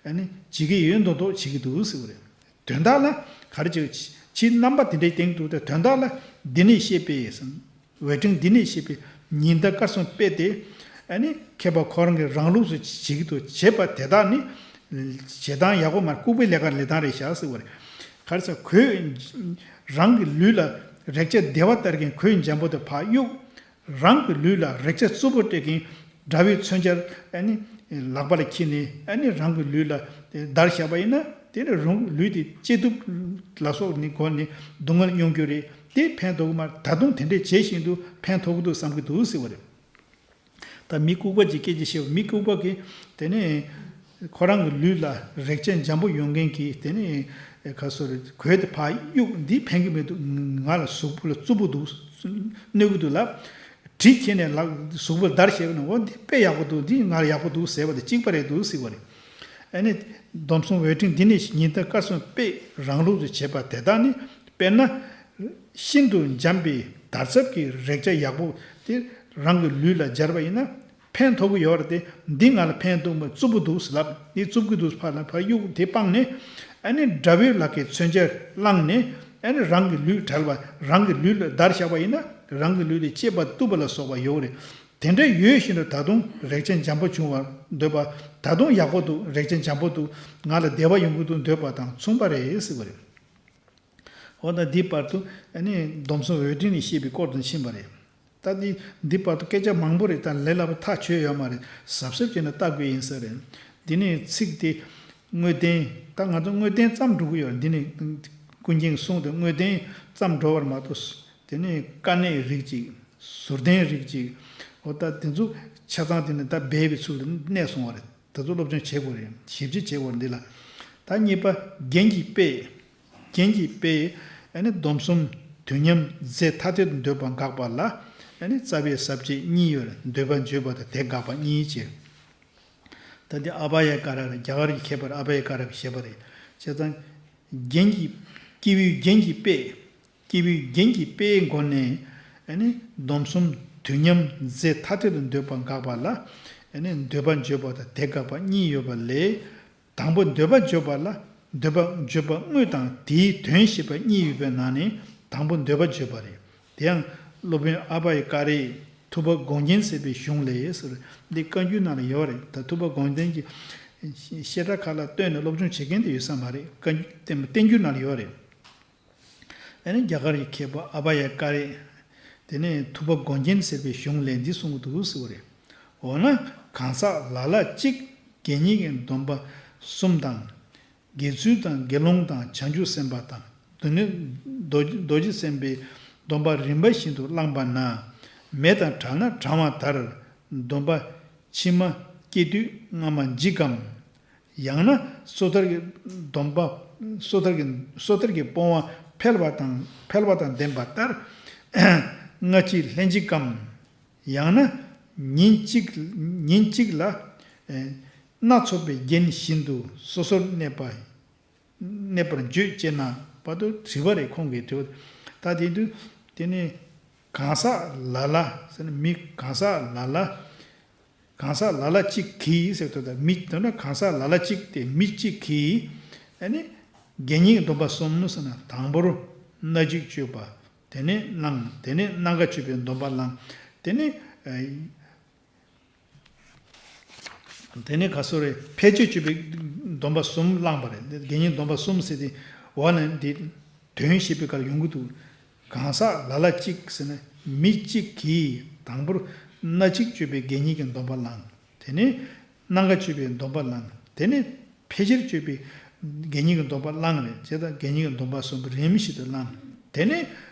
ཨ་ནི་བྱེད་ཀྱི་ཡོད་མདོག་མདོག་བྱེད་ཀྱི་འདུག་ཟེར་བ་རེད། དོན་དག་ལ་ག་རེ་བྱེད་ཕྱིའི་རྣམ་པ་དེ་འདྲའི་སྟེང་དུ་དེ་དོན་དག་ལ་འདི་ནས་བཤད་པའི་འོད་ཕྲེང་འདི་ནས་བཤད་པའི་ཉི་ཟླ་སྐར་གསུམ་དཔེ་དེ་ཨ་ནི་མཁས་པ་ཁོ་རང་གི་རང་ལུགས་སུ་བྱེད་ཀྱི་འདུག་བྱེད་པ་དེ་དག་ནི་བྱེད་སྟངས་ཡག་པོ་མ་རེད། ལྐུགས་པའི་ལས་ཀ་ལས་སྟངས་རེད་ཤག་ཟེར་བ་རེད། ག་རེ་ཟེར་ཁོས་རང་གི་ལུས་ལ་རེག་བྱ་བདེ་བ་སྟེར་མཁན་གོས་འཇམ་པོ་དེ་ཕར་གཡུག་རང་གི་ལུས་ལ་རེག་བྱ་རྩུབ་པོ་སྤྲད་མཁན་དགྲ་བོའི་མཚོན་ཆ་ཨ་ནི་ལག་པ་ལ་འཁྱེར་ནས་ཨ་ནི་རང་གི་ལུས་ལ་བརྡར་བཞག་པ་ཡིན་ན་དེ་ནི་རང་ལུས་དེ་བཅད་གཏུབ་ལ་སོགས་ནི་སྒོ་ནས་སྡུག་བསྔལ་མྱོང་རྒྱུ་རེད། དེ་ཕན་ཐོགས་ཀྱི་མ་རེད། ད་དུང་དེ་འདྲས་བྱེད་བཞིན་དུ་ཕན་ཐོགས་ཀྱི་འདུག་བསམ་གྱི་འདུག་ཟེར་བ་རེད། ད་མི་ལྐུགས་པ་ཅིག་སྐད་ཆ་བཤད་པ། མི་ལྐུགས་པ་གིས་དེ་ནས་ཁོ་རང་གི་ལུས་ལ་རེག་བྱ་འཇམ་པོ་ཡོང་མཁན་གྱི་དེ་ནས་ག་སོ་རེ་གོས་དེ་ཕར་གཡུག་འདི་ཕན་གྱི་མི་འདུག་ང་ལ་གཟུགས་པོ་ལ་རྩུབ་པོ་འདུག་གནོད་ཀྱི་འདུག་ལབ། གྲི་ཁྱེར་ནས་ལག་གཟུགས་པོ་ལ་བརྡར་བཤད་པ་ན། འོ་འདི་དཔེ་ཡག་པོ་འདུག་འདི་ང་ལ་ཡག་པོ་འདུག་ཟེར་བ་དེ་གཅིག་པ་རེད་འདུག་ཟེར་བ་རེད། ཨ་ནི་སྡོམ་གསུམ་འོད་འཕྲེང་འདི་ནི་ཉི་ཟླ་སྐར་གསུམ་དཔེ་རང་ལུགས་སུ་བྱེད་པ་དེ་དག་ནི། དཔེར་ན། ཤིན་ཏུ་འཇམ་པའི་དར་ཚབ་ཀྱི་རེག་བྱ་ཡག་པོ་དེ་རང་གི་ལུས་ལ་སྦྱར་བ་ཡིན་ན་ཕན་ཐོགས་ཀྱི་ཡོད་རེད་དེ། འདི་ང་ལ་ཕན་ཐོགས་མ། རྩུབ་པོ་འདུག་ཟེར་ལབ། འདི་རྩུབ་ཀྱི་འདུག་ཕར་ལ་ཕར་གཡུག་དེ་སྤངས་ནས། ཨ་ནི་དགྲ་བོའི་ལག་གི་མཚོན་ཆ་བླངས་ནས། ཨ་ནི་རང་གི་ལུས་བྲལ་བ། རང་གི་ལུས་ལ་བརྡར་བཞག་པ་ཡིན་ན་རང་གི་ལུས་ལ་གཅེས་པར་གཏུབ་པ་ལ་སོགས་པ་ཡོད་རེད། དེ་འདྲ་ཡོད་བཞིན་དུ་ད་དུང་རེག་བྱ་འཇམ་པོ་བྱུང་བར་འདོད་པ། ད་དུང་ཡག་པོ་འདུག་རེག་བྱ་འཇམ་པོ་འདུག་ང་ལ་བདེ་བ་ཡོང་གི་འདུག་འདོད་པ་དང་མཚུངས་པ་རེད་ཟེར་བ་རེད། འོ་ན་འདི་བར་དུ་ཨ་ནི་སྡོམ་གསུམ་འོད་འཕྲེང་ནས་བཤད་པའི་སྐོར་དུ་ཕྱིན་པ་རེད། ད་འདི་འདི་བར་དུ་སྐད་ཆ་མང་པོ་རེད། ད་ལས་སླ་པོ་ཐག་ཆོད་ཡོད་མ་རེད། གཟབ་གཟབ་བྱས་ནས་ལྟ་དགོས་ཡིན་ས་རེད། འདི་ནས་ཚིག་དེ་དངོས་བསྟན། ད་ང་ཚོ་དངོས་བསྟན་ཙམ་འགྲོ་གི་ཡོད་རེད། འདི་ནས་ཀུན་མཁྱེན་གསུང་དེ་དངོས་བསྟན་ཙམ་འགྲོ་བར་མ་གཏོགས། དེ་ནས་དཀའ་གནད་རིགས་གཅིག་ཟུར་ལྡན་རིགས་གཅིག་འོ་ད་དེ་ཚོ་ཆ་ཚང་དེ་ནས་ད་སྦས་པའི་ཚུལ་དུ་གནས་སོང་བ་རེད། ད་ཚོ་སློབ་སྦྱོང་བྱེད་དགོས་རེད། ཞིབ་དཔྱད་བྱེད་དགོས་རེད་འདི་ལ། ད་གཉིས་པ་རྒྱན་གྱི་དཔེ། རྒྱན་གྱི་དཔེ། ཨ་ནི་སྡོམ་གསུམ་དུས་མཉམ་རྫས་ཐ་དད་དུ་འདོད་པ་དགག་པ་ལ། ཨ་ནི་རྩ་བའི་ས་བཅད་གཉིས་ཡོད་རེད། འདོད་པ་བརྗོད་པ་དང་དེ་དགག་པ་གཉིས་བྱས། ད་འདི་ཨ་བྷ་ཡ་ཀ་ར་རེད། རྒྱ་གར་གྱི་མཁས་པར་ཨ་བྷ་ཡ་ཀ་ར་གིས་བཤད་པ་རེད། བྱས་ཙང་། རྒྱན་གྱི། སྐྱེས་བུའི་རྒྱན་གྱི་དཔེ། སྐྱེས་བུའི་རྒྱན་གྱི་དཔེའི་སྒོ་ནས། ཨ་ནི་སྡོམ་གསུམ་དུས་མཉམ་རྫས་ཐ་དད་དུ་འདོད་པ་དགག་པ་ལ། ཨ་ནི་འདོད་པ་བརྗོད་པ་དང་དེ་དགག་པ་གཉིས་ཡོད་པ་ལས། དང་པོ་འདོད་པ་བརྗོད་པ་ལ། འདོད་པ་བརྗོད་པ་དངོས་དང་དེའི་དོན་བཤད་པ་གཉིས་ཡོད་པའི་ནང་ནས་དང་པོ་འདོད་པ་བརྗོད་པ་རེད། དེ་ཡང་སློབ་དཔོན་ཨ་བྷ་ཡི་ཀ་རས་ཐུབ་པ་དགོངས་རྒྱན་ཟེར་བའི་གཞུང་ལས་ཟེར། འདི་བཀའ་འགྱུར་ནང་ལ་ཡོད་རེད། ད་ཐུབ་པ་དགོངས་རྒྱན་གྱི་བཤད་གྲྭ་ཁག་ལ་བཏོན་ནས་སློབ་སྦྱོང་བྱེད་མཁན་དེ་ཡོད་ས་མ་རེད། བཀའ་འགྱུར་བསྟན་པ་བསྟན་འགྱུར་ནང་ལ་ཡོད་རེད། ཨ་ནི་རྒྱ་གར་གྱི་མཁས་པ་ཨ་བྷ་ཡ་ཀ་རས། དེ་ནས་ཐུབ་པ་དགོངས་རྒྱན་ཟེར་བའི་གཞུང་ལས་འདི་གསུང་གི་འདུག་ཟེར་བ་རེད། འོ་ན་གང་ཟག་ལ་ལ་གཅིག་དགེ་བསྙེན་གྱི་སྡོམ་པ་གསུམ་དང་། དགེ་ཚུལ་དང་དགེ་སློང་དང་བྱང་ཆུབ་སེམས་དཔའ་དང་། དེ་ནས་རྡོ་རྗེ་རྡོ་རྗེ་སེམས་དཔའི་སྡོམ་པ་རིམ་པ་བཞིན་དུ་བླངས་པ་ན། མེ་དང་བྲལ་ན་གྲང་བ་ལྟར། སྡོམ་པ་ཕྱི་མ་སྐྱེ་དུས་སྔ་མ་འཇིག་གམ། ཡང་ན་སོ་ཐར་གྱི་སྡོམ་པ། སོ་ཐར་གྱི་སོ་ཐར་གྱི་སྤོང་བ་འཕེལ་བ་དང་འཕེལ་བ་དང་ལྡན་པ་ལྟར། སྔ་ཕྱི་ལྷན་ཅིག་གམ། ཡང་ན་ཉིན་གཅིག་ཉིན་གཅིག་ལ། ཨེ། སྣ་ཚོགས་པའི་རྒྱན་བཞིན་དུ་སོ་སོར་གནས་པ། གནས་པར་བརྗོད་ཅེ་ན། བར་དུ་དྲི་བ་རེད། ཁོང་གིས་དྲི་བ། ད་དེ་དུས་དེ་ནི་གང་ཟག་ལ་ལ་ཟེར་ན་མི་གང་ཟག་ལ་ལ། གང་ཟག་ལ་ལ་གཅིག་གིས་ཟེར་དུས་ད་མི་དེ་ན་གང་ཟག་ལ་ལ་གཅིག་དེ་མི་གཅིག་གིས། ཨ་ནི་དགེ་བསྙེན་གྱི་སྡོམ་པ་གསུམ་ཟེར་ན་དང་པོར་སྣ་གཅིག་སྤྱོད་པ། དེ་ནས་བླངས། དེ་ནས་སྣ་འགའ་སྤྱོད་པའི་སྡོམ་པ་བླངས། དེ་ནས། དེ་ནས་ག་སོ་རེ་ཕལ་ཆེར་སྤྱོད་པའི་སྡོམ་པ་གསུམ་བླངས་པ་རེད། དགེ་བསྙེན་སྡོམ་པ་གསུམ་ཟེར་དེ་འོག་ན་འདི་དོན་བཤད་པའི་སྐབས་ཡོང་གི་འདུག་གང་ཟག་ལ་ལ་གཅིག་ཟེར་ན་མི་གཅིག་གིས་དང་པོར་སྣ་གཅིག་སྤྱོད་པའི་དགེ་བསྙེན་གྱི་སྡོམ་པ་བླངས། དེ་ནས་སྣ་འགའ་སྤྱོད་པའི་སྡོམ་པ་བླངས། དེ་ནས་ཕལ་ཆེར་སྤྱོད་པའི་དགེ་བསྙེན་གྱི་སྡོམ་པ་བླངས་རེད། བྱས་ཙང་དགེ་བསྙེན་གྱི་སྡོམ་པ་གསུམ་རིམ་བཞིན་དུ་བླངས། དེ་ནས་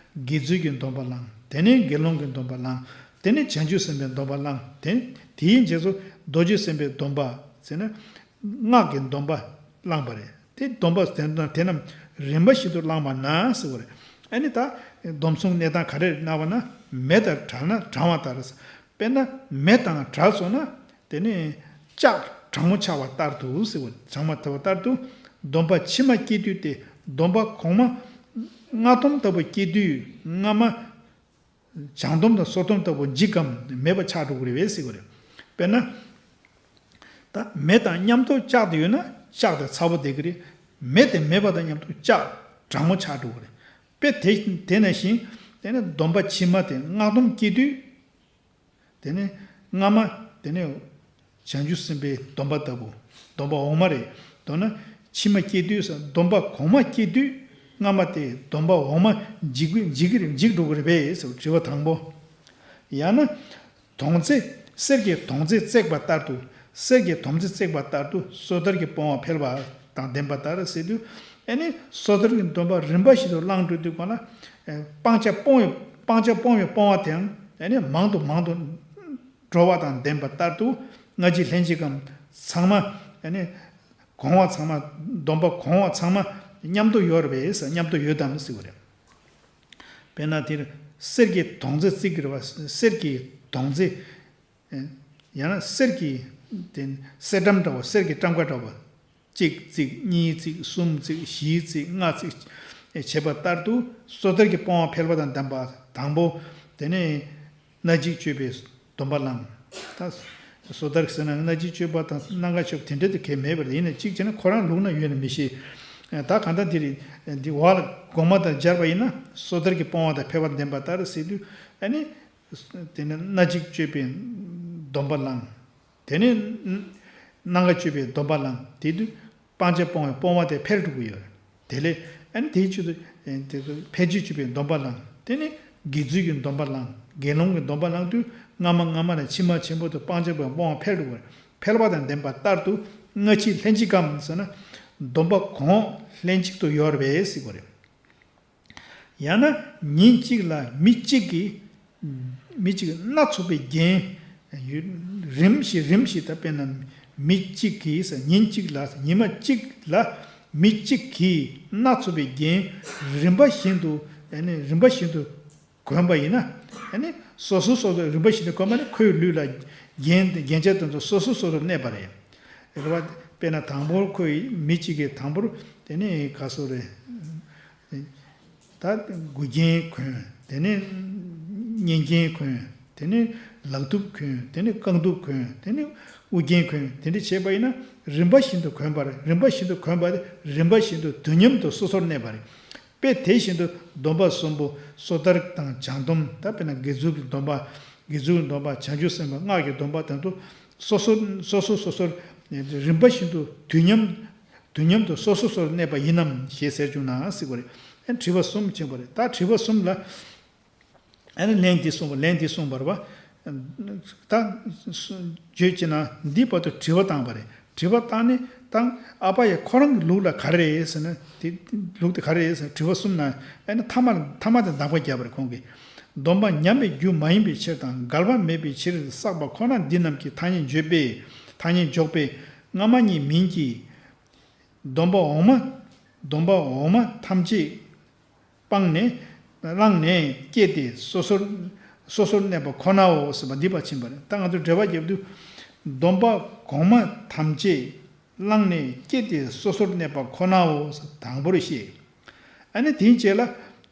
དགེ་ཚུལ་གྱི་སྡོམ་པ་བླངས། དེ་ནས་དགེ་སློང་གི་སྡོམ་པ་བླངས། དེ་ནས་བྱང་ཆུབ་སེམས་དཔའི་སྡོམ་པ་བླངས། དེ་དེའི་རྗེས་སུ་རྡོ་རྗེ་སེམས་དཔའི་སྡོམ་པ་ཟེར་ན་སྔགས་ཀྱི་སྡོམ་པ་བླངས་པ་རེད། དེ་སྡོམ་པ་དེ་དེ་རྣམས་རིམ་པ་བཞིན་དུ་བླངས་པ་ན་ཟེར་བ་རེད། ཨ་ནི་ད་སྡོམ་གསུམ་གནས་སྟངས་ག་རེ་རེད་ན་བ་ན་མེ་དང་བྲལ་ན་གྲང་བ་ལྟར། དཔེར་ན་མེ་དང་བྲལ་སོང་ན། དེ་ནས་ལྕགས་གྲང་མོ་ཆགས་པ་ལྟར་དུ་ཟེར་བ། གྲང་མོ་ཆགས་པ་ལྟར་དུ་སྡོམ་པ་ཕྱི་མ་སྐྱེ་དུས་ཏེ་སྡོམ་པ་གོང་མ་སྔགས་སྡོམ་ལྟ་བུ་སྐྱེ་དུས་སྔ་མ་བྱང་སྡོམ་དང་སོར་སྡོམ་ལྟ་བུ་འཇིག་གམ་མེད་པ་ཆགས་འགྲོ་གི་རེད་པས་ཟེར་བ་རེད། དཔེར་ན། ད་མེ་དང་མཉམ་དུ་ལྕགས་དེ་ཡོད་ན་ལྕགས་དེ་ཚ་པོ་བསྡད་ཀྱི་རེད། མེ་དེ་མེད་པ་དང་མཉམ་དུ་ལྕགས་གྲང་མོ་ཆགས་འགྲོ་གི་རེད། དཔེ་དེ་དེ་ནང་བཞིན་དེ་ནི་སྡོམ་པ་ཕྱི་མ་དེ་སྔགས་སྡོམ་སྐྱེ་དུས། དེ་ནས་སྔ་མ་དེ་ནས་བྱང་ཆུབ་སེམས་དཔའི་སྡོམ་པ་ལྟ་བུ། སྡོམ་པ་འོག་མ་རེད། མདོར་ན་ཕྱི་མ་སྐྱེ་དུས་སུ་སྡོམ་པ་གོང་མ་སྐྱེ་དུས་སྔ་མ་དེ་སྡོམ་པ་འོག་མ་འཇིག་འཇིག་གི་རེད། འཇིག་འགྲོ་གི་རེད་པས་ཟེར་དྲི་བ་དང་པོ། ཡང་ན། དོང་ཙེ། གསེར་གྱི་དོང་ཙེ་བརྩེགས་པ་ལྟར་དུ། གསེར་གྱི་དོང་ཙེ་བརྩེགས་པ་ལྟར་དུ་སོ་ཐར་གྱི་སྤོང་བ་འཕེལ་བ་དང་ལྡན་པ་ལྟར་ཟེར་དུས། ཨ་ནི་སོ་ཐར་གྱི་སྡོམ་པ་རིམ་པ་བཞིན་དུ་བླངས་འགྲོ་དུས་གང་ལ། སྤང་བྱ་སྤོང་བའི་སྤང་བྱ་སྤོང་བའི་སྤོང་བ་དེའང་ཨ་ནི་མང་དུ་མང་དུ་ སྤྲོ་བ་དང་ལྡན་པ་ལྟར་དུ་སྔ་ཕྱི་ལྷན་ཅིག་གམ། ཚང་མ་ཨ་ནི་གོང་བ་ཚང་མ། སྡོམ་པ་གོང་བ་ཚང་མ་མཉམ་དུ་ཡོད་རེད་པས། མཉམ་དུ་ཡོད་དམ་ཟེར་བ་རེད། དཔེར་ན་དེར་གསེར་གྱི་དོང་ཙེ་བརྩིགས་ཀྱི་རེད་པ། གསེར་གྱི་དོང་ཙེ། ཡང་ན་གསེར་གྱི་དེ་གསེར་ཊམ་འདྲ་བོ། གསེར་གྱི་ཊམ་ཀ་འདྲ་བོ། གཅིག་བརྩིགས། གཉིས་བརྩིགས། གསུམ་བརྩིགས། བཞི་བརྩིགས། ལྔ་བརྩིགས། བྱེད་པ་ལྟར་དུ་སོ་ཐར་གྱི་སྤོང་བ་འཕེལ་བ་དང་ལྡན་པ་དང་པོ། དེ་ནས་སྣ་གཅིག་སྤྱོད་པའི་སྡོམ་པ་བླངས། ད་སོ་ཐར་ཟེར་ན་སྣ་གཅིག་སྤྱོད་པ་དང་སྣ་འགའ་སྤྱོད་པ་དེ་འདྲ་དེ་གལ་མེད་པ་རེད། ཡིན་ན་གཅིག་བྱས་ན་ཁོ་རང་ལུགས་ན་ཡོད་ན་མི་ཤེས། ད་གང་ལྟར་དེ་རེད། འདི་འོག་ལ་གོང་མ་དང་སྦྱར་བ་ཡིན་ན་སོ་ཐར་གྱི་སྤོང་བ་དང་འཕེལ་བ་ལྡན་པ་ལྟར་ཟེར་དུས། ཨ་ནི། དེ་ནས་སྣ་གཅིག་སྤྱོད་པའི་སྡོམ་པ་བླངས། དེ་ནས་སྣ་འགའ་སྤྱོད་པའི་སྡོམ་པ་བླངས། དེ་དུས་སྤང་བྱ་སྤོང་བའི་སྤོང་བ་དེ་འཕེལ་འགྲོ་གི་ཡོད། དེ་ལས་ཨ་ནི་དེའི་ཆེད་དུ་དེ་ཚོ་འཕེལ་བྱེད་སྤྱོད་པའི་སྡོམ་པ་བླངས། དེ་ནས་དགེ་ཚུལ་གྱི་སྡོམ་པ་བླངས། དགེ་སློང་གི་སྡོམ་པ་བླངས་དུས་སྔ་མ་སྔ་མ་ནས་ཕྱི་མ་ཕྱི་མ་དུ་སྤང་བྱ་སྤོང་བ་སྤོང་བ་འཕེལ་འགྲོ་གི་ཡོད། འཕེལ་བ་དང་ལྡན་པ་ལྟར་དུ་སྔ་ཕྱི་ལྷན་ཅིག་གམ་ཟེར་ན་སྡོམ་པ་གོང་ལྷན་ཅིག་ཏུ་ཡོད་རེད་པས་ཟེར་གྱི་ཡོད་རེད། ཡང་ན་ཉིན་གཅིག་ལ་མི་གཅིག་གིས། མི་གཅིག་སྣ་ཚོགས་པའི་རྒྱན། རིམ་བཞིན་རིམ་བཞིན་དུ། དཔེར་ན་མི་གཅིག་གིས་ཉིན་གཅིག་ལ་ཉི་མ་གཅིག་ལ་མི་གཅིག་གིས་སྣ་ཚོགས་པའི་རྒྱན་རིམ་པ་བཞིན་དུ། ཨ་ནི་རིམ་པ་བཞིན་དུ་གོན་པ་ཡིན་ན། ཨ་ནི་སོ་སོ་སོ་སོ་རིམ་པ་བཞིན་དུ་གོན་པ་ནི་ཁོའི་ལུས་ལ་རྒྱན་རྒྱན་ཆ་དེ་ཚོ་སོ་སོ་སོ་སོར་གནས་པ་རེད། རེད་བ། དཔེར་ན་དང་པོར་ཁོའི་མི་གཅིག་གིས་དང་པོར་དེ་ནི་ག་སོ་རེད། ད་མགུལ་རྒྱན་གོན། དེ་ནས་སྙན་རྒྱན་གོན། དེ་ནས་ལག་གདུབ་གོན། དེ་ནས་རྐང་གདུབ་གོན། དེ་ནས་དབུ་རྒྱན་གོན། དེ་འདྲ་བྱས་པ་ཡིན་ན་རིམ་པ་བཞིན་དུ་གོན་པ་རེད། རིམ་པ་བཞིན་དུ་གོན་པ་དེ་རིམ་པ་བཞིན་དུ་དུས་མཉམ་དུ་སོ་སོར་གནས་པ་རེད། དཔེ་དེ་བཞིན་དུ་སྡོམ་པ་གསུམ་པོ་སོ་ཐར་དང་བྱང་སྡོམ། ད་དཔེར་ན་དགེ་ཚུལ་གྱི་སྡོམ་པ། དགེ་ཚུལ་གྱི་སྡོམ་པ། བྱང་ཆུབ་སེམས་དཔའ་སྔགས་ཀྱི་སྡོམ་པ་དང་དུ་སོ་སོ་སོ་སོ་སོ་སོར་རིམ་པ་བཞིན་དུ་དུས་མཉམ། དུས་མཉམ་དུ་སོ་སོ་སོར་གནས་པ་ཡིན་ནམ་ཞེས་ཟེར་བྱུང་ན་ཟེར་བ་རེད། ཨ་དྲི་བ་གསུམ་ཕྱིན་པ་རེད། ད་དྲི་བ་གསུམ་ལ་ཨ་ནི་ལན་འདི་གསུངས་པ། ལན་འདི་གསུངས་པ་རེད་བ། ད་བརྗོད་ཅེ་ན་འདིའི་བར་དུ་དྲི་བ་བཏང་བ་རེད། དྲི་བ་བཏང་ནས་བཏང་། ཨ་པ་ཡ་ཁོ་རང་གི་ལུགས་ལ་ག་རེ་རེད་ཟེར་ན། དེ་ལུགས་དེ་ག་རེ་རེད་ཟེར་ན་དྲི་བ་གསུམ་ན་ཨ་ནི་ཐ་མ་ཐ་མ་དེ་འདག་པ་བརྒྱབ་པ་རེད་ཁོང་གིས། སྡོམ་པ་ཉམས་པའི་རྒྱུ་མ་ཡིན་པའི་ཕྱིར་དང་འགལ་བ་མེད་པའི་ཕྱིར་བསགས་པ་ཁོ་ན་འདི་རྣམས་ཀྱི་ཐ་སྙད་བརྗོད་པས། ཐ་སྙད་འཇོག་པས། སྔ་མ་གཉིས་མིན་གྱི། སྡོམ་པ་འོག་མ། སྡོམ་པ་འོག་མ་ཐམས་ཅད་སྤངས་ནས་བླངས་ནས་སྐྱེས་ཏེ་སོ་སོར་སོ་སོར་གནས་པ་ཁོ་ནའོ་ཟེར་བ་འདི་པ་ཕྱིན་པ་རེད། ད་ང་ཚོ་འགྲེལ་པ་བརྒྱབ་དུས། སྡོམ་པ་གོང་མ་ཐམས་ཅད་བླངས་ནས་སྐྱེས་ཏེ་སོ་སོར་གནས་པ་ཁོ་ནའོ་ཟེར་དང་པོར་བཤད། ཨ་ནི་དེའི་རྗེས་ལ་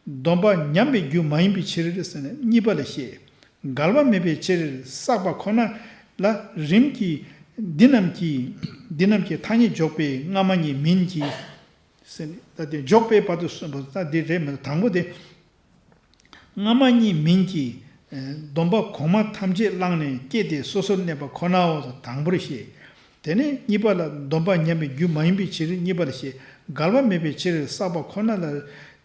སྡོམ་པ་ཉམས་པའི་རྒྱུ་མ་ཡིན་པའི་ཕྱིར་ཟེར་ནས་གཉིས་པ་ལ་བཤད། འགལ་བ་མེད་པའི་ཕྱིར་བསགས་པ་ཁོ་ན་ལ་རིམ་གྱིས་འདི་རྣམས་ཀྱི་འདི་རྣམས་ཀྱི་ཐ་སྙད་འཇོག་པས། སྔ་མ་གཉིས་མིན་གྱི། ཟེར་ནས་ད་དེ་འཇོག་པའི་བར་དུ་གསུངས་པ་ད་འདི་རེད་མ་གཏོགས་དང་པོ་དེ། སྔ་མ་གཉིས་མིན་གྱི། སྡོམ་པ་གོང་མ་ཐམས་ཅད་བླངས་ནས་སྐྱེས་ཏེ་སོ་སོར་གནས་པ་ཁོ་ནའོ་དང་པོར་བཤད། དེ་ནས་གཉིས་པ་ལ་སྡོམ་པ་ཉམས་པའི་རྒྱུ་མ་ཡིན་པའི་ཕྱིར་གཉིས་པ་ལ་བཤད། འགལ་བ་མེད་པའི་ཕྱིར་བསགས་པ་ཁོ་ན་ལ་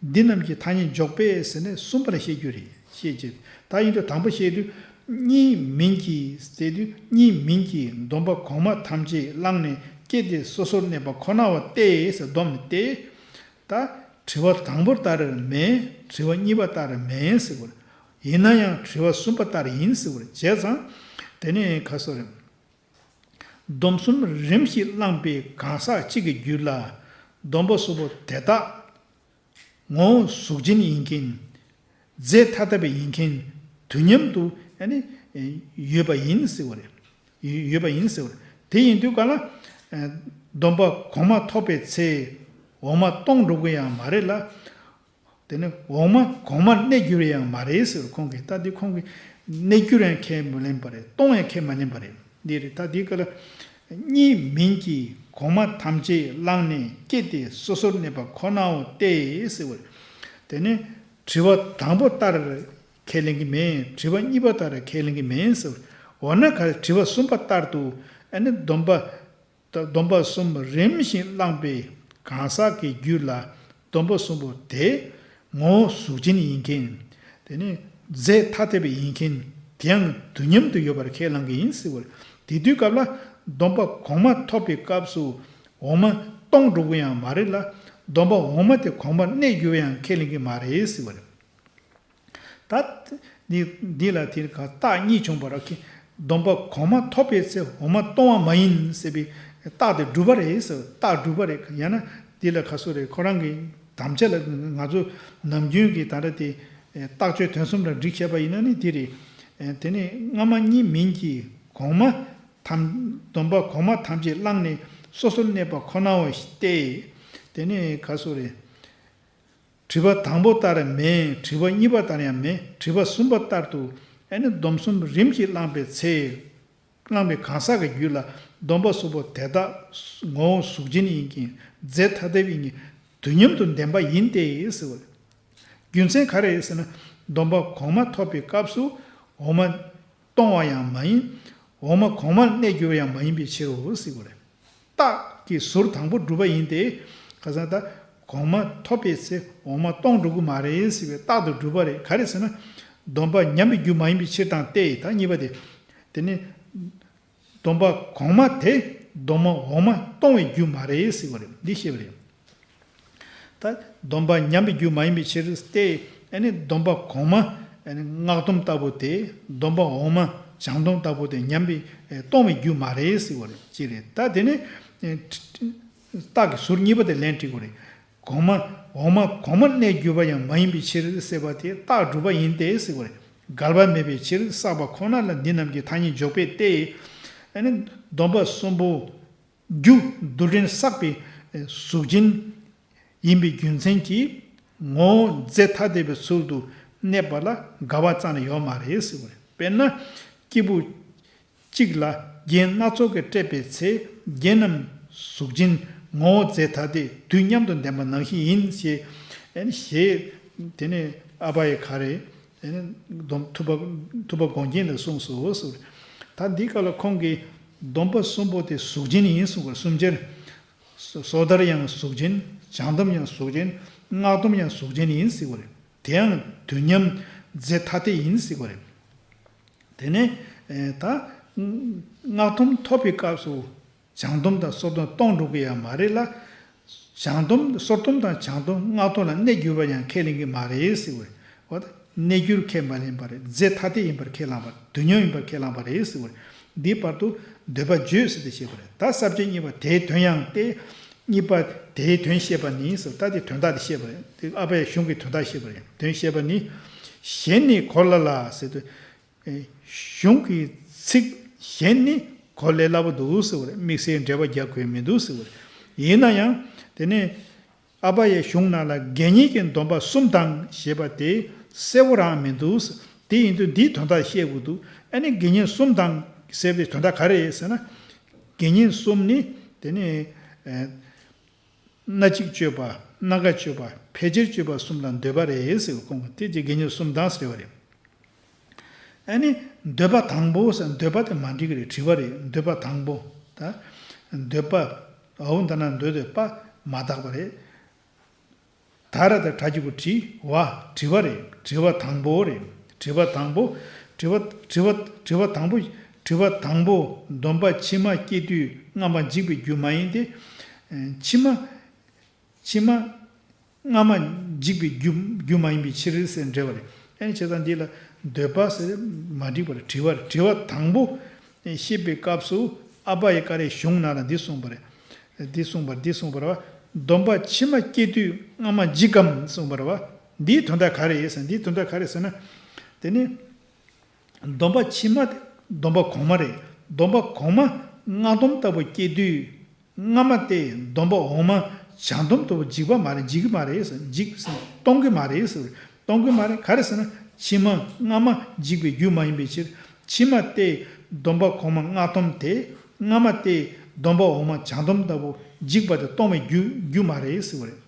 འདི་རྣམས་ཀྱི་ཐ་སྙད་འཇོག་པས་ཟེར་ནས་གསུམ་པ་ལ་བཤད་རྒྱུ་རེད། བཤད་ཅེས། ད་ཡིན་དུས་དང་པོ་བཤད་དུས། གཉིས་མིན་གྱི་ཟེར་དུས་གཉིས་མིན་གྱི་སྡོམ་པ་གོང་མ་ཐམས་ཅད་བླངས་ནས་སྐྱེས་ཏེ་སོ་སོར་གནས་པ་ཁོ་ནའོ་སྟེ་ཟེར་སྡོམ་ནས་ཏེ། ད་དྲི་བ་དང་པོ་ལྟར་མེན། དྲི་བ་གཉིས་པ་ལྟར་མེན་ཟེར་བ་རེད། ཡིན་ན་ཡང་དྲི་བ་གསུམ་པ་ལྟར་ཡིན་ཟེར་བ་རེད། བྱས་ཙང་དེ་ནས་ཁ་སོ་རེད། སྡོམ་གསུམ་རིམ་བཞིན་བླངས་པའི་གང་ཟག་གཅིག་གི་རྒྱུད་ལ་སྡོམ་པ་གསུམ་པོ་དེ་དག་ངོ་བོ་གཟུགས་ཅན་ཡིན་མཁན། རྫས་ཐ་དད་པ་ཡིན་མཁན། དུས་མཉམ་དུ་ཨ་ནི་ཡོད་པ་ཡིན་ཟེར་བ་རེད། ཡོད་པ་ཡིན་ཟེར་བ་རེད། དེ་ཡིན་དུས་ག་ལ། སྡོམ་པ་གོང་མ་ཐོབ་པའི་ཚེ་འོག་མ་སྟོང་འགྲོ་གི་ཡང་མ་རེད་ལ། དེ་ནི་འོག་མ་གོང་མར་གནས་འགྱུར་ཡང་མ་རེད་ཟེར། ཁོང་གིས་ད་འདི་ཁོང་གིས་གནས་འགྱུར་ཡང་ཁས་མི་ལེན་པ་རེད། སྟོང་ཡང་ཁས་མ་ལེན་པ་རེད། འདི་རེད། ད་འདི་ག་ལ། གཉིས་མིན་གྱི་གོང་མ་ཐམས་ཅད་བླངས་ནས་སྐྱེས་ཏེ་སོ་སོར་གནས་པ་ཁོ་ནའོ་སྟེ་ཟེར་བ་རེད། དེ་ནི་དྲི་བ་དང་པོ་ལྟར་ཁས་ལེན་གྱི་མེད། དྲི་བ་གཉིས་པ་ལྟར་ཁས་ལེན་གྱི་མེད་ཟེར། འོ་ན་ག་དྲི་བ་གསུམ་པ་ལྟར་དུ་ཨ་ནི་སྡོམ་པ། སྡོམ་པ་གསུམ་རིམ་བཞིན་བླངས་པའི་གང་ཟག་གི་རྒྱུད་ལ་སྡོམ་པ་གསུམ་པོ་དེ་ངོ་བོ་གཟུགས་ཅན་ཡིན་མཁན། དེ་ནས་རྫས་ཐ་དད་པ་ཡིན་མཁན། དེའང་དུས་མཉམ་དུ་ཡོད་པར་ཁས་བླངས་ཀྱི་ཡིན་ཟེར་བ་རེད། དེ་དུས་སྐབས་ལ་སྡོམ་པ་གོང་མ་ཐོབ་པའི་སྐབས་སུ་འོག་མ་སྟོང་འགྲོ་གི་ཡང་མ་རེད་ལ། སྡོམ་པ་འོག་མ་དེ་གོང་མར་གནས་འགྱུར་ཡང་ཁས་ལེན་གྱི་མ་རེད་ཟེར་བ་རེད། ད་འདི་འདི་ལ་དེ་ག་རྟགས་གཉིས་བྱུང་བ་རེད། ཁྱེད་ སྡོམ་པ་གོང་མ་ཐོབ་པའི་ཚེ་འོག་མ་གཏོང་བ་མ་ཡིན་ཟེར་བའི་རྟགས་དེ་གྲུབ་པ་རེད་ཟེར། རྟགས་གྲུབ་པ་རེད། ཡང་ན་འདི་ལ་ག་སོ་རེད། ཁོ་རང་གི་དམ་བཅའ་ལ་ང་ཚོ་ནམ་རྒྱུན་གྱི་ད་ལྟ་དེ་རྟགས་ཆོས་དོན་གསུམ་ལ་འགྲིག་བྱས་པ་ཡིན་ན་ནི་འདི་རེད། དེ་ནི་སྔ་མ་གཉིས་མིན་གྱི་གོང་མ་ཐམས། སྡོམ་པ་གོང་མ་ཐམས་ཅད་བླངས་ནས་སོ་སོར་གནས་པ་ཁོ་ནའོ་སྟེ། དེ་ནི་ག་སོ་རེད། དྲི་བ་དང་པོ་ལྟར་མེད། དྲི་བ་གཉིས་པ་ལྟར་ཡང་མེད། དྲི་བ་གསུམ་པ་ལྟར་དུ་ཨེ་ནི་སྡོམ་གསུམ་རིམ་གྱིས་བླངས་པའི་ཚེ། བླངས་པའི་གང་ཟག་གི་རྒྱུད་ལ་སྡོམ་པ་གསུམ་པོ་དེ་དག་ངོ་བོ་གཟུགས་ཅན་ཡིན་གྱི་རྫས་ཐ་དད་ཡིན་གྱི་དུས་མཉམ་དུ་ལྡན་པ་ཡིན་ཏེ་ཟེར་བ་རེད། རྒྱུ་མཚན་ག་རེ་རེད་ཟེར་ན། སྡོམ་པ་གོང་མ་ཐོབ་པའི་སྐབས་སུ་འོག་མ་གཏོང་བ་ཡང་མ་ཡིན། འོག་མ་གོང་མར་གནས་འགྱུར་བ་ཡང་མ་ཡིན་པའི་ཕྱིར་རོ་ཟེར་བ་རེད། རྟགས་ཀྱི་ཟུར་དང་པོ་གྲུབ་པ་ཡིན་ཏེ། ཁ་སང་ད་གོང་མ་ཐོབ་པའི་ཚེ་འོག་མ་གཏོང་འགྲོ་གི་མ་རེད་ཟེར་བའི་རྟགས་དུ་གྲུབ་པ་རེད། ག་རེ་ཟེར་ན། སྡོམ་པ་ཉམས་པའི་རྒྱུ་མ་ཡིན་པའི་ཕྱིར་དང་སྟེ། ད་གཉིས་པ་དེ། དེ་ནི་སྡོམ་པ་གོང་མ་དེ་སྡོམ་པ་འོག་མ་གཏོང་བའི་རྒྱུ་མ་རེད་ཟེར་བ་རེད། འདི་བཤད་པ་རེད། ད་སྡོམ་པ་ཉམས་པའི་རྒྱུ་མ་ཡིན་པའི་ཕྱིར་ཏེ། ཨ་ནི་སྡོམ་པ་གོང་མ་ཨ་ནི་སྔགས་སྡོམ་ལྟ་བུ་དེ། སྡོམ་པ་འོག་མ་བྱང་སྡོམ་ལྟ་བུ་དེ་ཉམས་པའི་ཨེ་གཏོང་བའི་རྒྱུ་མ་རེད་ཟེར་བ་རེད། ཅི་རེད། ད་དེ་ནི་ཨེ་རྟགས་ཀྱི་ཟུར་གཉིས་པ་དེ་ལན་འབྲི་དགོས་རེད། གོང་མ་འོག་མ་གོང་མར་གནས་གྱུར་པ་ཡང་མ་ཡིན་པའི་ཕྱིར་ཟེར་བ་དེ་རྟགས་གྲུབ་པ་ཡིན་ཏེ་ཟེར་བ་རེད། འགལ་བ་མེད་པའི་ཕྱིར་བསགས་པ་ཁོ་ན་ལ་འདི་རྣམས་ཀྱི་ཐ་སྙད་འཇོག་པས་ཏེ། ཨ་ནི་སྡོམ་པ་གསུམ་པོ་རྒྱུ་རྡུལ་ཕྲན་བསགས་པའི་གཟུགས་ཅན་ཡིན་པའི་རྒྱུ་མཚན་གྱིས་ངོ་བོ་རྫས་ཐ་དད་པའི་ཚུལ་དུ་གནས་པ་ལ་འགལ་བ་རྩ་ནས་ཡོད་མ་རེད་ཟེར་བ་རེད། དཔེར་ན་སྐྱེས་བུ་གཅིག་ལ་རྒྱན་སྣ་ཚོགས་ཀྱིས་སྤྲས་པའི་ཚེ། རྒྱན་རྣམས་གཟུགས་ཅན་ངོ་བོ་རྫས་ཐ་དད་དུས་མཉམ་དུ་ལྡན་པ་ནང་བཞིན་ཡིན་ཞེས། ཨ་ནི་ཞེས་དེ་ནས་ཨ་བྷ་ཡ་ག་རེ། ཨ་ནི་སྡོམ་ཐུབ་པ་ཐུབ་པ་དགོངས་རྒྱན་ལ་གསུངས་སོ་ཟེར། ད་འདི་སྐབས་ལ་ཁོང་གིས་སྡོམ་པ་གསུམ་པོ་དེ་གཟུགས་ཅན་ཡིན་གསུངས་པར། གསུམ་ཆར། སོ་ཐར་ཡང་གཟུགས་ཅན། བྱང་སྡོམ་ཡང་གཟུགས་ཅན། སྔགས་སྡོམ་ཡང་གཟུགས་ཅན་ཡིན་ཟེར་བ་རེད། དེ་ཡང་དུས་མཉམ་རྫས་ཐ་དད་ཡིན་ཟེར་བ་རེད། དེ་ནས་ཨེ་ད་སྔགས་སྡོམ་ཐོབ་པའི་སྐབས་སུ་བྱང་སྡོམ་དང་སོར་སྡོམ་གཏོང་འགྲོ་གི་ཡང་མ་རེད་ལ། བྱང་སྡོམ་སོར་སྡོམ་དང་བྱང་སྡོམ་སྔགས་སྡོམ་ལ་གནས་གྱུར་པ་ཡང་ཁས་ལེན་གྱི་མ་རེད་ཟེར་བས། འོ་ད་གནས་གྱུར་ཁས་མ་ལེན་པ་རེད། རྫས་ཐ་དད་ཡིན་པར་ཁས་བླངས་པ། དུས་མཉམ་ཡིན་པར་ཁས་བླངས་པ་རེད་ཟེར་བས། འདིའི་བར་དུ་འདོད་པ་བརྗོད་ཟེར་ཏེ་བཤད་པ་རེད། ད་ས་བཅད་གཉིས་པ་དེའི་དོན་ཡང་སྟེ། གཉིས་པ་དེའི་དོན་བཤད་པ་ནི་ཟེར། ད་དེ་དོན་དག་དེ་བཤད་པ་རེད། དེ་ཨ་བྷ་ཡ་གཞུང་གི་དོན་དག་བཤད་པ་རེད། དོན་བཤད་པ་ནི། གཞན་ནི་གོ་སླ་ལ་ཟེར་དུས། གཞུང་གི་ཚིག་གཞན་ནི་གོ་སླ་སླ་པོ་འདུག་ཟེར་བ་རེད། དམིགས་བསལ་འགྲེལ་པ་རྒྱག་དགོས་མི་འདུག་ཟེར་བ་རེད། ཡིན་ན་ཡང་དེ་ནས་ཨ་བྷ་ཡའི་གཞུང་ནང་ལ་དགེ་བསྙེན་གྱི་སྡོམ་པ་གསུམ་དང་ཞེས་པ་དེ་གསལ་པོ་རང་མི་འདུག། དེ་ཡིན་དུས་འདིའི་དོན་དག་བཤད་དགོས་འདུག། ཨ་ནི་དགེ་བསྙེན་གསུམ་དང་ཟེར་བའི་དོན་དག་ག་རེ་རེད་ཟེར་ན། དགེ་བསྙེན་གསུམ་ནི་དེ་ནས། སྣ་གཅིག་སྤྱོད་པ། སྣ་འགའ་སྤྱོད་པ། ཕལ་ཆེར་སྤྱོད་པ་གསུམ་ལ་འདོད་པ་རེད་ཟེར་བའི་ཁོང་གིས་དེ་རྗེས་དགེ་བསྙེན་གསུམ་དང་ཟེར་བ་རེད། ཨ་ནི་འདོད་པ་དང་པོ་ཟེར། འདོད་པ་དེ་མ་འགྲིག་གི་རེད། དྲི་བ་རེད། འདོད་པ་དང་པོ། ད་འདོད་པ། འོ་འདི་ན་འདོད་འདོད་པ་མ་དག་པ་རེད། ད་ར་ད་གྲ་གི་གུ་དྲི་བ། དྲི་བ་རེད། དྲི་བ་དང་པོ་རེད། དྲི་བ་དང་པོ། དྲི་བ་དྲི་བ་དྲི་བ་དང་པོ། དྲི་བ་དང་པོ། སྡོམ་པ་ཕྱི་མ་སྐྱེ་དུས་སྔ་མ་འཇིག་པའི་རྒྱུ་མ་ཡིན་ཏེ། ཕྱི་མ། ཕྱི་མ་སྔ་མ་འཇིག་པའི་རྒྱུ་རྒྱུ་མ་ཡིན་པའི་ཕྱིར་ཟེར་འགྲེལ་བ་རེད། ཨ་ནི་བྱས་ཙང་འདི་ལ་འདོད་པ་ཟེར་མ་འགྲིག་པ་རེད། དྲི་བ་རེད། དྲི་བ་དང་པོ་བཤད་པའི་སྐབས་སུ་ཨ་བྷ་ཡ་ཀ་རའི་གཞུང་ནང་ལ་འདི་གསུངས་པ་རེད། འདི་གསུངས་པ་རེད། འདི་གསུངས་པ་རེད་བ། སྡོམ་པ་ཕྱི་མ་སྐྱེ་དུས་སྔ་མ་འཇིག་གམ་གསུངས་པ་རེད་བ། འདིའི་དོན་དག་ག་རེ་ཡིན་ཟེར། འདིའི་དོན་དག་ག་རེ་ཟེར་ན། དེ་ནི། སྡོམ་པ་ཕྱི་མ་དེ། སྡོམ་པ་གོང་མ་རེད། སྡོམ་པ་གོང་མ་སྔགས་སྡོམ་ལྟ་བུ་སྐྱེ་དུས། སྔ་མ་དེ་སྡོམ་པ་འོག་མ་བྱང་སྡོམ་ལྟ་བུ་འཇིག་པ་མ་རེད། འཇིག་གི་མ་རེད་ཟེར། འཇིག་ཟེར་གཏོང་གི་མ་རེད་ཟེར། གཏོང་གི་མ་རེད། ག་རེ་ཟེར་ན་ཕྱི་མ་སྔ་མ་འཇིག་པའི་རྒྱུ་མ་ཡིན་པའི་ཕྱིར། ཕྱི་མ་དེ་སྡོམ་པ་གོང་མ་སྔགས་སྡོམ་དེ། སྔ་མ་དེ་སྡོམ་པ་འོག་མ་བྱང་སྡོམ་ལྟ་བུ་འཇིག་པ་དེ་གཏོང་བའི་རྒྱུ་རྒྱུ་མ་རེད་ཟེར་བ་རེད།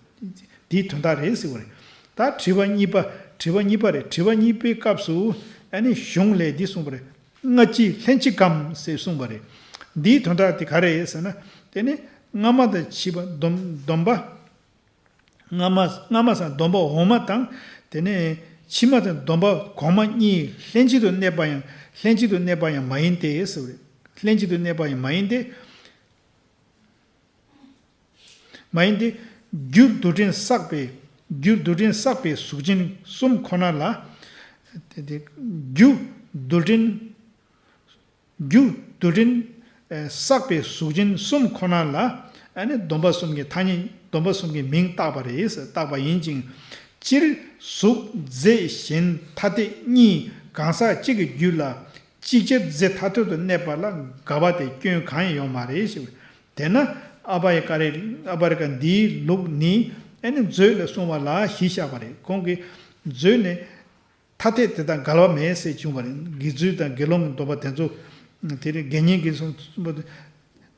དེའི་དོན་དག་རེད་ཟེར་བ་རེད། ད་དྲི་བ་གཉིས་པ། དྲི་བ་གཉིས་པ་རེད། དྲི་བ་གཉིས་པའི་སྐབས་སུ་ཨ་ནི་གཞུང་ལས་འདི་གསུངས་པ་རེད། སྔ་ཕྱི་ལྷན་ཅིག་གམ་ཟེར་གསུངས་པ་རེད། འདིའི་དོན་དག་དེ་ག་རེ་རེད་ཟེར་ན། དེ་ནི་སྔ་མ་དང་ཕྱི་མ་སྡོམ་སྡོམ་པ། སྔ་མ་སྔ་མ་སང་སྡོམ་པ་འོག་མ་དང་། དེ་ནས་ཕྱི་མ་དང་སྡོམ་པ་གོང་མ་གཉིས་ལྷན་ཅིག་ཏུ་གནས་པ་ཡང་། ལྷན་ཅིག་ཏུ་གནས་པ་ཡང་མ་ཡིན་ཏེ་ཟེར་བ་རེད། ལྷན་ཅིག་ཏུ་གནས་པ་ཡང་མ་ཡིན་ཏེ། མ་ཡིན་ཏེ། རྒྱུ་རྡུལ་ཕྲན་བསགས་པའི། རྒྱུ་རྡུལ་ཕྲན་བསགས་པའི་གཟུགས་ཅན་གསུམ་ཁོ་ན་ལ། དེ་དེ་རྒྱུ་རྡུལ་ཕྲན་ རྒྱུ་དུ་དྲན་བསགས་པའི་གཟུགས་ཅན་གསུམ་ཁོ་ན་ལ་ཨ་ནི་སྡོམ་པ་གསུམ་གྱི་ཐ་སྙད། སྡོམ་པ་གསུམ་གྱི་མིང་བཏགས་པ་རེད། བཏགས་པ་ཡིན་ཅིང་། སྤྱིར་གཟུགས་རྫས་གཞན་ཐ་དད་གཉིས་གང་ཟག་གཅིག་གི་རྒྱུད་ལ་ཅིག་ཅར་རྫས་ཐ་དད་དུ་གནས་པ་ལ་འགལ་བ་དེ་སྐྱོན་གང་ཡང་ཡོད་མ་རེད་ཞེས། དེས་ན་ཨ་བྷ་ཡ་ཀ་རེ། ཨ་བྷ་ཡ་ཀ་འདིའི་ལུགས་ནི་ཨ་ནི་མཛོད་ལ་གསུངས་པ་ལ་གཞི་བཞག་པ་རེད། ཁོང་གིས་མཛོད་ནས་ཐ་དད་དེ་དག་འགལ་བ་མེད་ཟེར་བྱུང་བ་རེད། དགེ་ཚུལ་དང་དགེ་སློང་གི་སྡོམ་པ་དེ་ཚོ། དེ་རིང་དགེ་བསྙེན་གྱི་གསུང་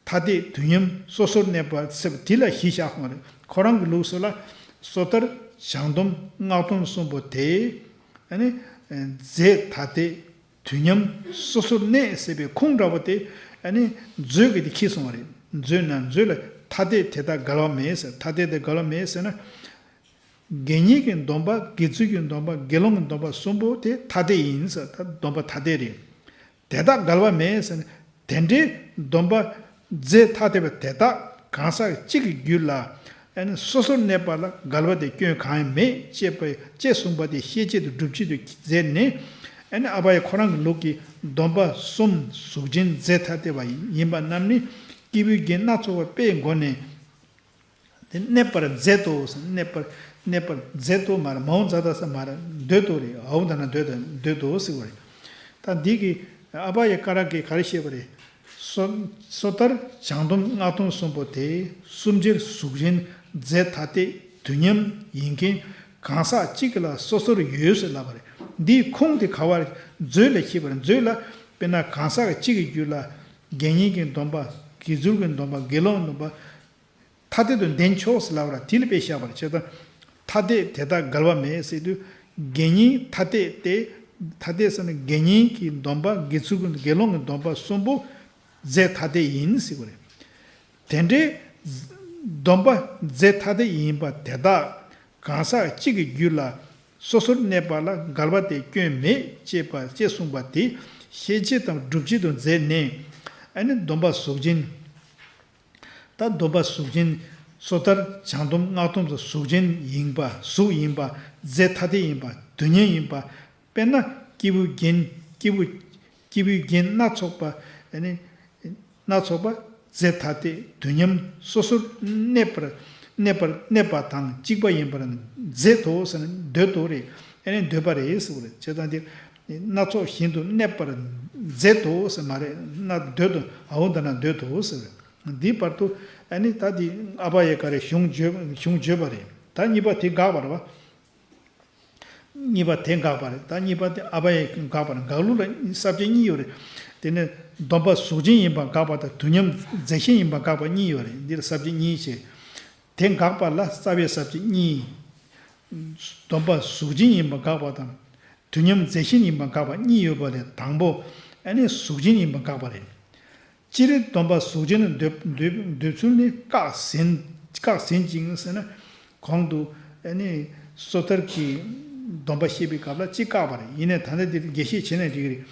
ཐ་དད་དུས་མཉམ་སོ་སོར་གནས་པ་ཟེར་བ་དེ་ལ་གཞི་བཞག་ཁོང་རེད། ཁོ་རང་གི་ལུགས་སྲོལ་ལ་སོ་ཐར། བྱང་སྡོམ། སྔགས་སྡོམ་གསུམ་པོ་དེ་ཨ་ནི་རྫས་ཐ་དད་དུས་མཉམ་སོ་སོར་གནས་ཟེར་བའི་ཁུངས་འདྲ་བོ་དེ་ཨ་ནི་མཛོད་ཀྱི་དེ་ཁྱེར་སོང་བ་རེད། མཛོད་ན་མཛོད་ལ་ཐ་དད་དེ་དག་འགལ་བ་མེད་ཟེར། ཐ་དད་དེ་འགལ་བ་མེད་ཟེར་ན། དགེ་བསྙེན་གྱི་སྡོམ་པ། དགེ་ཚུལ་གྱི་སྡོམ་པ། དགེ་སློང་གི་སྡོམ་པ་གསུམ་པོ་དེ་ཐ་དད་ཡིན་ཟེར། ད་སྡོམ་པ་ཐ་དད་རེད། དེ་དག་འགལ་བ་མེད་ཟེར་ན། དེ་འདྲའི་སྡོམ་པ་རྫས་ཐ་དད་པ་དེ་དག་གང་ཟག་གཅིག་གི་རྒྱུད་ལ་ཨ་ནི་སོ་སོར་གནས་པ་ལ་འགལ་བ་དེ་སྐྱོན་གང་ཡང་མེད་ཅེས་པ། ཅེས་གསུངས་པ་དེ་ཤེས་བྱེད་དུ་སྒྲུབ་བྱེད་དུ་མཛད་ནས། ཨ་ནི་ཨ་བྷ་ཡ་ཁོ་རང་གི་ལུགས་ཀྱི་སྡོམ་པ་གསུམ་གཟུགས་ཅན་རྫས་ཐ་དད་པ་ཡིན་པ་རྣམས་ནི་སྐྱེས་བུའི་རྒྱན་སྣ་ཚོགས་པ་དཔེའི་སྒོ་ནས། དེ་གནས་པར་མཛད་དོ་ཟེར། གནས་པར། གནས་པར་མཛད་དོ་མ་རེད། མའོ་མཛའ་ད་ས་མ་རེད། འདོད་དོ་རེད། འའོ་མཛའ་ན་འདོད་དོ། འདོད་དོ་ཟེར་བ་རེད། ད་འདི་གི་ཨ་བྷ་ཡ་ཀ་ར་གིས་ག་རེ་བཤད་པ་རེད། སོ། སོ་ཐར། བྱང་སྡོམ། སྔགས་སྡོམ་གསུམ་པོ་དེ་གསུམ་ཆར་གཟུགས་ཅན་རྫས་ཐ་དད་དུས་མཉམ་ཡིན་མཁན་གང་ཟག་གཅིག་ལ་སོ་སོར་ཡོད་ཟེར་ལབ་པ་རེད། འདིའི་ཁུངས་དེ་ག་བ་རེད། མཛོད་ལ་ཁྱེར་བ་རེད། མཛོད་ལ་དཔེར་ན་གང་ཟག་གཅིག་གི་རྒྱུད་ལ་དགེ་བསྙེན་གྱི་སྡོམ་པ། དགེ་ཚུལ་གྱི་སྡོམ་པ། དགེ་སློང་གི་སྡོམ་པ། ཐ་དད་དུ་ལྡན་ཆོག་ཟེར་ལབ་པ་ར། དེ་ལ་དཔེ་བཞག་པ་རེད། བྱས་ཙང་ཐ་དད་དེ་དག་འགལ་བ་མེད་ཟེར་དུས། དགེ་བསྙེན་ཐ་དད་དེ། ཐ་དད་ཟེར་ན་དགེ་བསྙེན་གྱི་སྡོམ་པ། དགེ་ཚུལ་གྱི། དགེ་སློང་གི་སྡོམ་པ་གསུམ་པོ་རྫས་ཐ་དད་ཡིན་ཟེར་བ་རེད། དེ་འདྲའི་སྡོམ་པ་རྫས་ཐ་དད་ཡིན་པ་དེ་དག་གང་ཟག་གཅིག་གི་རྒྱུད་ལ་སོ་སོར་གནས་པ་ལ་འགལ་བ་དེ་སྐྱོན་མེད་ཅེས་པ། ཅེས་གསུངས་པ་དེ་ཤེས་བྱེད་དང་སྒྲུབ་བྱེད་དུ་མཛད་ནས། ཨ་ནི་སྡོམ་པ་གཟུགས་ཅན། ད་སྡོམ་པ་གཟུགས་ཅན། སོ་ཐར། བྱང་སྡོམ། སྔགས་སྡོམ་སོགས་གཟུགས་ཅན་ཡིན་པ། གཟུགས་ཡིན་པ། རྫས་ཐ་དད་ཡིན་པ། དུས་མཉམ་ཡིན་པ། དཔེར་ན་སྐྱེས་བུ་རྒྱན། སྐྱེས་བུ། སྐྱེས་བུའི་རྒྱན་སྣ་ཚོགས་པ། ཨ་ནི་སྣ་ཚོགས་པ་རྫས་ཐ་དད་དུས་མཉམ་སོ་སོར་གནས་པར། གནས་པར། གནས་པ་དང་གཅིག་པ་ཡིན་པར་མཛད་དོ་ཟེར་ན་འདོད་དོ་རེད། ཨ་ནི་འདོད་པ་རེད་ཟེར་བ་རེད། བྱས་ཙང་དེ་སྣ་ཚོགས་གཞན་དུ་གནས་པར་མཛད་དོ་ཟེར་མ་རེད། ན་འདོད་དོ། འའོ་མཛའ་ན་འདོད་དོ་ཟེར། འདིའི་བར་དུ་ཨ་ནི་ད་འདི་ཨ་བྷ་ཡ་ཀ་རའི་གཞུང་བརྗོད། གཞུང་བརྗོད་པ་རེད། ད་གཉིས་པ་དེ་དགག་པ་རེད་བ། གཉིས་པ་དེ་དགག་པ་རེད། ད་གཉིས་པ་དེ་ཨ་བྷ་ཡ་དགག་པ་རེད། དགག་ལུགས་ལ་ས་བཅད་གཉིས་ཡོད་རེད། དེ་ནི་སྡོམ་པ་གཟུགས་ཅན་ཡིན་པ་དགག་པ་དང་དུས་མཉམ་རྫས་གཞན་ཡིན་པ་དགག་པ་གཉིས་ཡོད་རེད། འདིར་ས་བཅད་གཉིས་བྱས། དེ་དགག་པ་ལ་རྩ་བའི་ས་བཅད་གཉིས། སྡོམ་པ་གཟུགས་ཅན་ཡིན་པ་དགག་པ་དང་། དུས་མཉམ་རྫས་གཞན་ཡིན་པ་དགག་པ་གཉིས་ཡོད་པ་ལས་དང་པོ་ཨ་ནི་གཟུགས་ཅན་ཡིན་པ་དགག་པ་རེད། སྤྱིར་སྡོམ་པ་གཟུགས་ཅན་དུ་འདོད། འདོད། འདོད་ཚུལ་ནི་བཀག་ཟིན། བཀག་ཟིན་ཅིང་ཟེར་ན། གོང་དུ་ཨ་ནི་སོ་ཐར་གྱི་སྡོམ་པ་བཤད་པའི་སྐབས་ལ་གཅིག་བཀག་པ་རེད། ཡིན་ནའི་ད་ལྟ་འདིར་རྒྱས་བཤད་བྱས་ན་འགྲིག་གི་རེད།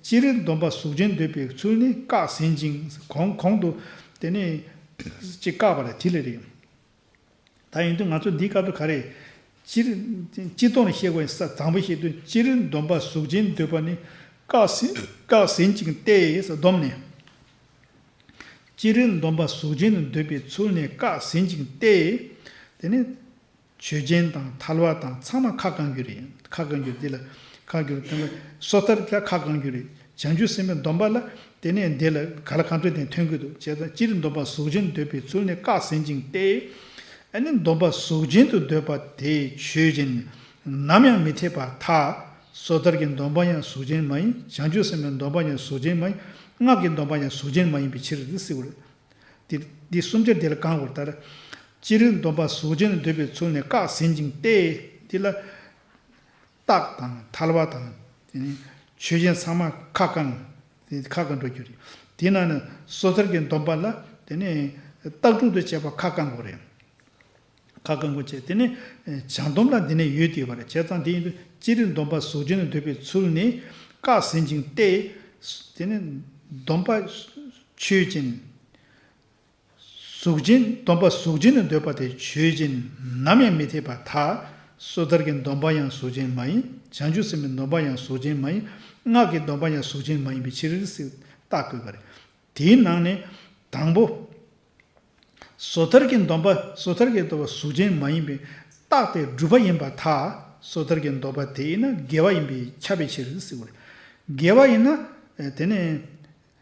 སྤྱིར་སྡོམ་པ་གཟུགས་ཅན་འདོད་པའི་ཚུལ་ནི་བཀག་ཟིན་ཅིང་། གོང་གོང་དུ་དེ་ནི་གཅིག་བཀག་པ་རེད། དེ་ལ་རེད། ད་ཡིན་དུས་ང་ཚོ་འདིའི་སྐབས་སུ་ག་རེ། སྤྱིར། སྤྱིར་བཏང་ནས་བཤད་དགོས་ཡིན་ས། དང་པོ་བཤད་དུས་སྤྱིར་སྡོམ་པ་གཟུགས་ཅན་འདོད་པ་ནི་བཀག་ཟིན། བཀག་ཟིན་ཅིང་སྟེ་ཟེར་སྡོམ་ནས། སྤྱིར་སྡོམ་པ་གཟུགས་ཅན་དུ་འདོད་པའི་ཚུལ་ནི་བཀག་ཟིན་ཅིང་སྟེ། དེ་ནི་ཆོས་ཅན་དང་ཐལ་བ་དང་ཚང་མ་ཁ་བསྐང་རྒྱུ་རེད། ཁ་བསྐང་རྒྱུ་འདི་ལ་ཁ་བསྐང་རྒྱུ་དེ་ལ་སོ་ཐར་ལ་ཁ་བསྐང་རྒྱུ་རེད། བྱང་ཆུབ་སེམས་དཔའི་སྡོམ་པ་ལ་དེ་ནས་འདི་ལ་ག་ལ་གང་འདྲ་དེ་ཐོན་གྱི་འདུག་བྱས་ཙང་སྤྱིར་སྡོམ་པ་གཟུགས་ཅན་འདོད་པའི་ཚུལ་ནི་བཀག་ཟིན་ཅིང་སྟེ། ཨ་ནི་སྡོམ་པ་གཟུགས་ཅན་དུ་འདོད་པ་དེ་ཆོས་ཅན། ནམ་ཡང་མི་འཐད་པར་ཐལ། སོ་ཐར་གྱི་སྡོམ་པ་ཡང་གཟུགས་ཅན་མ་ཡིན། བྱང་ཆུབ་སེམས་དཔའི་སྡོམ་པ་ཡང་གཟུགས་ཅན་མ་ཡིན། སྔགས་ཀྱི་སྡོམ་པ་ཡང་གཟུགས་ཅན་མ་ཡིན་པའི་ཕྱིར་ཏེ་ཟེར་བ་རེད། འདི་འདི་གསུམ་ཆར་འདི་ལ་བསྐང་བར་ལྟར། སྤྱིར་སྡོམ་པ་གཟུགས་ཅན་དུ་འདོད་པའི་ཚུལ་ནི་བཀག་ཟིན་ཅིང་སྟེ། འདི་ལ་རྟགས་དང་ཐལ་བ་དང་། དེ་ནི་ཆོས་ཅན་ཚང་མ་ཁ་བསྐང་། དེ་ཁ་བསྐང་འགྲོ་རྒྱུ་རེད། དེ་ན་ནི་སོ་ཐར་གྱི་སྡོམ་པ་ལ་དེ་ནི་རྟགས་གྲུབ་ཏུ་བྱས་པ་ཁ་བསྐང་དགོས་རེད། ཁ་བསྐང་དགོས་བྱས། དེ་ནི་བྱང་སྡོམ་ལ་འདི་ནས་ཡོད་དེ་བ་རེད། བྱས་ཙང་དེ་ཡིན་དུས་སྤྱིར་སྡོམ་པ་གཟུགས་ཅན་དུ་འདོད་པའི་ཚུལ་ནི་བཀག་ཟིན་ཅིང་སྟེ། དེ་ནི་སྡོམ་པ་ཆོས་ཅན། གཟུགས་ཅན། སྡོམ་པ་གཟུགས་ཅན་དུ་འདོད་པ་དེ་ཆོས་ཅན། ནམ་ཡང་མི་འཐད་པར་ཐལ། སོ་ཐར་གྱི་སྡོམ་པ་ཡང་གཟུགས་ཅན་མ་ཡིན། བྱང་ཆུབ་སེམས་དཔའི་སྡོམ་པ་ཡང་གཟུགས་ཅན་མ་ཡིན། སྔགས་ཀྱི་སྡོམ་པ་ཡང་གཟུགས་ཅན་མ་ཡིན་པའི་ཕྱིར་ཟེར། རྟགས་བཀོད་པ་རེད། དེའི་ནང་ནས་དང་པོ། སོ་ཐར་གྱི་སྡོམ་པ། སོ་ཐར་གྱི་སྡོམ་པ་གཟུགས་ཅན་མ་ཡིན་པའི་རྟགས་དེ་སྒྲུབ་པ་ཡིན་པར་ཐལ། སོ་ཐར་གྱི་སྡོམ་པ་དེ་ཡིན་ན་དགེ་བ་ཡིན་པས་ཁྱབ་པའི་ཕྱིར་ཟེར་བ་རེད། དགེ་བ་ཡིན་ན། དེ་ནས།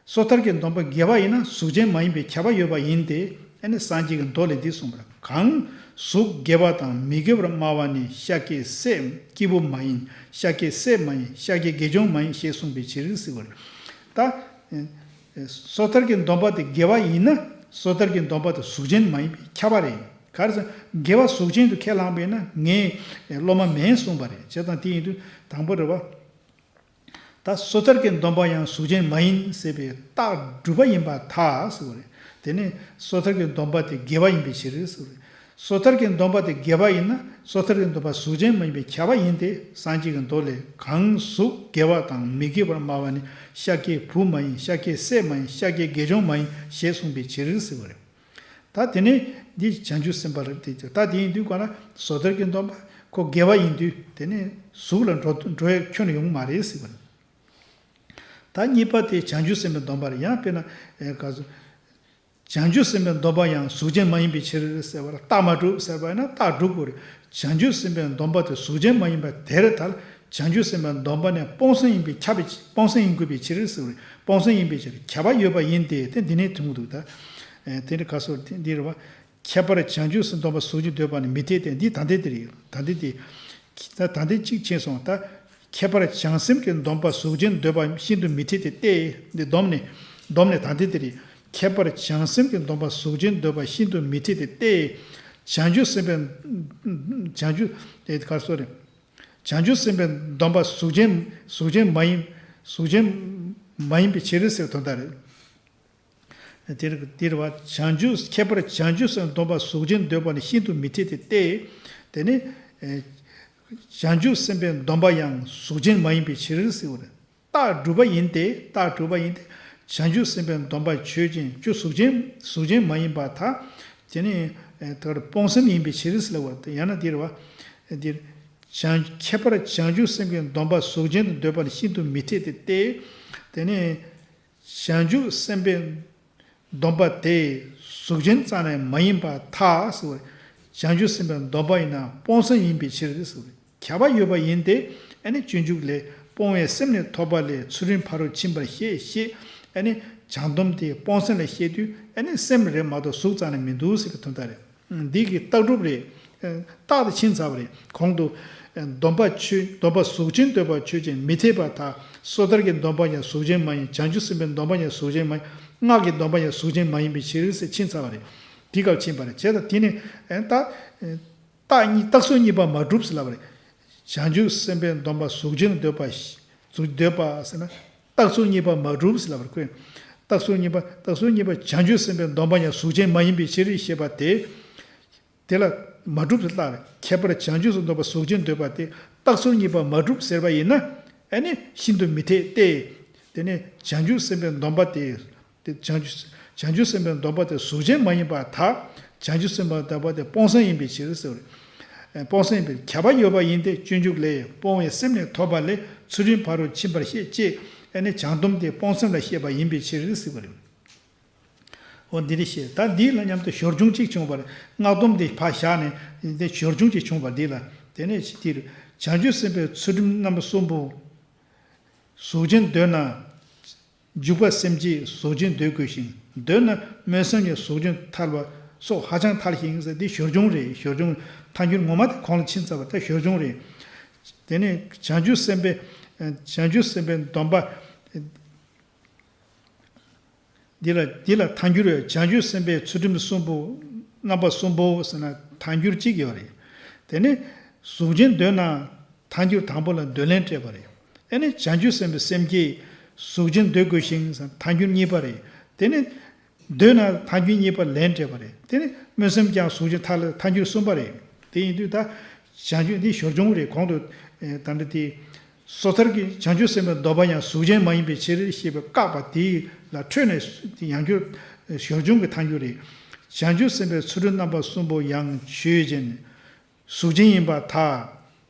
སོ་ཐར་གྱི་སྡོམ་པ་དགེ་བ་ཡིན་ན་གཟུགས་ཅན་མ་ཡིན་པའི་ཁྱབ་པ་ཡོད་པ་ཡིན་ཏེ། ཨ་ནི་སངས་རྒྱས་ཀྱི་མདོ་ལས་འདི་གསུངས་པ་རེད། གང་གཟུགས་དགེ་བ་དང་མི་དགེ་བར་སྨྲ་བ་ནི་ཤཱཀྱའི་སྲས་སྐྱེས་བུ་མ་ཡིན། ཤཱཀྱའི་སྲས་མ་ཡིན། ཤཱཀྱའི་དགེ་སྦྱོང་མ་ཡིན་ཞེས་གསུངས་པའི་ཕྱིར་ཟེར་བ་རེད། ད། སོ་ཐར་གྱི་སྡོམ་པ་དེ་དགེ་བ་ཡིན་ན། སོ་ཐར་གྱི་སྡོམ་པ་དེ་གཟུགས་ཅན་མ་ཡིན་པའི་ཁྱབ་པ་རེད། ག་རེ་ཟེར། དགེ་བ་གཟུགས་ཅན་དུ་ཁས་བླངས་པས་ན་ངའི་སློབ་མ་མིན་གསུངས་པ་རེད། བྱས་ཙང་དེ་ཡིན་དུས་དང་པོ་རེད་བ། ད་སོ་ཐར་གྱི་སྡོམ་པ་ཡང་གཟུགས་ཅན་མ་ཡིན་ཟེར་བའི་རྟགས་སྒྲུབ་པ་ཡིན་པར་ཐལ་ཟེར་བ་རེད། དེ་ནས་སོ་ཐར་གྱི་སྡོམ་པ་དེ་དགེ་བ་ཡིན་པའི་ཕྱིར་ཟེར་བ་རེད། སོ་ཐར་གྱི་སྡོམ་པ་དེ་དགེ་བ་ཡིན་ན། སོ་ཐར་གྱི་སྡོམ་པ་གཟུགས་ཅན་མ་ཡིན་པའི་ཁྱབ་པ་ཡིན་ཏེ། སངས་རྒྱས་ཀྱི་མདོ་ལས། གང་གཟུགས་དགེ་བ་དང་མི་དགེ་བར་སྨྲ་བ་ནི་ཤཱཀྱའི་བུ་མ་ཡིན། ཤཱཀྱའི་སྲས་མ་ཡིན། ཤཱཀྱའི་དགེ་སྦྱོང་མ་ཡིན་ཞེས་གསུངས་པའི་ཕྱིར་ཟེར་བ་རེད། ད་དེ་ནས་འདི་བྱང་ཆུབ་སེམས་དཔའ་རེད་དེ། ད་དེ་ཡིན་དུས་ག་ན་སོ་ཐར་གྱི་སྡོམ་པ་ཁོ་དགེ་བ་ཡིན་དུས། དེ་ནས་གཟུགས་ལ་འགྲོ་འགྲོ་ཡ་ཁྱོན་ནས་ཡོང་མ་རེད་ཟེར་བ་རེད། ད་གཉིས་པ་དེ་བྱང་ཆུབ་སེམས་དཔའི་སྡོམ་པ་རེད། ཡང་དཔེར་ན། ཨེ་ག་ཚོད། བྱང་ཆུབ་སེམས་དཔའི་སྡོམ་པ་ཡང་གཟུགས་ཅན་མ་ཡིན་པའི་ཕྱིར་ཟེར་བ་ལ་རྟགས་མ་གྲུབ་ཟེར་བ་ཡིན་ན་རྟགས་སྒྲུབ་དགོས་རེད། བྱང་ཆུབ་སེམས་དཔའི་སྡོམ་པ་དེ་གཟུགས་ཅན་མ་ཡིན་པ་དེར་ཐལ། བྱང་ཆུབ་སེམས་དཔའི་སྡོམ་པ་ནི་སྤོང་སེམས་ཡིན་པས་ཁྱབ་པའི་སྤོང་སེམས་ཡིན་དགོས་པའི་ཕྱིར་ཟེར་བ་རེད། སྤོང་སེམས་ཡིན་པའི་ཕྱིར་ཁྱབ་པ་ཡོད་པ་ཡིན་ཏེ། དེ་འདི་ནས་ཐོན་གྱི་འདུག་ད། ཨེ་དེ་འདྲ་ག་སོགས་དེ་འདི་རེད་བ། ཁྱད་པར་བྱང་ཆུབ་སེམས་སྡོམ་པ་གཟུགས་ཅན་འདོད་པ་ནི་མི་འཐད་དེ། འདི་ད་ལྟའི་དེ་རེད། ད་ལྟའི་དེ། ད་ད་ལྟའི་གཅིག་ཕྱིན་སོང་ད། ཁྱད་པར་བྱང་སེམས་ཀྱི་སྡོམ་པ་གཟུགས་ཅན་འདོད་པ་ཤིན་ཏུ་མི་འཐད་དེ་སྟེ། འདི་སྡོམ་ནི། སྡོམ་ནི་ད་ལྟའི་དེ་རེད། ཁྱད་པར་བྱང་སེམས་ཀྱི་སྡོམ་པ་གཟུགས་ཅན་འདོད་པ་ཤིན་ཏུ་མི་འཐད་དེ་སྟེ། བྱང་ཆུབ་སེམས་དཔའི། བྱང་ཆུབ་དེ་ག་སོ་རེད། བྱང་ཆུབ་སེམས་དཔའི་སྡོམ་པ་གཟུགས་ཅན་གཟུགས་ཅན་མ་ཡིན། གཟུགས་ཅན་མ་ཡིན་པའི་ཕྱིར་ཟེར་དོན་དག་རེད། དེར་དེར་བ་བྱང་ཆུབ་ཁྱད་པར་བྱང་ཆུབ་སེམས་སྡོམ་པ་གཟུགས་ཅན་འདོད་པ་ནི་ཤིན་ཏུ་མི་འཐད་དེ་སྟེ། དེ་ནི། ཨེ། བྱང་ཆུབ་སེམས་དཔའི་སྡོམ་པ་ཡང་གཟུགས་ཅན་མ་ཡིན་པའི་ཕྱིར་ཟེར་བ་རེད། རྟགས་སྒྲུབ་པ་ཡིན་ཏེ། རྟགས་སྒྲུབ་པ་ཡིན་ཏེ། བྱང་ཆུབ་སེམས་དཔའི་སྡོམ་པ་ཆོས་ཅན། ཁྱོད་གཟུགས་ཅན་གཟུགས་ཅན་མ་ཡིན་པར་ཐལ། དེ་ནི། ཨེ། དེར་སྤོང་སེམས་ཡིན་པའི་ཕྱིར་ཟེར་བ་དེ། ཡང་ན་དེར་བ། དེར། བྱང་ཁྱད་པར་བྱང་ཆུབ་སེམས་ཀྱི་སྡོམ་པ་གཟུགས་ཅན་དུ་འདོད་པ་ནི་ཤིན་ཏུ་མི་འཐད་དེ་སྟེ། དེ་ནི། བྱང་ཆུབ་སེམས་དཔའི་སྡོམ་པ་དེ་གཟུགས་ཅན་རྩ་ནས་མ་ཡིན་པར་ཐལ་ཟེར་བ་རེད། བྱང་ཆུབ་སེམས་དཔའི་སྡོམ་པ་ཡིན་ན་སྤོང་སེམས་ཡིན་པའི་ཕྱིར་ཟེར་བ་རེད། ཁྱབ་པ་ཡོད་པ་ཡིན་ཏེ། ཨ་ནི་སྤྱོད་འཇུག་ལས། སྤོང་བའི་སེམས་ནི་ཐོབ་པ་ལས་ཚུལ་ཁྲིམས་ཕ་རོལ་ཕྱིན་པར་བཤད། ཞེས། ཨ་ནི་བྱང་སྡོམ་དེ་སྤོང་སེམས་ལ་བཤད་དུས། ཨ་ནི་སེམས་རེད་མ་གཏོགས་གཟུགས་རྩ་ནས་མི་འདུག་ཟེར་བའི་དོན་དག་རེད། འདི་གི་རྟགས་སྒྲུབ་རེད། རྟགས་དེ་ཕྱིན་ཚར་བ་རེད། གོང་དུ། སྡོམ་པ་ཆོས་སྡོམ་པ་གཟུགས་ཅན་འདོད་པ་ཆོས་ཅན་མི་འཐད་པར་ཐལ། སོ་ཐར་གྱི་སྡོམ་པ་ཡང་གཟུགས་ཅན་མ་ཡིན། བྱང་ཆུབ་སེམས་དཔའི་སྡོམ་པ་ཡང་གཟུགས་ཅན་མ་ཡིན། སྔགས་ཀྱི་སྡོམ་པ་ཡང་གཟུགས་ཅན་མ་ཡིན་པའི་ཕྱིར་ཟེར་ཕྱིན་ཚར་བ་རེད། དེའི་སྐབས་ཕྱིན་པ་རེད། བྱས་ཙང་དེ་ནི། རྟགས་རྟགས་གཉིས་རྟགས་ཚུལ་གཉིས་པ་མ་གྲུབ་ཟེར་ལབ་པ་རེད། བྱང་ཆུབ་སེམས་དཔའི་སྡོམ་པ་གཟུགས་ཅན་འདོད་པ། གཟུགས་འདོད་པ་ཟེར་ན། རྟགས་ཚུལ་གཉིས་པ་མ་གྲུབ་ཟེར་ལབ་པར་ཁོས། རྟགས་ཚུལ་གཉིས་པ་རྟགས་ཚུལ་གཉིས་པ་བྱང་ཆུབ་སེམས་དཔའི་སྡོམ་པ་ཡང་གཟུགས་ཅན་མ་ཡིན་པའི་ཕྱིར་ཞེས་པ་དེ། དེ་ལ་མ་གྲུབ་ཟེར་ལབ་རེད། ཁྱད་པར་བྱང་ཆུབ་སེམས་སྡོམ་པ་གཟུགས་ཅན་འདོད་པ་དེ་རྟགས་ཚུལ་གཉིས་པ་མ་གྲུབ་ཟེར་བ་ཡིན་ན། ཨ་ནི་ཤིན་ཏུ་མི་འཐད་དེ། དེ་ནི་བྱང་ཆུབ་སེམས་དཔའི་སྡོམ་པ་དེ། དེ་བྱང་ཆུབ་བྱང་ཆུབ་སེམས་དཔའི་སྡོམ་པ་དེ་གཟུགས་ཅན་མ་ཡིན་པར་ཐལ། བྱང་ཆུབ་སེམས་དཔའི་སྡོམ་པ་དེ་སྤོང་སེམས་ཡིན་པའི་ཕྱིར་ཟེར་བ་རེད། སྤོང་སེམས་ཡིན་པའི་ཁྱབ་པ་ཡོད་པ་ཡིན་ཏེ། སྤྱོད་འཇུག་ལས། སྤོང་བའི་སེམས་ནི་ཐོབ་པ་ལས་ཚུལ་ཁྲིམས་ཕ་རོལ་ཕྱིན་པར་བཤད། ཅེས་ཨ་ནི་བྱང་སྡོམ་དེ་སྤོང་སེམས་ལ་བཤད་པ་ཡིན་པའི་ཕྱིར་ཟེར་བ་རེད། འོ་འདི་རེད་ཤེས། ད་འདི་ལ་མཉམ་དུ་སྦྱོར་བྱུང་གཅིག་བྱུང་བ་རེད། སྔགས་སྡོམ་དེ་ཕར་བཞག་ནས་འདི་སྦྱོར་བྱུང་གཅིག་བྱུང་བ་འདི་ལ། དེ་ནས་འདིར་བྱང་ཆུབ་སེམས་དཔའི་ཚུལ་ཁྲིམས་རྣམ་པ་གསུམ་པོ། གཟུགས་ཅན་འདོད་ན། འཇུག་པ་སེམས་བསྐྱེད་གཟུགས་ཅན་འདོད་དགོས་ཤིང་། འདོད་ན་སྨོན་སེམས་ཀྱང་གཟུགས་ཅན་ཐལ་བ་སོགས་ཧ་ཅང་ཐལ་ཞིང་ཟེར། འདི་སྦྱོར་བྱུང་རེད། སྦྱོར་བྱུང་ཐལ་འགྱུར་ངོ་མ་དེ་གོང་ལ་ཕྱིན་ཚར་བ་ད་སྦྱོར་བྱུང་རེད། དེ་ནས་བྱང་ཆུབ་སེམས་དཔའི་བྱང་ཆུབ་སེམས་དཔའི་སྡོམ་པ། འདི་ལ་འདི་ལ་ཐལ་འགྱུར་བྱང་ཆུབ་སེམས་དཔའི་ཚུལ་ཁྲིམས་གསུམ་པོ་རྣམ་པ་གསུམ་པོ་ཟེར་ན་ཐལ་འགྱུར་གཅིག་ཡོད་རེད། དེ་ནས་གཟུགས་ཅན་འདོད་ན། ཐལ་འགྱུར་དང་པོ་ལ་འདོད་ལན་སྤྲད་པ་རེད། ཨ་ནི་བྱང་ཆུབ་སེམས་དཔའི་སེམས་བསྐྱེད་གཟུགས་ཅན་འདོད་དགོས་ཤིང་ཟེར་ཐལ་འགྱུར་གཉིས་པ་རེད། དེ་ནི་འདོད་ན་ཐལ་འགྱུར་གཉིས་པ་ལན་སྤྲད་པ་རེད། དེ་ནི་སྨོན་སེམས་ཀྱང་གཟུགས་ཅན་ཐལ་ཐལ་འགྱུར་གསུམ་པ་རེད། དེ་ཡིན་དུས་ད་བྱང་ཆུབ་འདི་སྦྱོར་བྱུང་རེད། གོང་དུ་ད་ལྟ་དེ་སོ་ཐར་གྱི་བྱང་ཆུབ་སེམས་དཔའི་སྡོམ་པ་ཡང་གཟུགས་ཅན་མ་ཡིན་པའི་ཕྱིར་ཞེས་པའི་བཀག་པ་དེ་ལ་འཕྲོས་ནས་ཡང་བསྐྱར་སྦྱོར་བྱུང་གི་ཐལ་འགྱུར་རེད། བྱང་ཆུབ་སེམས་དཔའི་ཚུལ་ཁྲིམས་རྣམ་པ་གསུམ་པོ་ཡང་ཆོས་ཅན། གཟུགས་ཅན་ཡིན་པར་ཐལ།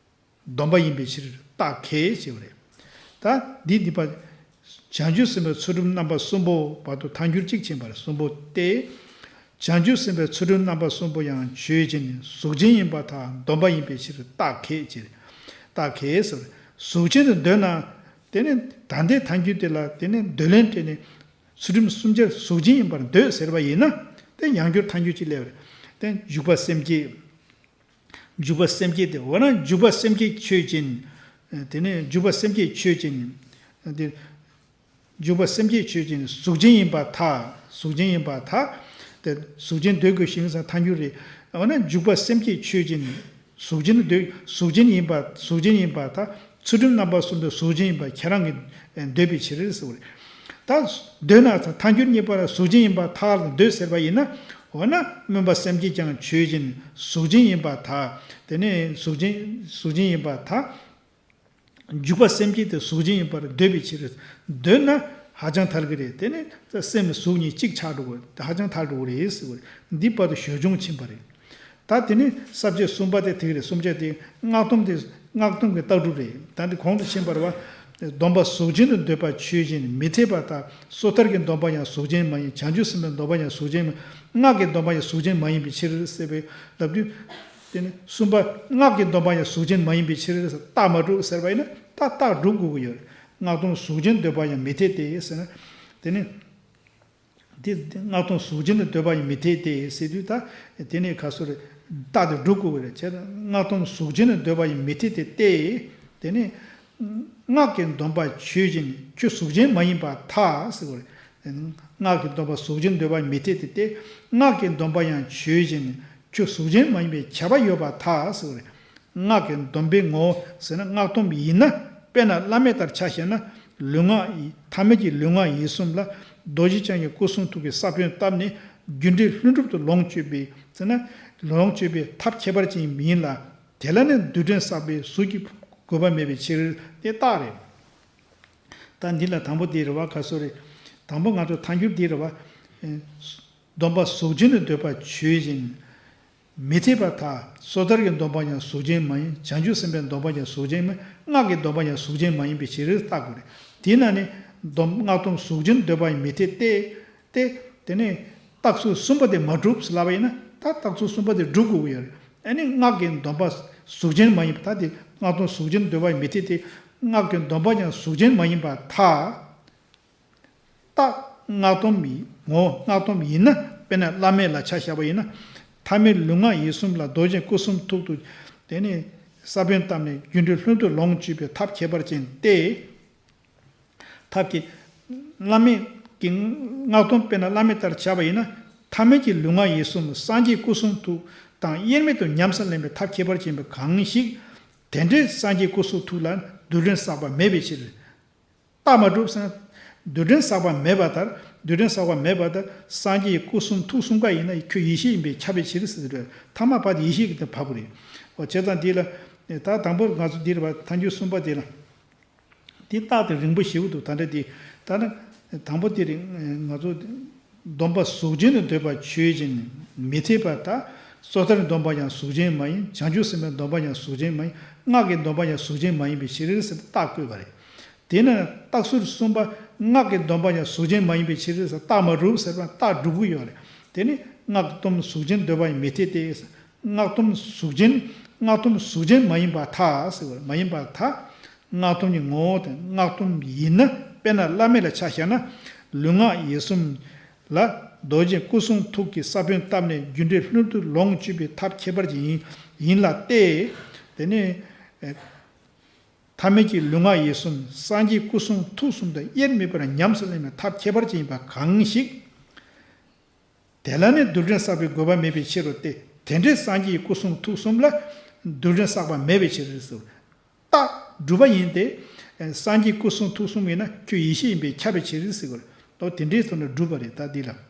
སྡོམ་པ་ཡིན་པའི་ཕྱིར་རྟགས་ཁས་ཞེས་པ་རེད། ད་འདི་འདི་པ། བྱང་ཆུབ་སེམས་དཔའི་ཚུལ་ཁྲིམས་རྣམ་པ་གསུམ་པོ་བར་དུ་ཐལ་འགྱུར་གཅིག་ཕྱིན་པ་རེད། གསུམ་པོ་སྟེ། བྱང་ཆུབ་སེམས་དཔའི་ཚུལ་ཁྲིམས་རྣམ་པ་གསུམ་པོ་ཡང་ཆོས་ཅན། གཟུགས་ཅན་ཡིན་པར་ཐལ། སྡོམ་པ་ཡིན་པའི་ཕྱིར་རྟགས་ཁས་ཟེར། རྟགས་ཁས་ཟེར། གཟུགས་ཅན་དུ་འདོད་ན། དེ་ནི་ད་ལྟའི་ཐལ་འགྱུར་དེ་ལ་དེ་ནི་འདོད་ལན་སྤྲད་ནས། ཚུལ་ཁྲིམས་གསུམ་ཆར་གཟུགས་ཅན་ཡིན་པར་འདོད་ཟེར་བ་ཡིན་ན། དེ་ཡང་བསྐྱར་ཐལ་འགྱུར་གཅིག་སླེབས་པ་རེད། དེ་འཇུག་པ་སེམས་བསྐྱེད། འཇུག་པ་སེམས་བསྐྱེད་དེ། འོ་ན་འཇུག་པ་སེམས་བསྐྱེད་ཆོས་ཅན། དེ་ནས་འཇུག་པ་སེམས་བསྐྱེད་ཆོས་ཅན། དེ། འཇུག་པ་སེམས་བསྐྱེད་ཆོས་ཅན། གཟུགས་ཅན་ཡིན་པར་ཐལ། གཟུགས་ཅན་ཡིན་པར་ཐལ། དེ་གཟུགས་ཅན་འདོད་དགོས་ཤིང་ཟེར་ཐལ་འགྱུར་རེད། འོ་ན་འཇུག་པ་སེམས་བསྐྱེད་ཆོས་ཅན། གཟུགས་ཅན་འདོད། གཟུགས་ཅན་ཡིན་པ། གཟུགས་ཅན་ཡིན་པར་ཐལ། ཚུལ་ཁྲིམས་རྣམ་པ་གསུམ་དུ་གཟུགས་ཅན་ཡིན་པ་ཁྱེད་རང་གིས་འདོད་པའི་ཕྱིར་ཟེར་བ་རེད། ད་འདོད་ན་ཐལ་འགྱུར་གཉིས་པ་ལ་གཟུགས་ཅན་ཡིན་པར་ཐལ་ལ་འདོད་ཟེར་བ་ཡིན་ན། འོ་ན་སྨོན་པ་སེམས་བསྐྱེད་ཀྱང་ཆོས་ཅན། གཟུགས་ཅན་ཡིན་པར་ཐལ། དེ་ནས་གཟུགས་ཅན། གཟུགས་ཅན་ཡིན་པར་ཐལ། འཇུག་པ་སེམས་བསྐྱེད་དེ་གཟུགས་ཅན་ཡིན་པར་འདོད་པའི་ཕྱིར། འདོད་ན་ཧ་ཅང་ཐལ་གྱི་རེད། དེ་ནི་སེམས་གཟུགས་གཉིས་གཅིག་ཆགས་འགྲོ་གི་རེད། ཧ་ཅང་ཐལ་འགྲོ་གི་རེད་ཟེར་བ་རེད། འདི་བར་དུ་ཞོར་འབྱུང་ཕྱིན་པ་རེད། ད་དེ་ནི་ས་བཅད་གསུམ་པ་དེ་དེ་ག་རེད། གསུམ་ཆ་དེ་སྔགས་སྡོམ་དེ། སྔགས་སྡོམ་གྱི་ལྟ་གྲུབ་རེད། ད་འདི་གོང་དུ་ཕྱིན་པ་རེད་བ། སྡོམ་པ་གཟུགས་ཅན་དུ་འདོད་པ་ཆོས་ཅན། མི་འཐད་པར་ཐལ། སོ་ཐར་གྱི་སྡོམ་པ་ཡང་གཟུགས་ཅན་མ་ཡིན། བྱང་ཆུབ་སེམས་དཔའི་སྡོམ་པ་ཡང་གཟུགས་ཅན་མ་ཡིན། སྔགས་ཀྱི་སྡོམ་པ་ཡང་གཟུགས་ཅན་མ་ཡིན་པའི་ཕྱིར་ཟེར་བའི་ལབ་དུས། དེ་ནི་གསུམ་པ་སྔགས་ཀྱི་སྡོམ་པ་ཡང་གཟུགས་ཅན་མ་ཡིན་པའི་ཕྱིར། རྟགས་མ་གྲུབ་ཟེར་བ་ཡིན་ན་ད་རྟགས་སྒྲུབ་དགོས་ཀྱི་ཡོད་རེད། སྔགས་སྡོམ་གཟུགས་ཅན་འདོད་པ་ཡང་མི་འཐད་དེ་ཟེར་ན། དེ་ནི། འདི་སྔགས་སྡོམ་གཟུགས་ཅན་དུ་འདོད་པ་ཡང་མི་འཐད་དེ་ཟེར་དུས། ད་དེ་ནི་ག་སོ་རེད། རྟགས་དེ་སྒྲུབ་དགོས་ཀྱི་རེད། བྱས་ཙང་སྔགས་སྡོམ་གཟུགས་ཅན་དུ་འདོད་པ་ཡང་མི་འཐད་དེ་སྟེ། དེ་ནི། སྔགས་ཀྱི་སྡོམ་པ་ཆོས་ཅན། ཁྱོད་གཟུགས་ཅན་མ་ཡིན་པར་ཐལ་ཟེར་བ་རེད། སྔགས་ཀྱི་སྡོམ་པ་གཟུགས་ཅན་འདོད་པ་མི་འཐད་དེ་སྟེ། སྔགས་ཀྱི་སྡོམ་པ་ཡང་ཆོས་ཅན། ཁྱོད་གཟུགས་ཅན་མ་ཡིན་པའི་ཁྱབ་པ་ཡོད་པར་ཐལ་ཟེར་བ་རེད། སྔགས་ཀྱི་སྡོམ་པའི་ངོ་བོ་ཟེར་ན། སྔགས་སྡོམ་ཡིན་ན། དཔེར་ན་བླ་མེད་ལྟར་ཆ་བཞག་ན། ལུས་ངག་ཡིད། ཐ་མལ་གྱི་ལུས་ངག་ཡིད་གསུམ་ལ་རྡོ་རྗེ་འཆང་གི་སྐུ་གསུང་ཐུགས་ཀྱི་ས་བོན་བཏབ་ནས། རྒྱུ་འབྲས་ལྷུན་གྲུབ་ཏུ་ལོངས་སྤྱོད་པའི་ཟེར་ན། ལོངས་སྤྱོད་པའི་ཐབས་ཁྱད་པར་ཅན་ཡིན་ལ། དེ་ལ་ནི་རྡུལ་ཕྲན་བསགས་པའི་གཟུགས་ཀྱི་དགོས་པ་མེད་པའི་ཕྱིར། དེ་རྟགས་རེད། ད་འདི་ལ་དང་པོ་འདི་རེད་བ། ག་སོ་རེད། དང་པོ་ང་ཚོ་ཐལ་འགྱུར་འདི་རེད་བ། སྡོམ་པ་གཟུགས་ཅན་དུ་འདོད་པ་ཆོས་ཅན། མི་འཐད་པར་ཐལ། སོ་ཐར་གྱི་སྡོམ་པ་ཡང་གཟུགས་ཅན་མ་ཡིན། བྱང་ཆུབ་སེམས་དཔའི་སྡོམ་པ་ཡང་གཟུགས་ཅན་མ་ཡིན། སྔགས་ཀྱི་སྡོམ་པ་ཡང་གཟུགས་ཅན་མ་ཡིན་པའི་ཕྱིར། རྟགས་དགོས་རེད། དེས་ན་ནི་སྡོམ། སྔགས་སྡོམ་གཟུགས་ཅན་འདོད་པ་ཡང་མི་འཐད་དེ། དེ། དེ་ནི་རྟགས་ཚུལ་གསུམ་པ་དེ་མ་གྲུབ་ཟེར་ལབ་པ་ཡིན་ན། ད་རྟགས་ཚུལ་གསུམ་པ་དེ་སྒྲུབ་དགོས་ཀྱི་ཡོད་རེད། ཨ་ནི་སྔགས་ཀྱི་སྡོམ་པ་གཟུགས་ཅན་མ་ཡིན་པ། ད་དེ་སྔགས་སྡོམ་གཟུགས་ཅན་འདོད་པ་ཡང་མི་འཐད་དེ། སྔགས་ཀྱི་སྡོམ་པ་ཡང་གཟུགས་ཅན་མ་ཡིན་པར་ཐལ། རྟགས། སྔགས་སྡོམ་ཡིན་ངོ་། སྔགས་སྡོམ་ཡིན་ན། དཔེར་ན་བླ་མེད་ལ་ཆ་བཞག་པ་ཡིན་ན། ཐ་མལ་ལུས་ངག་ཡིད་གསུམ་ལ་རྡོ་རྗེ་སྐུ་གསུང་ཐུགས་ཏུ། དེ་ནི་ས་བོན་བཏབ་ནས་རྒྱུ་འབྲས་ལྷུན་དུ་ལོངས་སྤྱོད་པའི་ཐབས་ཁྱད་པར་ཅན་ཏེ། ཐབས་ཀྱི། བླ་མེད་ཀྱི་སྔགས་སྡོམ་དཔེར་ན་བླ་མེད་ལྟར་བྱས་པ་ཡིན་ན། ཐ་མལ་གྱི་ལུས་ངག་ཡིད་གསུམ་སངས་རྒྱས་སྐུ་གསུང་ཐུགས་དང་དབྱེར་མེད་དུ་ཉམས་སུ་ལེན་པའི་ཐབས་ཁྱད་པར་ཅན་པ་གང་ཞིག་དེ་འདྲའི་སངས་རྒྱས་སྐུ་གསུང་ཐུགས་ལ་རྡུལ་ཕྲན་བསགས་པ་མེད་པའི་ཕྱིར། རྟགས་མ་གྲུབ་ཟེར་ན། རྡུལ་ཕྲན་བསགས་པ་མེད་པ་ལྟར། རྡུལ་ཕྲན་བསགས་པ་མེད་པ་ལྟར་སངས་རྒྱས་ཀྱི་སྐུ་གསུང་ཐུགས་གསུམ་ཀ་ཡིན་ན་ཁྱོད་ཡེ་ཤེས་ཡིན་པས་ཁྱབ་པའི་ཕྱིར་ཟེར་དུས། ཐ་མ་བར་དུ་ཡེ་ཤེས་ཀྱི་དེ་བབས་པ་རེད། འོ་བྱས་ཙང་འདི་ལ། ད་དང་པོར་ང་ཚོ་འདིར་བ་ཐལ་འགྱུར་གསུམ་པ་དེ་ལ། འདི་རྟགས་དེ་རིང་པོ་ཞེ་པོ་འདུག་ད་ལྟ་དེ། ད་ནི་དང་པོ་དེ་རིང་ང་ཚོ། སྡོམ་པ་གཟུགས་ཅན་དུ་འདོད་པ་ཆོས་ཅན། མི་འཐད་པར་ཐལ། སོ་ཐར་སྡོམ་པ་ཡང་གཟུགས་ཅན་མ་ཡིན། བྱང་ཆུབ་སེམས་དཔའི་སྡོམ་པ་ཡང་གཟུགས་ཅན་མ་ཡིན། སྔགས་ཀྱི་སྡོམ་པ་ཡང་གཟུགས་ཅན་མ་ཡིན་པའི་ཕྱིར་ཟེར་རྟགས་བཀོད་པ་རེད། དེས་ན་རྟགས་ཚུལ་གསུམ་པ། སྔགས་ཀྱི་སྡོམ་པ་ཡང་གཟུགས་ཅན་མ་ཡིན་པའི་ཕྱིར་ཟེར་རྟགས་མ་གྲུབ་ཟེར་བ་རྟགས་སྒྲུབ་ཀྱི་ཡོད་རེད། དེ་ནི་སྔགས་སྡོམ་གཟུགས་ཅན་འདོད་པ་ཡང་མི་འཐད་དེ། སྔགས་སྡོམ་གཟུགས་ཅན། སྔགས་སྡོམ་གཟུགས་ཅན་མ་ཡིན་པར་ཐལ་ཟེར་བ་མ་ཡིན་པར་ཐལ། སྔགས་སྡོམ་གྱི་ངོ་བོ་དེ་སྔགས་སྡོམ་ཡིན་ན། དཔེར་ན་བླ་མེད་ལ་ཆ་བཞག་ན། ལུས་ངག་ཡིད་གསུམ་ལ་རྡོ་རྗེ་སྐུ་གསུང་ཐུགས་ཀྱི་ས་བོན་བཏབ་ནས་རྒྱུ་འབྲས་ལྷུན་དུ་ལོངས་སྤྱོད་པའི་ཐབས་ཁྱད་པར་ཅན་ཡིན་ཡིན་ལ་སྟེ། དེ་ནི། ཐ་མལ་གྱི་ལུས་ངག་ཡིད་གསུམ་སངས་རྒྱས་སྐུ་གསུང་ཐུགས་གསུམ་དང་དབྱེར་མེད་པར་ཉམས་སུ་ལེན་པའི་ཐབས་ཁྱད་པར་ཅན་ཡིན་པ་གང་ཞིག་དེ་ལ་ནི་རྡུལ་ཕྲན་བསགས་པའི་དགོས་པ་མེད་པའི་ཕྱིར་རོ་སྟེ། དེ་འདྲའི་སངས་རྒྱས་ཀྱི་སྐུ་གསུང་ཐུགས་གསུམ་ལ་རྡུལ་ཕྲན་བསགས་པ་མེད་པའི་ཕྱིར་ཟེར། རྟགས་སྒྲུབ་པ་ཡིན་ཏེ། སངས་རྒྱས་སྐུ་གསུང་ཐུགས་གསུམ་ཡིན་ན་ཁྱོད་ཡེ་ཤེས་ཡིན་པས་ཁྱབ་པའི་ཕྱིར་ཟེར་གོ་རེད། དེ་འདྲའི་ཐོག་ནས་སྒྲུབ་པ་རེད། ད་འདི་ལ།